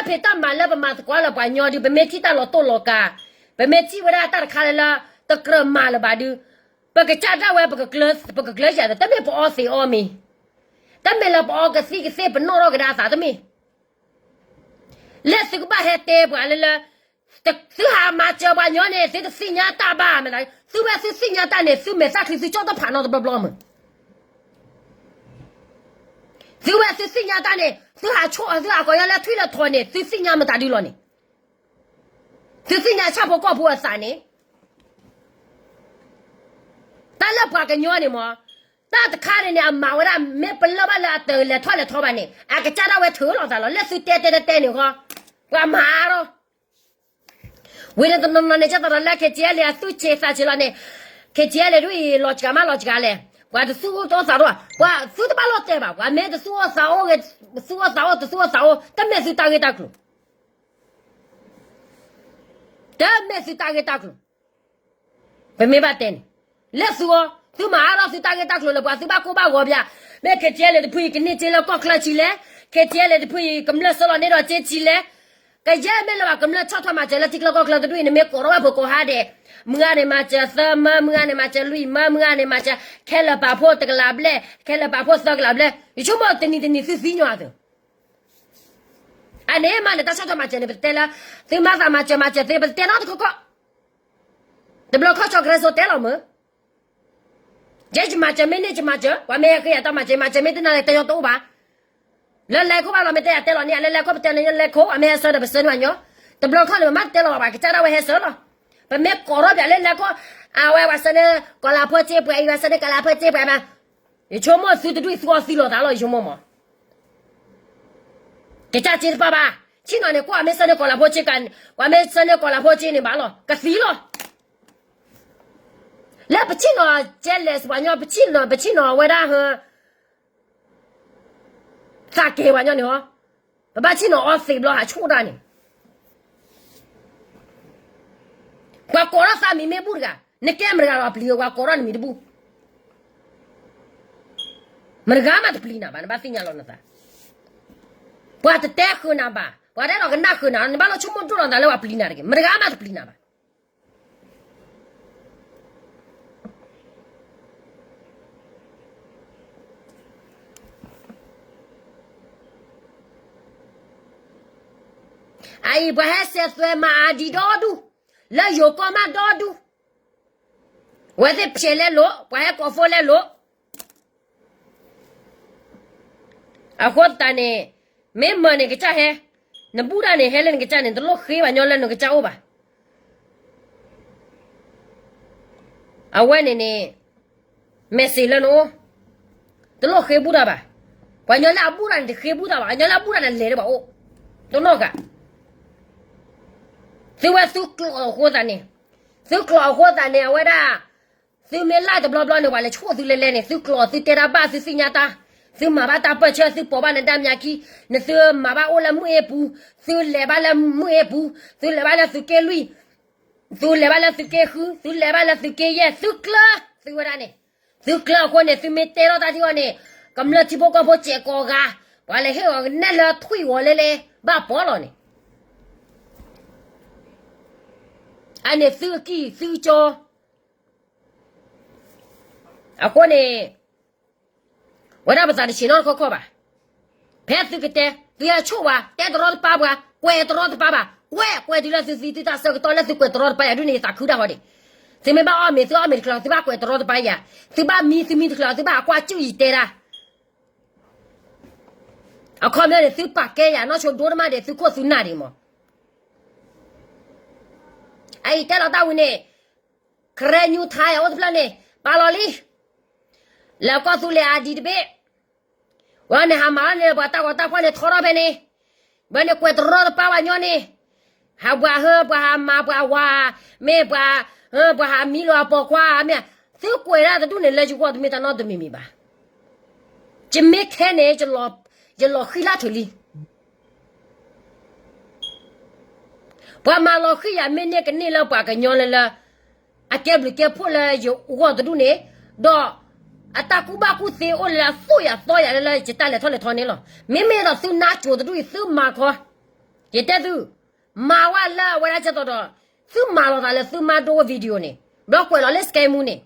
ဖံးတၢ်မၤလၢပမၤသကိးလၢပှၤညီဒုး ပမ့ၢ်ထံၣ်တၢ်လီၤတိၢ်လီၤကၤ ပမ့ၢ်ထံၣ်ဝဲဒၣ်တၢ်တခါလၢလၢ တကြၢးမၤလၢၤဘၣ်ဒုး ပကစၢ်ဒၣ်ဝဲ ပကကျၢၤယၤဒီး တမ့ၢ်ပအီသံးအီမံၤ တမ့ၢ်လၢပအီကသံၣ်ကသ့ၣ် ပနီၣ်ထီၣ်ကဒါအသးတမ့ၢ် လၢသုကဘၣ်ဟဲတဲပှၤလၢလၢ သုဟးမၤစၢၤပှၤညီန့ၣ် သုတသ့ၣ်ညါတၢ်ဘၣ်မနုၤ သုဝဲသုသ့ၣ်ညါတၢ်န့ၣ် သုမဲာ်သၣ်ချံသုကၠီၣ်တဖးနီတဘျီဘျီမုၢ် သုဝဲသုသ့ၣ်ညါတၢ်န့ၣ် သုဟးဆိၣ်အီၤ သုဟးကိးညီလၢထွံၣ်လၢထိးန့ၣ် သုသ့ၣ်ညါမတၤဒုလီၤန့ၣ် သုသ့ၣ်ညါဆၣ်ဖိကီၢ်ဖိအသးန့ၣ် တၢ်လၢပှၤကညီန့ၣ်မး တၢ်တခါန့ၣ်န့ၣ် အမၤဝဲဒၣ် မ့ၢ်ပလၢၢ်ဘၣ်လၢအတလဲၤထီၣ်လဲၤထီဘၣ်န့ၣ် အကစၢ်ဒၣ်ဝဲထုးလီၤသးလီၤ လၢသုတဲတဲတဲတဲန့ၣ်ဃီ ပှၤမၤအါထီၣ် ဝံၤန့ၣ်တနီၤနီၤန့ၣ် ကၢ်သးဒီးလၢ ခ့ၣ်ထံၣ်အဲလ်အ့ အသူၣ်ဆံးသးဆံးလီၤန့ၣ် ခ့ၣ်ထံၣ်အဲလ်အ့ ဒ်အံၤ လီၤစှၤမးလီၤစှၤလဲၣ် ပှၤတသူၣ်အိၣ်တသးအိၣ် ပှၤသုတဘၣ်လိၣ်တဲဘၣ် ပှၤမ့ၢ်တသူၣ်အိၣ်သးအိၣ်ဂ့ၤ သူၣ်အိၣ်သးအိၣ် တသူၣ်အိၣ်သးအိၣ် တမ့ၢ်သုတၢ်ဂ့ၢ်တၢ်ကျိၤ တမ့ၢ်သုတၢ်ဂ့ၢ်တၢ်ကျိၤ ပမ့ၢ်ဘၣ်တဲန့ၣ် လၢသုအီၤ သုမၤအါထီၣ်သုတၢ်ဂ့ၢ်တၢ်ကျိၤလၢပှၤသုဘၣ်ကိၢ်ဘၣ်ဂီၤပၠး မ့ၢ် ခ့ၣ်ထံၣ်အဲလ်အ့ တဖုအံၤ ကန့ၢ်စ့လၢကီၢ်ချၢဆံလဲၣ် ခ့ၣ်ထံၣ်အဲလ်အ့ တဖုအံၤ ကမျၢၢ်ဆှၢလီၤန့ၢ်ဒီးစ့ဆံလဲၣ် ကယဲၢ်မ့ၢ်လၢပှၤကမျၢၢ်ဆီၣ်ထွဲမၤစၢၤလၢထံချၢကီၢ်ချၢတဒူၣ်အံၤ နမ့ၢ်ကိးထီၣ်ဝဲဖိကိးဟါဒဲး မုၢ်ဂၤန့ၣ်မၤစၢၤသၢမၢ မုၢ်ဂၤန့ၣ်မၤစၢၤလွံၢ်မၢ မုၢ်ဂၤန့ၣ်မၤစၢၤ ခဲလၢာ်ပာ်ဖှိၣ်တကလးဘျဲၣ် ခဲလၢာ်ပာ်ဖှိၣ်သၢကလးဘျဲၣ် ယဆိကမိၣ်တနံၤတနံၤသုသံညီအသိး အန့ၣ်မးန့ၣ် တၢ်ဆီၣ်ထွဲမၤစၢၤန့ၣ် ပတတဲလၢ သုမၤသးမၤစၢၤမၤစၢၤသ့ ပတတဲနီတခီခီ တဘျီခီၣ်ဆီၣ်ကရၢစိတဲလီၤမုၢ် ယဲယမၤစၢၤမ့ၢ်န့ၢ်ယမၤစၢၤ ပှၤမ့ၢ်ဟဲဃ့ယၤတၢ်မၤစၢၤ မၤစၢၤမ့ၢ်တနၤလဲၣ် တယီတအိၣ်ဘၣ် လၢလဲၤခိၣ်ဘၣ်လီၤ မ့ၢ်တဲယၤတဲလီၤန့ၣ် လၢလဲၤခိၣ်ပတဲလီၤန့ၣ် လဲၤခိၣ် အမ့ၢ်ဟဲဆၢဒီးပဆၢန့ၢ်ပှၤညီ တဘျီခီၣ်န့ၣ် ပမ့ၢ်တတဲလီၤဘၣ် ပှၤကစၢ်ဒၣ်ဝဲဟဲဆၢလီၤ ပမ့ၢ်ကိးထီၣ်ပၠးလၢလဲၤခိၣ် အဝဲပှၤဆၢန့ၢ် ကီၤလၤဖိစ့ပှဲၤအံၤ ပှၤဆၢန့ၢ်ကီၤလၤဖိစ့ပှဲၤမး ယဆိကမိၣ်သုတဒူၣ်အံၤသုအီသံလီၤသးလီၤ ယဆိကမိၣ်မး ကစၢ်စ့တပၢ်ဘၣ် ဆ့ၣ်နီၤန့ၣ် ကွၢ်မ့ၢ်ဆၢန့ၢ်ကီၤလၤဖိစ့ကၤ ကွၢ်မ့ၢ်ဆၢန့ၢ်ကီၤလၤဖိစ့န့ၣ်ဘၣ်လီၤ ကသံလီၤ လၢပဆ့ၣ်နီၤ ကဲလဲၣ် ပှၤညီ ပဆ့ၣ်နီၤ ပဆ့ၣ်နီၤဝဲဒၣ်ဟၢ သးကဲၤပှၤညီန့ၣ်ဟီ ပဘၣ်ဆ့ၣ်နီၤအီသံးဘျီဟးဆူၣ်တၢ်န့ၣ် ပှၤကိးထီၣ်သးမံၤမ့ၢ်ဘူၣ်တဂၤ နကဲမတဂၤဒီးပျံၤ ပှၤကိးထီၣ်နမံၤတဘူၣ် မတဂၤမးတပျံၤနၤဘၣ် နဘၣ်သ့ၣ်ညါလီၤနသး ပှၤတတဲဃုာ်နၤဘၣ် ပှၤတအဲၣ်ဒိးကနၣ်ဃုာ်နၤ နဘၣ်လီၤဆိကမိၣ်ဒိၣ်လီၤနသးလၢပှၤပျံၤနၤတဂ့ၤ မတဂၤမးတပျံၤနၤဘၣ် အအံၤ ပှၤဟဲစဲးသွဲမၤအါဒံဒီဒူၣ်, လၢယိၤကီၢ်မးဒီဒူၣ်, ဝဲသ့ၣ်ဖျဲးလဲလိာ်, ပှၤဟဲကိးဖိလဲလိာ်, အဃိသတးန့ၣ် မ့ၢ်မၢန့ၣ်ကစၢ်ဟဲ, နဘူၣ်တၢ်န့ၣ် ဟဲလၢနကစၢ်န့ၣ် တလိၣ်ဃ့ပှၤညီလၢနကစၢ်အိၣ်ဘၣ်. အဝဲန့ၣ်န့ၣ် message လၢနအိၣ်, တလိၣ်ဃ့ဘူၣ်တၢ်ဘၣ်. ပှၤညီလၢအဘူၣ်တၢ်န့ၣ် တဃ့ဘူၣ်တၢ်ဘၣ်, ပှၤညီလၢအဘူၣ်တၢ်န့ၣ် လဲၤတဘၣ်အိၣ်, တနီၢ်ဂၤ. သုဝဲသုကျိာ်အဃိသတးန့ၣ်, သုကျိာ်အဃိသတးန့ၣ် အဝဲဒၣ် သုမ့ၢ်လၢတဘျီဘျီန့ၣ် ပှၤလဲၤဆိၣ်သုလဲၤလဲၤန့ၣ် သုကျိာ်သုတဲတၢ်ဘၣ် သုသ့ၣ်ညါတၢ်, သုမၤဘၣ်တၢ်ပၢၢ်ဆၢ သုပိာ်ဘၣ်နဒါမၠၤခံ, နသုမၤဘၣ်အိၣ်လၢမုၢ်အ့ပူၤ, သုလဲၤဘၣ်လၢမုၢ်အ့ပူၤ, သုလဲၤဘၣ်လၢသုးက့လွံၢ်, သုလဲၤဘၣ်လၢသုးက့ဃု, သုလဲၤဘၣ်လၢသုးက့ယဲၢ်, သုကျၢၤသုဝဲဒၣ်န့ၣ်, သုကျၢၤအဃိန့ၣ် သုမ့ၢ်တဲထီၣ်တၢ်ထံအီၤန့ၣ် ကမျၢၢ်ထံဖိကီၢ်ဖိစဲးကိးဂၤ, ပှၤလဲၤဟ့ၣ်အီၤကနဲၣ်လၢထွံၣ်ဂီၤလဲလဲ ဘၣ်ပီလီၤန့ၣ်, အန့ၣ်သုအကံၢ်သုကၠီ အဃိန့ၣ် ဝဲဒၣ်ပသးတဆံးနီတခီခီဘၣ်. ဖဲသုကတဲ သုဟဲဆိၣ်ဝဲ တဲတရီတပါပှၤ ကွဲးတရီတပါဘၣ် ကွဲးကွဲးတုၤလၢသုသံသုတၢ်ဆၢကတီၢ်လၢသုကွဲးတရီတပါယၤဒ်န့ၣ် ယသးခုတၢ်ဃီဒံး. သုမ့ၢ်ဘၣ်အီၣ်မ့ၤ သုအီၣ်မ့ၤတချုး သုဘၣ်ကွဲးတရီတပါယၤ, သုဘၣ်မံ သုမံတချုး သုဘၣ်ကွၢ်ကၠူၣ်ယံၤတဲဒၣ် အခီပညီန့ၣ် သုပာ်ကဲယၤနီၢ်ဆိဒိတမၣ်ဒံး သုခိၣ်သုနၢ်ဒံးမး. အအံၤတဲလီၤတၢ်ဝံၤန့ၣ် ခရဲညူထါအိၣ်တဖျၢၣ်န့ၣ် ပာ်လီၤလံ. လဲၤကီၢ်သူလ့ၤအါဒံးတဘ့ၣ်, ဝဲန့ၣ်ဟးမၤလီၤန့ၣ် ပှၤတၢ်ဂီၤတၢ်ဖီၣ်န့ၣ်ထီထီၣ်ဖဲန့ၣ်, ဝဲန့ၣ်ကွဲးတရီတပါပှၤညီန့ၣ်, ဟးပှၤဟၢ ပှၤဟးမၤပှၤဝၤ, မ့ၢ်ပှၤဟၢ ပှၤဟးမံလီၤအပိာ်ခွါမ့ၢ်, သုကွဲးဒၣ်တဒူၣ်န့ၣ် လၢယဂီၢ်တမ့ၢ်တၢ်နီတမံၤမံၤဘၣ်. ယမ့ၢ်ခဲန့ၣ် ယလီၤဃံၤလၢထူၣ်လံ. ပှၤမၤလီၤဃံၤယၤမ့ၢ်န့ၢ်ကန့ၢ်လၢပှၤကညီလၢလၢ အကဲဘျုးကဲဖှိၣ်လၢယဂီၢ်တဒူၣ်န့ၣ်, ဒီးအတၢ်ကူၣ်ဘၣ်ကူၣ်သ့အိၣ်လၢအသိၣ်ယၤသီယၤလၢလၢယတၢ်လဲၤထီၣ်လဲၤထီန့ၣ်လီၤ. မ့မ့ၢ်ဒီးသုနါကိၤတဒူၣ်အံၤ သုမၤခီ, ယတဲသု, မၤဝဲလၢအဝဲဒၣ်ကဲသိးဒီး, သုမၤလီၤသးလၢသုမါဒိ video န့ၣ်, ဘျီကွဲးလီၤလၢ scam န့ၣ်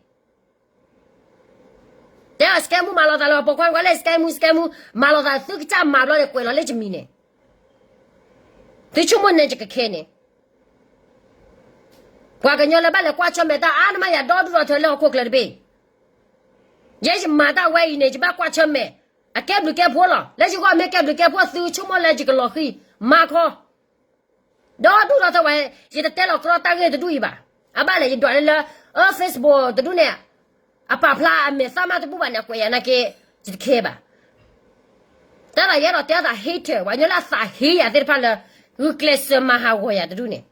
တဲအီၤ scam မၤလီၤသးလၢပိာ်ခွါ ကွၢ်လၢ scam scam မၤလီၤသး သုကစၢ်မၤဘျီန့ၣ် ကွဲးလီၤလၢယမံၤန့ၣ်, သုဆိကမိၣ်န့ၣ်ယကခဲန့ၣ်, ပှၤကညီလၢဘၣ်လဲၤကွၢ်ဆၢၣ်မဲာ်တၢ်အါန့ၣ်မး ယၤဒီဒူၣ်ဒီထၢလၢဟီၣ်ခိၣ်ချၢတဘ့ၣ်, ယဲယမၤတၢ်ဝဲအံၤန့ၣ် ယဘၣ်ကွၢ်ဆၢၣ်မဲာ်, အကဲဘျုးကဲဖှိၣ်လီၤ. လၢယဂီၢ်မ့ၢ်ကဲဘျုးကဲဖှိၣ် သုဆိကမိၣ်လၢယကလီၤဃံၤ, မၤခီ ဒီဒူၣ်ဒီထၢဝဲ, ယတတဲလီၤကြီတၢ်ဂ့ၢ်တဒူၣ်အံၤဘၣ်. အဘၣ်လဲၣ် ယဒွးလၢလၢ အ Facebook တဒူၣ်န့ၣ်, အပာ်ဖျါအမဲာ်သၣ်မးတဘူၣ်ဘၣ်န့ၣ် အကွဲးယၤနာ်က့, ယတခဲဘၣ်. တၢ်သးယဲဒီးတဲအသး hater ပှၤကညီလၢအသးဟ့ယၤသ့ၣ်တဖၣ်လၢ ဂုာ်ကျဲးစၢးမၤဟးဂီၤယၤတဒူၣ်န့ၣ်,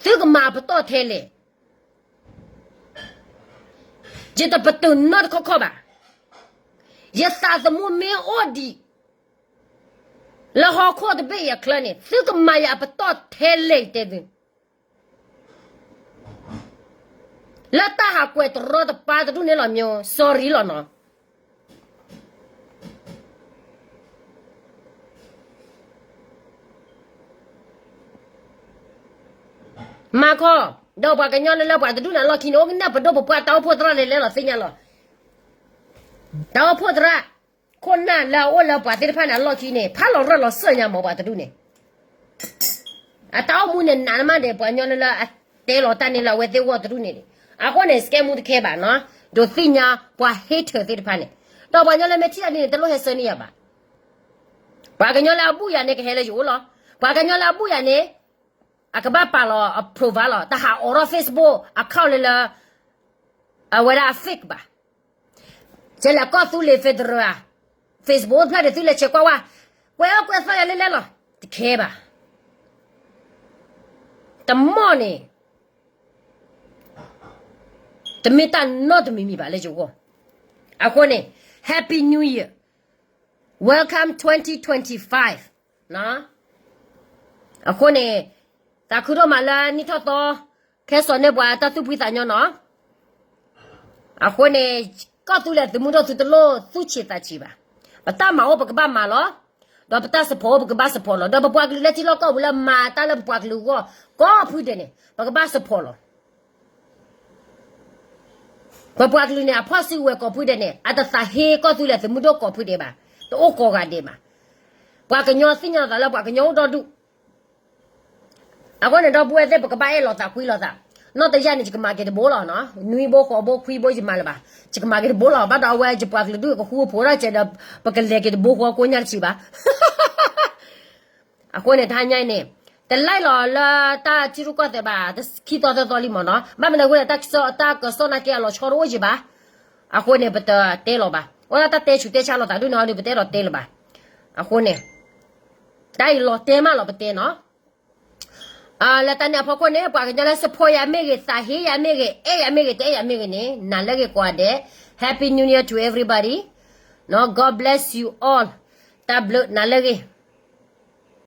သုကမၤပတီၢ်ထဲလဲၣ်. ယတပတုာ်နီတခီခီဘၣ်. ယသးသမူမ့ၢ်အိၣ်ဒံး လၢဟီၣ်ခိၣ်တဘ့ၣ်အံၤအချၢန့ၣ် သုကမၤယၤအပတီၢ်ထဲလဲၣ်တဲသု, လၢတၢ်ဟးကွဲးတရီတပါတဒူၣ်န့ၣ်လီၤ မျိုး sorry လီၤနီၤ. မၤခီ, ဒီးပှၤကညီလၢလၢပှၤတဒူၣ်န့ၣ်အလီၢ်ခံန့ၣ် အိၣ်ကနၣ်ပဒိၣ်ပပှၢ်တၢ်အိၣ်ဖှိၣ်သရၣ်လဲၤလဲၤလီၤသ့ၣ်ညါလီၤ. တၢ်အိၣ်ဖှိၣ်သရၣ်, ခိၣ်နၢ်လၢအအိၣ်လၢပှၤသ့ၣ်တဖၣ်န့ၣ်အလီၢ်ခံန့ၣ် ဖးလီၤရၢၢ်လီၤစၢၢ်ညါမးပှၤတဒူၣ်န့ၣ်, အတၢ်အိၣ်မူန့ၣ်နးနမးဒီး ပှၤကညီလၢလၢအတဲလီၤတၢ်န့ၣ်လၢအဝဲသ့ၣ်ဂီၢ်တဒူၣ်န့ၣ်, အဃိန့ၣ် scam မူတခဲဘၣ်နီၤ, ဒိးသ့ၣ်ညါပှၤ hater သ့ၣ်တဖၣ်န့ၣ်, ဒီးပှၤကညီလၢမ့ၢ်ထံၣ်တၢ်ဒ်န့ၣ် တလိၣ်ဟဲဆၢန့ၢ်ယၤဘၣ်. ပှၤကညီလၢအဘူၣ်ယၤန့ၣ် ကဟဲလၢယအိၣ်လီၤ. ပှၤကညီလၢအဘူၣ်ယၤန့ၣ် အကဘၣ်ပာ်လီၤအ profile လီၤ, တဟးအိးထီၣ် Facebook account လၢလၢ အဝဲဒၣ်အ fake ဘၣ်. ကဲလဲၣ်ကီၢ်သူလ့ၤ federal ဧါ, Facebook ဖျၢၣ်ဒီးသုလဲၤဆဲးကွၢ်ဝဲ, ကွဲးအီၣ်ကွဲးသီယၤလဲၣ်လဲၣ်လီၤ, တခဲဘၣ်. တမီၢ်န့ၣ် တမ့ၢ်တၢ်နီတမံၤမံၤဘၣ်လၢယဂီၢ်. အဃိန့ၣ် Happy New Year, Welcome twenty twenty-five. အဃိန့ၣ် သးခုဒိၣ်မးလၢနံၣ်ထီၣ်သီ ခဲစီၤန့ၢ်ပှၤတၢ်သူၣ်ဖှံသးညီနီၤ. အဃိန့ၣ် ကီၢ်သူလ့ၤသုးမုၢ်ဒိၣ်သုတလိၣ်သူၣ်ဆံးသးဆံးဘၣ်. ပတၢ်မၤအိၣ်ပကဘၣ်မၤလီၤ, ဒီးပတၢ် support အိၣ်ပကဘၣ် support လီၤ, ဒီးပပှၤကလုာ်လၢထံလီၢ်ကီၢ်ပူၤလၢမၤတၢ်လၢပပှၤကလုာ်အဂီၢ် ကိးဖုဒဲးန့ၣ် ပကဘၣ် support လီၤ. ပပှၤကလုာ်န့ၣ် အဖီၣ်စုကဝဲၤကိးဖုဒဲးန့ၣ် အတသးဟ့ကီၢ်သူလ့ၤသုးမုၢ်ဒိၣ်ကိးဖုဒဲးဘၣ်, တအိၣ်ကိးဂၤဒဲးဘၣ်. ပှၤကညီသ့ၣ်ညါလီၤသးလၢပှၤကညီအိၣ်ဒီဒူၣ်. အဃိန့ၣ် ဒီပုၢ်ဝဲၢ်သ့ၣ် ပကဘၣ်အဲၣ်လီၤသးကွံလီၤသး, နီၢ်တယၢ်န့ၣ် ယကမၤက့ၤတဘိလီၤနီၤ, နွံဘိဃိးဘိခွံဘိယမၤလၢၤဘၣ်, ယကမၤက့ၤတဘိလီၤ, ဘၣ်ဒီးအဝဲယပှၤကလုာ်ဒူၣ်ကဃူဖိဒီးကဲဒီး ပကလဲၤက့ၤတဘိဃီကိးညါတဆံးဘၣ်. အဃိန့ၣ် တဟါညါအံၤန့ၣ် တလဲၤလီၤလၢတၢ်ထံရူၢ်ကီၢ်သဲးဘၣ်, ခံသီသၢသီလံမ့ၢ်နီၤ, ဘၣ်မနုၤအဃိန့ၣ် တၢ်ကစီၣ် တၢ်ကစီၣ်နာ်က့အလီၤဆီတအိၣ်ယံၤဘၣ်. အဃိန့ၣ် ပတတဲလီၤဘၣ်, အိၣ်ဒၣ်တၢ်တဲဆူးတဲဆါလိာ်သးဒ်န့ၣ်အီၤဒီး ပတဲလီၤတဲလၢၤဘၣ်. အဃိန့ၣ် တၢ်အံၤလီၤတဲမးလီၤပတဲနီၤ. လၢတၢ်န့ၣ်အဖီခိၣ်န့ၣ် ပှၤကညီလၢ support ယၤမ့ၢ်ဂ့ၤ, သးဟ့ယၤမ့ၢ်ဂ့ၤ, အဲၣ်ယၤမ့ၢ်ဂ့ၤ, တအဲၣ်ယၤမ့ၢ်ဂ့ၤန့ၣ် နၤလၢဂ့ၤကိးဂၤဒဲး, Happy New Year to everybody. God bless you all. တၢ်ဘျုးနၤလၢဂ့ၤ.